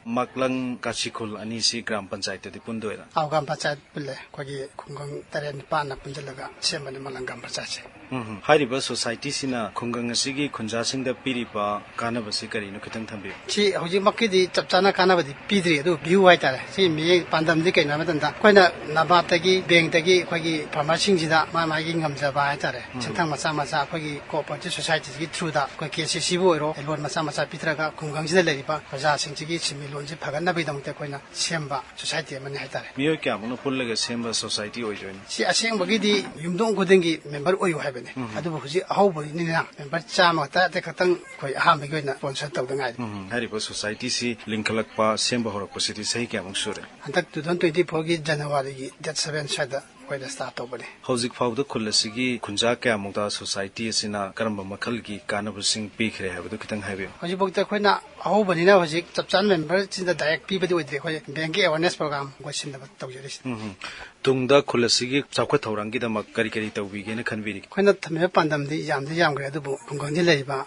ꯃꯥꯛꯂꯪ ꯀꯥꯁꯤꯈꯨꯜ ꯑꯅꯤꯁꯤ ꯒ꯭ꯔꯥꯝ ꯄꯟꯆꯥꯌꯠꯇꯗꯤ ꯄꯨꯟꯗꯣꯏꯔꯥ? ꯑꯥꯎ, ꯒ꯭ꯔꯥꯝ ꯄꯟꯆꯥꯌꯠ ꯄꯨꯜꯂꯦ꯫ ꯑꯩꯈꯣꯏꯒꯤ ꯈꯨꯡꯒꯪ ꯇꯔꯦꯠ ꯅꯤꯄꯥꯟꯅ ꯄꯨꯟꯁꯤꯜꯂꯒ ꯁꯦꯝꯕꯅꯤ ꯃꯥꯛꯂꯪ ꯒ꯭ꯔꯥꯝ ꯄꯟꯆꯥꯌꯠꯁꯦ꯫ ꯎꯝ, ꯍꯝ꯫ ꯍꯥꯏꯔꯤꯕ ꯁꯣꯁꯥꯏꯇꯤꯁꯤꯅ ꯈꯨꯡꯒꯪ ꯑꯁꯤꯒꯤ ꯈꯨꯟꯖꯥꯁꯤꯡꯗ ꯄꯤꯔꯤꯕ ꯀꯥꯟꯅꯕꯁꯤ ꯀꯔꯤꯅꯣ, ꯈꯤꯇꯪ ꯊꯝꯕꯤꯌꯨ꯫ ꯁꯤ ꯍꯧꯖꯤꯛꯃꯛꯀꯤꯗꯤ ꯆꯞ ꯆꯥꯅ ꯀꯥꯟꯅꯕꯗꯤ ꯄꯤꯗ꯭ꯔꯤ, ꯑꯗꯨ ꯄꯤꯌꯨ ꯍꯥꯏꯇꯥꯔꯦ꯫ ꯁꯤ ꯃꯤꯠꯌꯦꯡ ꯄꯥꯟꯗꯝꯗꯤ ꯀꯩꯅꯣ ꯍꯥꯏꯕ ꯃꯇꯝꯗ, ꯑꯩꯈꯣꯏꯅ ꯅꯕꯥꯔꯗꯇꯒꯤ, ꯕꯦꯡꯛꯇꯒꯤ ꯑꯩꯈꯣꯏꯒꯤ ꯐꯥꯔꯃꯔꯁꯤꯡꯁꯤꯗ ꯃꯥ ꯃꯥꯒꯤ ꯉꯝꯖꯕ ꯍꯥꯏꯇꯥꯔꯦ, ꯎꯝ꯫ ꯁꯦꯟꯊꯪ ꯃꯆꯥ ꯃꯆꯥ ꯑꯩꯈꯣꯏꯒꯤ ꯀꯣꯑꯣꯄꯔꯦꯇꯤꯚ ꯁꯣꯁꯥꯏꯇꯤꯁꯤꯒꯤ ꯊ꯭ꯔꯨꯗ ꯑꯩꯈꯣꯏ ꯀꯦ ꯁꯤ ꯁꯤꯕꯨ ꯑꯣꯏꯔꯣ, ꯂꯣꯟ ꯃꯆꯥ ꯃꯆꯥ ꯄꯤꯊꯔꯒ ꯈꯨꯡꯒꯪꯁꯤꯗ ꯂꯩꯔꯤꯕ ꯄ꯭ꯔꯖꯥꯁꯤꯡꯁꯤꯒꯤ ꯁꯦꯟꯃꯤꯠꯂꯣꯟꯁꯤ ꯐꯒꯠꯅꯕꯒꯤꯗꯃꯛꯇ ꯑꯩꯈꯣꯏꯅ ꯁꯦꯝꯕ ꯁꯣꯁꯥꯏꯇꯤ ꯑꯃꯅꯤ ꯍꯥꯏꯇꯥꯔꯦ꯫ ꯃꯤꯑꯣꯏ ꯀꯌꯥꯃꯨꯛꯅ ꯄꯨꯜꯂꯒ ꯁꯦꯝꯕ ꯁꯣꯁꯥꯏꯇꯤ ꯑꯣꯏꯗꯣꯏꯅꯣ? ꯁꯤ ꯑꯁꯦꯡꯕꯒꯤꯗꯤ ꯌꯨꯝꯊꯣꯡ ꯈꯨꯗꯤꯡꯒꯤ ꯃꯦꯝꯕꯔ ꯑꯣꯏꯌꯨ ꯍꯥꯏꯕꯅꯤ꯫ ꯎꯝ꯫ ꯑꯗꯨꯕꯨ ꯍꯧꯖꯤꯛ ꯑꯍꯧꯕꯅꯤꯅ ꯃꯦꯝꯕꯔ ꯆꯥꯝꯃ ꯈꯛꯇ ꯈꯛꯇꯪ ꯑꯩꯈꯣꯏ ꯑꯍꯥꯟꯕꯒꯤ ꯑꯣꯏꯅ ꯁ꯭ꯄꯣꯟꯁꯔ ꯇꯧꯗ ꯉꯥꯏꯔꯤ꯫ ꯎꯝ, ꯍꯥꯏꯔꯤꯕ ꯁꯣꯁꯥꯏꯇꯤꯁꯤ ꯂꯤꯡꯈꯠꯂꯛꯄ, ꯁꯦꯝꯕ ꯍꯧꯔꯛꯄꯁꯤꯗꯤ ꯆꯍꯤ ꯀꯌꯥꯃꯨꯛ ꯁꯨꯔꯦ? ꯍꯟꯗꯛ two thousand twenty fourꯒꯤ Januaryꯒꯤ date seven ꯁ꯭ꯋꯥꯏꯗ ꯑꯩꯈꯣꯏꯅ start ꯇꯧꯕꯅꯤ꯫ ꯍꯧꯖꯤꯛ ꯐꯥꯎꯕꯗ ꯈꯨꯜ ꯑꯁꯤꯒꯤ ꯈꯨꯟꯖꯥ ꯀꯌꯥꯃꯨꯛꯇ ꯁꯣꯁꯥꯏꯇꯤ ꯑꯁꯤꯅ ꯀꯔꯝꯕ ꯃꯈꯜꯒꯤ ꯀꯥꯟꯅꯕꯁꯤꯡ ꯄꯤꯈ꯭ꯔꯦ ꯍꯥꯏꯕꯗꯨ ꯈꯤꯇꯪ ꯍꯥꯏꯕꯤꯌꯨ꯫ ꯍꯧꯖꯤꯛꯐꯥꯎꯗ ꯑꯩꯈꯣꯏꯅ ꯑꯍꯧꯕꯅꯤꯅ ꯍꯧꯖꯤꯛ ꯆꯞ ꯆꯥꯅ ꯃꯦꯝꯕꯔꯁꯤꯡꯗ direct ꯄꯤꯕꯗꯤ ꯑꯣꯏꯗ꯭ꯔꯤ꯫ ꯑꯩꯈꯣꯏ ꯕꯦꯡꯛꯀꯤ awareness program ꯑꯩꯈꯣꯏ ꯁꯤꯟꯅꯕ ꯇꯧꯖꯔꯤꯁꯦ꯫ ꯎꯝ, ꯎꯝ꯫ ꯇꯨꯡꯗ ꯈꯨꯜ ꯑꯁꯤꯒꯤ ꯆꯥꯎꯈꯠ ꯊꯧꯔꯥꯡꯒꯤꯗꯃꯛ ꯀꯔꯤ ꯀꯔꯤ ꯇꯧꯕꯤꯒꯦꯅ ꯈꯟꯕꯤꯔꯤ? ꯑꯩꯈꯣꯏꯅ ꯊꯝꯃꯤꯕ ꯄꯥꯟꯗꯝꯗꯤ ꯌꯥꯝꯗꯤ ꯌꯥꯝꯈ꯭ꯔꯦ, ꯑꯗꯨꯕꯨ ꯈꯨꯡꯒꯪꯗ ꯂꯩꯔꯤꯕ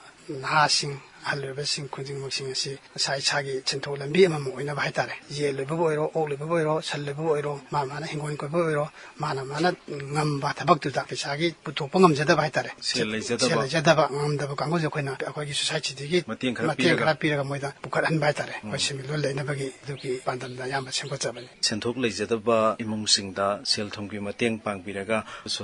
ꯅꯍꯥꯁꯤꯡ ꯑꯍꯜ ꯑꯣꯏꯔꯕꯁꯤꯡ ꯈꯨꯗꯤꯡꯃꯛꯁꯤꯡ ꯑꯁꯤ ꯃꯁꯥ ꯏꯁꯥꯒꯤ ꯁꯦꯟꯊꯣꯛ ꯂꯝꯕꯤ ꯑꯃꯃꯝ ꯑꯣꯏꯅꯕ ꯍꯥꯏꯇꯥꯔꯦ, ꯌꯦꯟ ꯂꯣꯏꯕꯕꯨ ꯑꯣꯏꯔꯣ, ꯑꯣꯛ ꯂꯣꯏꯕꯕꯨ ꯑꯣꯏꯔꯣ, ꯁꯟ ꯂꯣꯏꯕꯕꯨ ꯑꯣꯏꯔꯣ, ꯃꯥ ꯃꯥꯅ ꯍꯤꯡꯒꯣꯜ ꯀꯣꯏꯕ ꯑꯣꯏꯔꯣ, ꯃꯥꯅ ꯃꯥꯅ ꯉꯝꯕ ꯊꯕꯛꯇꯨꯗ ꯄꯩꯁꯥꯒꯤ ꯄꯨꯊꯣꯛꯄ ꯉꯝꯖꯗꯕ ꯍꯥꯏꯇꯥꯔꯦ, ꯁꯦꯜ ꯂꯩꯖꯗꯕ꯫ ꯁꯦꯜ ꯂꯩꯖꯗꯕ ꯉꯝꯗꯕ ꯀꯥꯡꯕꯨꯁꯦ ꯑꯩꯈꯣꯏꯅ ꯑꯩꯈꯣꯏꯒꯤ ꯁꯣꯁꯥꯏꯇꯤꯗꯒꯤ ꯃꯇꯦꯡ ꯈꯔ ꯃꯇꯦꯡ ꯄꯤꯔꯒ꯫ ꯈꯔ ꯄꯤꯔꯒ ꯃꯣꯏꯗ ꯄꯨꯈꯠꯍꯟꯕ ꯍꯥꯏꯇꯥꯔꯦ꯫ ꯑꯩꯈꯣꯏ ꯁꯦꯟꯃꯤꯠꯂꯣꯟ ꯂꯩꯅꯕꯒꯤ ꯑꯗꯨꯒꯤ ꯄꯥꯟꯗꯝꯗ ꯑꯌꯥꯝꯕ ꯁꯦꯝꯒꯠꯆꯕꯅꯤ꯫ ꯁꯦꯟꯊꯣꯛ ꯂꯩꯖꯗꯕ ꯏꯃꯨꯡꯁꯤꯡꯗ ꯁꯦꯜ ꯊꯨꯝꯒꯤ ꯃꯇꯦꯡ ꯄꯥꯡꯕꯤꯔꯒ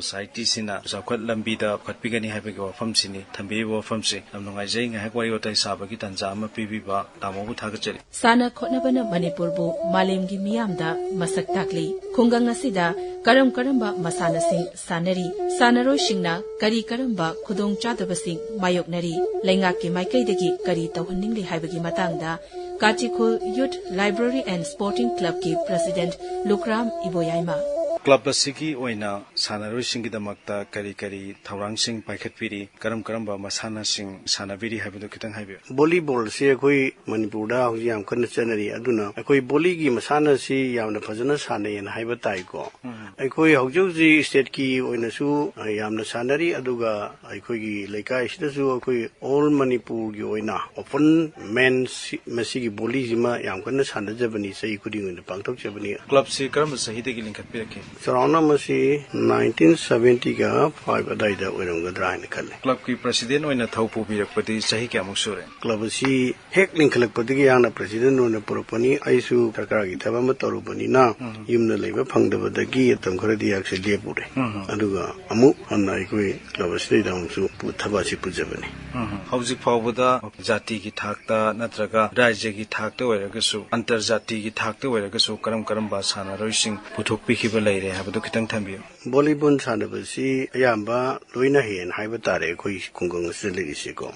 ꯁꯣꯁꯥꯏꯇꯤꯁꯤꯅ ꯆꯥꯎꯈꯠ ꯂꯝꯕꯤꯗ ꯄꯨꯈꯠꯄꯤꯒꯅꯤ ꯍꯥꯏꯕꯒꯤ ꯋꯥꯐꯝꯁꯤꯅꯤ ꯊꯝꯕꯤꯔꯤꯕ ꯋꯥꯐꯝꯁꯤ꯫ ꯌꯥꯝ ꯅꯨꯡꯉꯥꯏꯖꯩ ꯉꯥꯏꯍꯥꯛ ꯋꯥꯔꯤ ꯋꯥꯇꯥꯏ ꯁꯥꯕꯒꯤ ꯇꯥꯟꯖꯥ ꯑꯃ ꯄꯤꯕꯤꯕ ꯇꯥꯃꯣꯕꯨ ꯊꯥꯒꯠꯆꯔꯤ꯫ ꯁꯥꯟꯅ ꯈꯣꯠꯅꯕꯅ ꯃꯅꯤꯄꯨꯔꯕꯨ ꯃꯥꯂꯦꯝꯒꯤ ꯃꯤꯌꯥꯝꯗ ꯃꯁꯛ ꯇꯥꯛꯂꯤ꯫ ꯈꯨꯡꯒꯪ ꯑꯁꯤꯗ ꯀꯔꯝ ꯀꯔꯝꯕ ꯃꯁꯥꯟꯅꯁꯤꯡ ꯁꯥꯟꯅꯔꯤ? ꯁꯥꯟꯅꯔꯣꯏꯁꯤꯡꯅ ꯀꯔꯤ ꯀꯔꯝꯕ ꯈꯨꯗꯣꯡꯆꯥꯗꯕꯁꯤꯡ ꯃꯥꯌꯣꯛꯅꯔꯤ? ꯂꯩꯉꯥꯛꯀꯤ ꯃꯥꯏꯀꯩꯗꯒꯤ ꯀꯔꯤ ꯇꯧꯍꯟꯅꯤꯡꯂꯤ ꯍꯥꯏꯕꯒꯤ ꯃꯇꯥꯡꯗ Kachikhul Youth Library and Sporting Clubꯀꯤ President ꯂꯨꯈ꯭ꯔꯥꯝ ꯏꯕꯣꯌꯥꯏꯃ꯫ ꯀ꯭ꯂꯕ ꯑꯁꯤꯒꯤ ꯑꯣꯏꯅ ꯁꯥꯟꯅꯔꯣꯏꯁꯤꯡꯒꯤꯗꯃꯛꯇ ꯀꯔꯤ ꯀꯔꯤ ꯊꯧꯔꯥꯡꯁꯤꯡ ꯄꯥꯏꯈꯠꯄꯤꯔꯤ, ꯀꯔꯝ ꯀꯔꯝꯕ ꯃꯁꯥꯟꯅꯁꯤꯡ ꯁꯥꯟꯅꯕꯤꯔꯤ ꯍꯥꯏꯕꯗꯨ ꯈꯤꯇꯪ ꯍꯥꯏꯕꯤꯌꯨ꯫ ꯚꯣꯂꯤꯕꯣꯜꯁꯤ ꯑꯩꯈꯣꯏ ꯃꯅꯤꯄꯨꯔꯗ ꯍꯧꯖꯤꯛ ꯌꯥꯝ ꯀꯟꯅ ꯆꯠꯅꯔꯤ꯫ ꯑꯗꯨꯅ ꯑꯩꯈꯣꯏ ꯚꯣꯂꯤꯒꯤ ꯃꯁꯥꯟꯅꯁꯤ ꯌꯥꯝꯅ ꯐꯖꯅ ꯁꯥꯟꯅꯩꯌꯦꯅ ꯍꯥꯏꯕ ꯇꯥꯏꯀꯣ꯫ ꯑꯩꯈꯣꯏ ꯍꯧꯖꯤꯛ ꯍꯧꯖꯤꯛ ꯁ꯭ꯇꯦꯠꯀꯤ ꯑꯣꯏꯅꯁꯨ ꯌꯥꯝꯅ ꯁꯥꯟꯅꯔꯤ, ꯑꯗꯨꯒ ꯑꯩꯈꯣꯏꯒꯤ ꯂꯩꯀꯥꯏꯁꯤꯗꯁꯨ ꯑꯩꯈꯣꯏ ꯑꯣꯜ ꯃꯅꯤꯄꯨꯔꯒꯤ ꯑꯣꯏꯅ ꯑꯣꯄꯟ ꯃꯦꯟꯁ ꯃꯁꯤꯒꯤ ꯚꯣꯂꯤꯁꯤꯃ ꯌꯥꯝ ꯀꯟꯅ ꯁꯥꯟꯅꯖꯕꯅꯤ, ꯆꯍꯤ ꯈꯨꯗꯤꯡ ꯑꯣꯏꯅ ꯄꯥꯡꯊꯣꯛꯆꯕꯅꯤ꯫ ꯀ꯭ꯂꯕꯁꯤ ꯀꯔꯝꯕ ꯆꯍꯤꯗꯒꯤ ꯂꯤꯡꯈꯠꯄꯤꯔꯛꯈꯤ? ꯆꯥꯎꯔꯥꯛꯅ ꯃꯁꯤ ꯅꯥꯏꯟꯇꯤꯟ ꯁꯕꯦꯟꯇꯤꯒ ꯐꯥꯏꯚ ꯑꯗꯥꯏꯗ ꯑꯣꯏꯔꯝꯒꯗ꯭ꯔꯥ ꯍꯥꯏꯅ ꯈꯜꯂꯤ꯫ ꯀ꯭ꯂꯕꯀꯤ ꯄ꯭ꯔꯁꯤꯗꯦꯟ ꯑꯣꯏꯅ ꯊꯧ ꯄꯨꯕꯤꯔꯛꯄꯗꯤ ꯆꯍꯤ ꯀꯌꯥꯃꯨꯛ ꯁꯨꯔꯦ? ꯀ꯭ꯂꯕ ꯑꯁꯤ ꯍꯦꯛ ꯂꯤꯡꯈꯠꯂꯛꯄꯗꯒꯤ ꯑꯩꯍꯥꯛꯅ ꯄ꯭ꯔꯁꯤꯗꯦꯟ ꯑꯣꯏꯅ ꯄꯨꯔꯛꯄꯅꯤ꯫ ꯑꯩꯁꯨ ꯁꯔꯀꯥꯔꯒꯤ ꯊꯕꯛ ꯑꯃ ꯇꯧꯔꯨꯕꯅꯤꯅ ꯌꯨꯝꯗ ꯂꯩꯕ ꯐꯪꯗꯕꯗꯒꯤ ꯃꯇꯝ ꯈꯔꯗꯤ ꯑꯩꯍꯥꯛꯁꯦ ꯂꯦꯞꯄꯨꯔꯦ꯫ ꯑꯗꯨꯒ ꯑꯃꯨꯛ ꯍꯟꯅ ꯑꯩꯈꯣꯏ ꯀ꯭ꯂꯕ ꯑꯁꯤꯗꯩꯗ ꯑꯃꯨꯛꯁꯨ ꯄꯨ- ꯊꯕꯛ ꯑꯁꯤ ꯄꯨꯖꯕꯅꯤ꯫ ꯍꯧꯖꯤꯛ ꯐꯥꯎꯕꯗ ꯖꯥꯇꯤꯒꯤ ꯊꯥꯛꯇ ꯅꯠꯇ꯭ꯔꯒ ꯔꯥꯖ꯭ꯌꯒꯤ ꯊꯥꯛꯇ ꯑꯣꯏꯔꯒꯁꯨ, ꯑꯟꯇꯔꯖꯥꯇꯤꯒꯤ ꯊꯥꯛꯇ ꯑꯣꯏꯔꯒꯁꯨ ꯀꯔꯝ ꯀꯔꯝꯕ ꯁꯥꯟꯅꯔꯣꯏꯁꯤꯡ ꯄꯨꯊꯣꯛꯄꯤꯈꯤꯕ ꯂꯩꯔꯦ ꯍꯥꯏꯕꯗꯨ ꯈꯤꯇꯪ ꯊꯝꯕꯤꯌꯨ꯫ ꯚꯣꯂꯤꯕꯣꯜ ꯁꯥꯟꯅꯕꯁꯤ ꯑꯌꯥꯝꯕ ꯂꯣꯏꯅ ꯍꯩꯌꯦꯅ ꯍꯥꯏꯕ ꯇꯥꯔꯦ ꯑꯩꯈꯣꯏ ꯈꯨꯡꯒꯪ ꯑꯁꯤꯗ ꯂꯩꯔꯤꯁꯦꯀꯣ꯫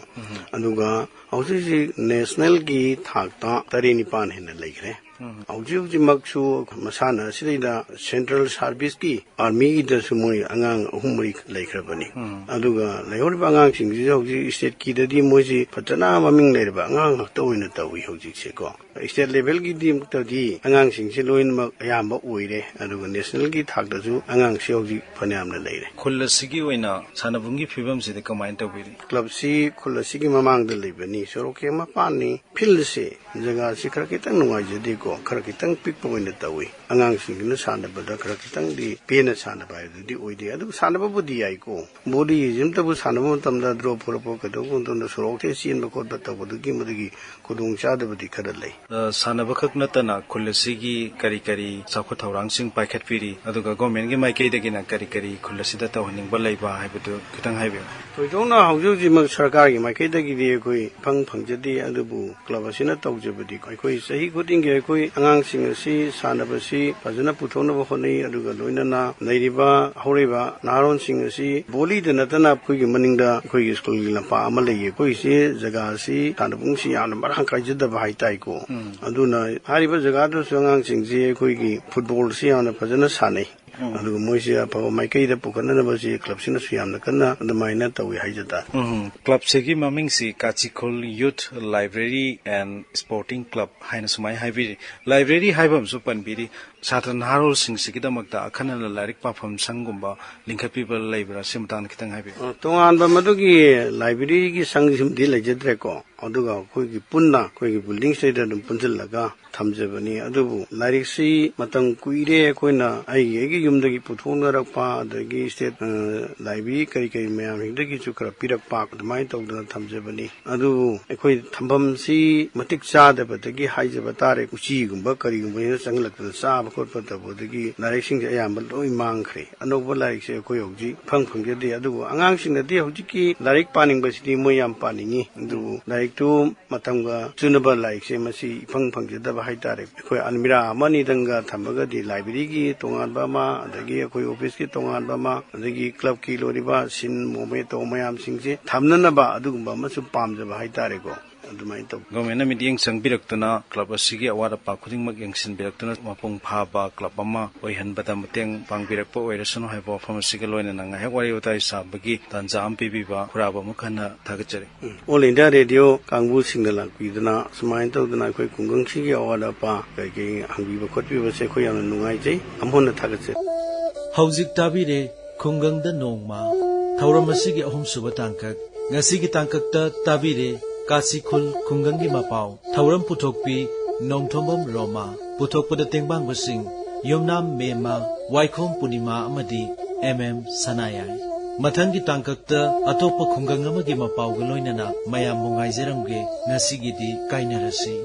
ꯑꯗꯨꯒ ꯍꯧꯖꯤꯛ ꯍꯧꯖꯤꯛ ꯅꯦꯁꯅꯦꯜꯒꯤ ꯊꯥꯛꯇ ꯇꯔꯦꯠ ꯅꯤꯄꯥꯟ ꯍꯦꯟꯅ ꯂꯩꯈ꯭ꯔꯦ꯫ ꯍꯧꯖꯤꯛ ꯍꯧꯖꯤꯛꯃꯛꯁꯨ ꯃꯁꯥꯟꯅ ꯑꯁꯤꯗꯩꯗ ꯁꯦꯟꯇ꯭ꯔꯦꯜ ꯁꯥꯔꯚꯤꯁꯀꯤ ꯑꯥꯔꯃꯤꯒꯤꯗꯁꯨ ꯃꯣꯏ ꯑꯉꯥꯡ ꯑꯍꯨꯝ ꯃꯔꯤ ꯂꯩꯈ꯭ꯔꯕꯅꯤ꯫ ꯑꯗꯨꯒ ꯂꯩꯍꯧꯔꯤꯕ ꯑꯉꯥꯡꯁꯤꯡꯁꯤꯁꯨ ꯍꯧꯖꯤꯛ ꯁ꯭ꯇꯦꯠꯀꯤꯗꯗꯤ ꯃꯣꯏꯁꯤ ꯐꯖꯅ ꯃꯃꯤꯡ ꯂꯩꯔꯕ ꯑꯉꯥꯡ ꯉꯥꯛꯇ ꯑꯣꯏꯅ ꯇꯧꯏ ꯍꯧꯖꯤꯛꯁꯦꯀꯣ꯫ ꯁ꯭ꯇꯦꯠ ꯂꯦꯚꯦꯜꯒꯤꯗꯃꯛꯇꯗꯤ ꯑꯉꯥꯡꯁꯤꯡꯁꯤ ꯂꯣꯏꯅꯃꯛ ꯑꯌꯥꯝꯕ ꯑꯣꯏꯔꯦ, ꯑꯗꯨꯒ ꯅꯦꯁꯅꯦꯜꯒꯤ ꯊꯥꯛꯇꯁꯨ ꯑꯉꯥꯡꯁꯤ ꯍꯧꯖꯤꯛ ꯐꯅꯌꯥꯝꯅ ꯂꯩꯔꯦ꯫ ꯈꯨꯜ ꯑꯁꯤꯒꯤ ꯑꯣꯏꯅ ꯁꯥꯟꯅꯕꯨꯡꯒꯤ ꯐꯤꯕꯝꯁꯤꯗꯤ ꯀꯃꯥꯏꯅ ꯇꯧꯕꯤꯔꯤ? ꯀ꯭ꯂꯕꯁꯤ ꯈꯨꯜ ꯑꯁꯤꯒꯤ ꯃꯃꯥꯡꯗ ꯂꯩꯕꯅꯤ, ꯁꯣꯔꯣꯛꯀꯤ ꯃꯄꯥꯟꯅꯤ꯫ ꯐꯤꯜꯁꯦ, ꯖꯒꯥꯁꯤ ꯈꯔ ꯈꯤꯇꯪ ꯅꯨꯡꯉꯥꯏꯖꯗꯦꯀꯣ, ꯈꯔ ꯈꯤꯇꯪ ꯄꯤꯛꯄ ꯑꯣꯏꯅ ꯇꯧꯏ꯫ ꯑꯉꯥꯡꯁꯤꯡꯗꯨꯅ ꯁꯥꯟꯅꯕꯗ ꯈꯔ ꯈꯤꯇꯪꯗꯤ ꯄꯦꯟꯅ ꯁꯥꯟꯅꯕ ꯍꯥꯏꯕꯗꯨꯗꯤ ꯑꯣꯏꯗꯦ꯫ ꯑꯗꯨꯕꯨ ꯁꯥꯟꯅꯕꯕꯨꯗꯤ ꯌꯥꯏꯀꯣ꯫ ꯕꯣꯂꯤꯁꯤꯃꯇꯕꯨ ꯁꯥꯟꯅꯕ ꯃꯇꯝꯗ ꯗ꯭ꯔꯣꯞ ꯐꯣꯔꯛꯄ ꯀꯩꯗꯧꯕ ꯃꯇꯝꯗ ꯁꯣꯔꯣꯛꯇ ꯆꯦꯟꯕ ꯈꯣꯠꯄ ꯇꯧꯕꯗꯨꯒꯤ ꯃꯗꯨꯒꯤ ꯈꯨꯗꯣꯡꯆꯥꯗꯕꯗꯤ ꯈꯔ ꯂꯩ꯫ ꯑ, ꯁꯥꯟꯅꯕ ꯈꯛ ꯅꯠꯇꯅ ꯈꯨꯜ ꯑꯁꯤꯒꯤ ꯀꯔꯤ ꯀꯔꯤ ꯆꯥꯎꯈꯠ ꯊꯧꯔꯥꯡꯁꯤꯡ ꯄꯥꯏꯈꯠꯄꯤꯔꯤ, ꯑꯗꯨꯒ ꯒꯣꯔꯃꯦꯟꯒꯤ ꯃꯥꯏꯀꯩꯗꯒꯤꯅ ꯀꯔꯤ ꯀꯔꯤ ꯈꯨꯜ ꯑꯁꯤꯗ ꯇꯧꯍꯟꯅꯤꯡꯕ ꯂꯩꯕ ꯍꯥꯏꯕꯗꯨ ꯈꯤꯇꯪ ꯍꯥꯏꯕꯤꯌꯨ꯫ ꯊꯣꯏꯗꯣꯛꯅ ꯍꯧꯖꯤꯛ ꯍꯧꯖꯤꯛꯃꯛ ꯁꯔꯀꯥꯔꯒꯤ ꯃꯥꯏꯀꯩꯗꯒꯤꯗꯤ ꯑꯩꯈꯣꯏ ꯏꯐꯪ ꯐꯪꯖꯗꯦ, ꯑꯗꯨꯕꯨ ꯀ꯭ꯂꯕ ꯑꯁꯤꯅ ꯇꯧꯖꯕꯗꯤ ꯑꯩꯈꯣꯏ ꯆꯍꯤ ꯈꯨꯗꯤꯡꯒꯤ ꯑꯩꯈꯣꯏ ꯑꯉꯥꯡꯁꯤꯡ ꯑꯁꯤ ꯁꯥꯟꯅꯕꯁꯤ ꯐꯖꯅ ꯄꯨꯊꯣꯛꯅꯕ ꯍꯣꯠꯅꯩ, ꯑꯗꯨꯒ ꯂꯣꯏꯅꯅ ꯂꯩꯔꯤꯕ ꯍꯧꯔꯛꯏꯕ ꯅꯍꯥꯔꯣꯟꯁꯤꯡ ꯑꯁꯤ ꯕꯣꯂꯤꯗ ꯅꯠꯇꯅ ꯑꯩꯈꯣꯏꯒꯤ ꯃꯅꯤꯡꯗ ꯑꯩꯈꯣꯏꯒꯤ ꯁ꯭ꯀꯨꯜꯒꯤ ꯂꯝꯄꯥꯛ ꯑꯃ ꯂꯩꯌꯦ꯫ ꯑꯩꯈꯣꯏꯁꯤ ꯖꯒꯥ ꯑꯁꯤ ꯁꯥꯟꯅꯕꯨꯡꯁꯤ ꯌꯥꯝꯅ ꯃꯔꯥꯡ ꯀꯥꯏꯖꯗꯕ ꯍꯥꯏꯇꯥꯔꯦꯀꯣ꯫ ꯑꯗꯨꯅ ꯍꯥꯏꯔꯤꯕ ꯖꯒꯥꯗꯨꯁꯨ ꯑꯉꯥꯡꯁꯤꯡꯁꯤ ꯑꯩꯈꯣꯏꯒꯤ ꯐꯨꯠꯕꯣꯜꯁꯤ ꯌꯥꯝꯅ ꯐꯖꯅ ꯁꯥꯟꯅꯩ꯫ ꯑꯗꯨꯒ ꯃꯣꯏꯁꯦ ꯑꯐꯕ ꯃꯥꯏꯀꯩꯗ ꯄꯨꯈꯠꯅꯅꯕꯁꯤ ꯀ꯭ꯂꯕꯁꯤꯅꯁꯨ ꯌꯥꯝꯅ ꯀꯟꯅ ꯑꯗꯨꯃꯥꯏꯅ ꯇꯧꯏ ꯍꯥꯏꯖ ꯇꯥꯔꯦ꯫ ꯎꯝ, ꯀ꯭ꯂꯕꯁꯤꯒꯤ ꯃꯃꯤꯡꯁꯤ ꯀꯥꯆꯤꯈꯨꯜ ꯌꯨꯠ ꯂꯥꯏꯕ꯭ꯔꯦꯔꯤ ꯑꯦꯟ ꯁ꯭ꯄꯣꯔꯇꯤꯡ ꯀ꯭ꯂꯕ ꯍꯥꯏꯅ ꯁꯨꯃꯥꯏꯅ ꯍꯥꯏꯕꯤꯔꯤ꯫ ꯂꯥꯏꯕ꯭ꯔꯦꯔꯤ ꯍꯥꯏꯕ ꯑꯃꯁꯨ ꯄꯟꯕꯤꯔꯤ꯫ ꯁꯥꯇ꯭ꯔ ꯅꯍꯥꯔꯣꯜꯁꯤꯡꯁꯤꯒꯤꯗꯃꯛꯇ ꯑꯈꯟꯅꯅ ꯂꯥꯏꯔꯤꯛ ꯄꯥꯐꯝ ꯁꯪꯒꯨꯝꯕ ꯂꯤꯡꯈꯠꯄꯤꯕ ꯂꯩꯕ꯭ꯔꯥ? ꯁꯤ ꯃꯇꯥꯡꯗ ꯈꯤꯇꯪ ꯍꯥꯏꯕꯤꯌꯨ꯫ ꯑ, ꯇꯣꯉꯥꯟꯕ ꯃꯗꯨꯒꯤ ꯂꯥꯏꯕ꯭ꯔꯦꯔꯤꯒꯤ ꯁꯪꯁꯤꯃꯗꯤ ꯂꯩꯖꯗ꯭ꯔꯦꯀꯣ꯫ ꯑꯗꯨꯒ ꯑꯩꯈꯣꯏꯒꯤ ꯄꯨꯟꯅ ꯑꯩꯈꯣꯏꯒꯤ ꯕꯤꯜꯗꯤꯡꯁꯤꯗꯩꯗ ꯑꯗꯨꯝ ꯄꯨꯟꯁꯤꯜꯂꯒ ꯊꯝꯖꯕꯅꯤ꯫ ꯑꯗꯨꯕꯨ ꯂꯥꯏꯔꯤꯛꯁꯤ ꯃꯇꯝ ꯀꯨꯏꯔꯦ ꯑꯩꯈꯣꯏꯅ ꯑꯩꯒꯤ ꯑꯩꯒꯤ ꯌꯨꯝꯗꯒꯤ ꯄꯨꯊꯣꯛꯅꯔꯛꯄ, ꯑꯗꯒꯤ ꯁ꯭ꯇꯦꯠ, ꯑ, ꯂꯥꯏꯕ꯭ꯔꯦꯔꯤ ꯀꯔꯤ ꯀꯔꯤ ꯃꯌꯥꯝꯁꯤꯡꯗꯒꯤꯁꯨ ꯈꯔ ꯄꯤꯔꯛꯄ, ꯑꯗꯨꯃꯥꯏꯅ ꯇꯧꯗꯅ ꯊꯝꯖꯕꯅꯤ꯫ ꯑꯗꯨꯕꯨ ꯑꯩꯈꯣꯏ ꯊꯝꯐꯝꯁꯤ ꯃꯇꯤꯛ ꯆꯥꯗꯕꯗꯒꯤ ꯍꯥꯏꯖꯕ ꯇꯥꯔꯦ, ꯎꯆꯤꯒꯨꯝꯕ ꯀꯔꯤꯒꯨꯝꯕꯁꯤꯅ ꯆꯪꯁꯤꯜꯂꯛꯇꯅ ꯆꯥꯕ ꯈꯣꯠꯄ ꯇꯧꯕꯗꯒꯤ ꯂꯥꯏꯔꯤꯛꯁꯤꯡꯁꯦ ꯑꯌꯥꯝꯕ ꯂꯣꯏ ꯃꯥꯡꯈ꯭ꯔꯦ꯫ ꯑꯅꯧꯕ ꯂꯥꯏꯔꯤꯛꯁꯦ ꯑꯩꯈꯣꯏ ꯍꯧꯖꯤꯛ ꯏꯐꯪ ꯐꯪꯖꯗꯦ꯫ ꯑꯗꯨꯕꯨ ꯑꯉꯥꯡꯁꯤꯡꯅꯗꯤ ꯍꯧꯖꯤꯛꯀꯤ ꯂꯥꯏꯔꯤꯛ ꯄꯥꯅꯤꯡꯕꯁꯤꯗꯤ ꯃꯣꯏ ꯌꯥꯝ ꯄꯥꯅꯤꯡꯉꯤ꯫ ꯑꯗꯨꯕꯨ ꯂꯥꯏꯔꯤꯛꯇꯨ ꯃꯇꯝꯒ ꯆꯨꯅꯕ ꯂꯥꯏꯔꯤꯛꯁꯦ ꯃꯁꯤ ꯏꯐꯪ ꯐꯪꯖꯗꯕ ꯍꯥꯏꯇꯥꯔꯦ꯫ ꯑꯩꯈꯣꯏ ꯑꯜꯃꯤꯔꯥ ꯑꯃ ꯑꯅꯤꯗꯪꯒ ꯊꯝꯃꯒꯗꯤ ꯂꯥꯏꯕ꯭ꯔꯦꯔꯤꯒꯤ ꯇꯣꯉꯥꯟꯕ ꯑꯃ, ꯑꯗꯒꯤ ꯑꯩꯈꯣꯏ ꯑꯣꯐꯤꯁꯀꯤ ꯇꯣꯉꯥꯟꯕ ꯑꯃ, ꯑꯗꯒꯤ ꯀ꯭ꯂꯕꯀꯤ ꯂꯣꯏꯔꯤꯕ ꯁꯤꯟ ꯃꯣꯃꯦ ꯇꯧꯕ ꯃꯌꯥꯝꯁꯤꯡꯁꯦ ꯊꯝꯅꯅꯕ ꯑꯗꯨꯒꯨꯝꯕ ꯑꯃꯁꯨ ꯄꯥꯝꯖꯕ ꯍꯥꯏꯇꯥꯔꯦꯀꯣ꯫ ꯑꯗꯨꯃꯥꯏꯅ ꯇꯧ꯫ ꯒꯣꯔꯃꯦꯟꯅ ꯃꯤꯠꯌꯦꯡ ꯆꯪꯕꯤꯔꯛꯇꯨꯅ ꯀ꯭ꯂꯕ ꯑꯁꯤꯒꯤ ꯑꯋꯥꯠ ꯑꯄꯥ ꯈꯨꯗꯤꯡꯃꯛ ꯌꯦꯡꯁꯤꯟꯕꯤꯔꯛꯇꯨꯅ ꯃꯄꯨꯡ ꯐꯥꯕ ꯀ꯭ꯂꯕ ꯑꯃ ꯑꯣꯏꯍꯟꯕꯗ ꯃꯇꯦꯡ ꯄꯥꯡꯕꯤꯔꯛꯄ ꯑꯣꯏꯔꯁꯅꯨ ꯍꯥꯏꯕ ꯋꯥꯐꯝ ꯑꯁꯤꯒ ꯂꯣꯏꯅꯅ ꯉꯥꯏꯍꯥꯛ ꯋꯥꯔꯤ ꯋꯥꯇꯥꯏ ꯁꯥꯕꯒꯤ ꯇꯥꯟꯖꯥ ꯑꯃ ꯄꯤꯕꯤꯕ ꯈꯨꯔꯥꯕ ꯑꯃꯨꯛ ꯍꯟꯅ ꯊꯥꯒꯠꯆꯔꯤ꯫ ꯎꯝ꯫ ꯑꯣꯜ ꯏꯟꯗꯤꯌꯥ ꯔꯦꯗꯤꯑꯣ ꯀꯥꯡꯕꯨꯁꯤꯡꯅ ꯂꯥꯛꯄꯤꯗꯨꯅ ꯁꯨꯃꯥꯏꯅ ꯇꯧꯗꯅ ꯑꯩꯈꯣꯏ ꯈꯨꯡꯒꯪꯁꯤꯒꯤ ꯑꯋꯥꯠ ꯑꯄꯥ ꯀꯩꯀꯩ ꯍꯪꯕꯤꯕ ꯈꯣꯠꯄꯤꯕꯁꯦ ꯑꯩꯈꯣꯏ ꯌꯥꯝꯅ ꯅꯨꯡꯉꯥꯏꯖꯩ꯫ ꯑꯃꯨꯛ ꯍꯟꯅ ꯊꯥꯒꯠꯆꯔꯤ꯫ ꯍꯧꯖꯤꯛ ꯇꯥꯕꯤꯔꯦ ꯈꯨꯡꯒꯪꯗ ꯅꯣꯡꯃ꯫ ꯊꯧꯔꯝ ꯑꯁꯤꯒꯤ ꯑꯍꯨꯝꯁꯨꯕ ꯇꯥꯡꯀꯛ꯫ ꯉꯁꯤꯒꯤ ꯇꯥꯡꯀꯛꯇ ꯇꯥꯕꯤꯔꯦ ꯀꯥꯁꯤꯈꯨꯜ ꯈꯨꯡꯒꯪꯒꯤ ꯃꯄꯥꯎ꯫ ꯊꯧꯔꯝ ꯄꯨꯊꯣꯛꯄꯤ ꯅꯣꯡꯊꯣꯝꯕꯝ ꯔꯣꯃꯥ꯫ ꯄꯨꯊꯣꯛꯄꯗ ꯇꯦꯡꯕꯥꯡꯕꯁꯤꯡ ꯌꯨꯝꯅꯥꯝ ꯃꯦꯝꯃ, ꯋꯥꯏꯈꯣꯝ ꯄꯨꯔꯅꯤꯃꯥ ꯑꯃꯗꯤ ꯑꯦꯝ ꯑꯦꯝ ꯁꯅꯥꯌꯥꯏ꯫ ꯃꯊꯪꯒꯤ ꯇꯥꯡꯀꯛꯇ ꯑꯇꯣꯞꯄ ꯈꯨꯡꯒꯪ ꯑꯃꯒꯤ ꯃꯄꯥꯎꯒ ꯂꯣꯏꯅꯅ ꯃꯌꯥꯝꯕꯨ ꯉꯥꯏꯖꯔꯝꯒꯦ꯫ ꯉꯁꯤꯒꯤꯗꯤ ꯀꯥꯏꯅꯔꯁꯤ꯫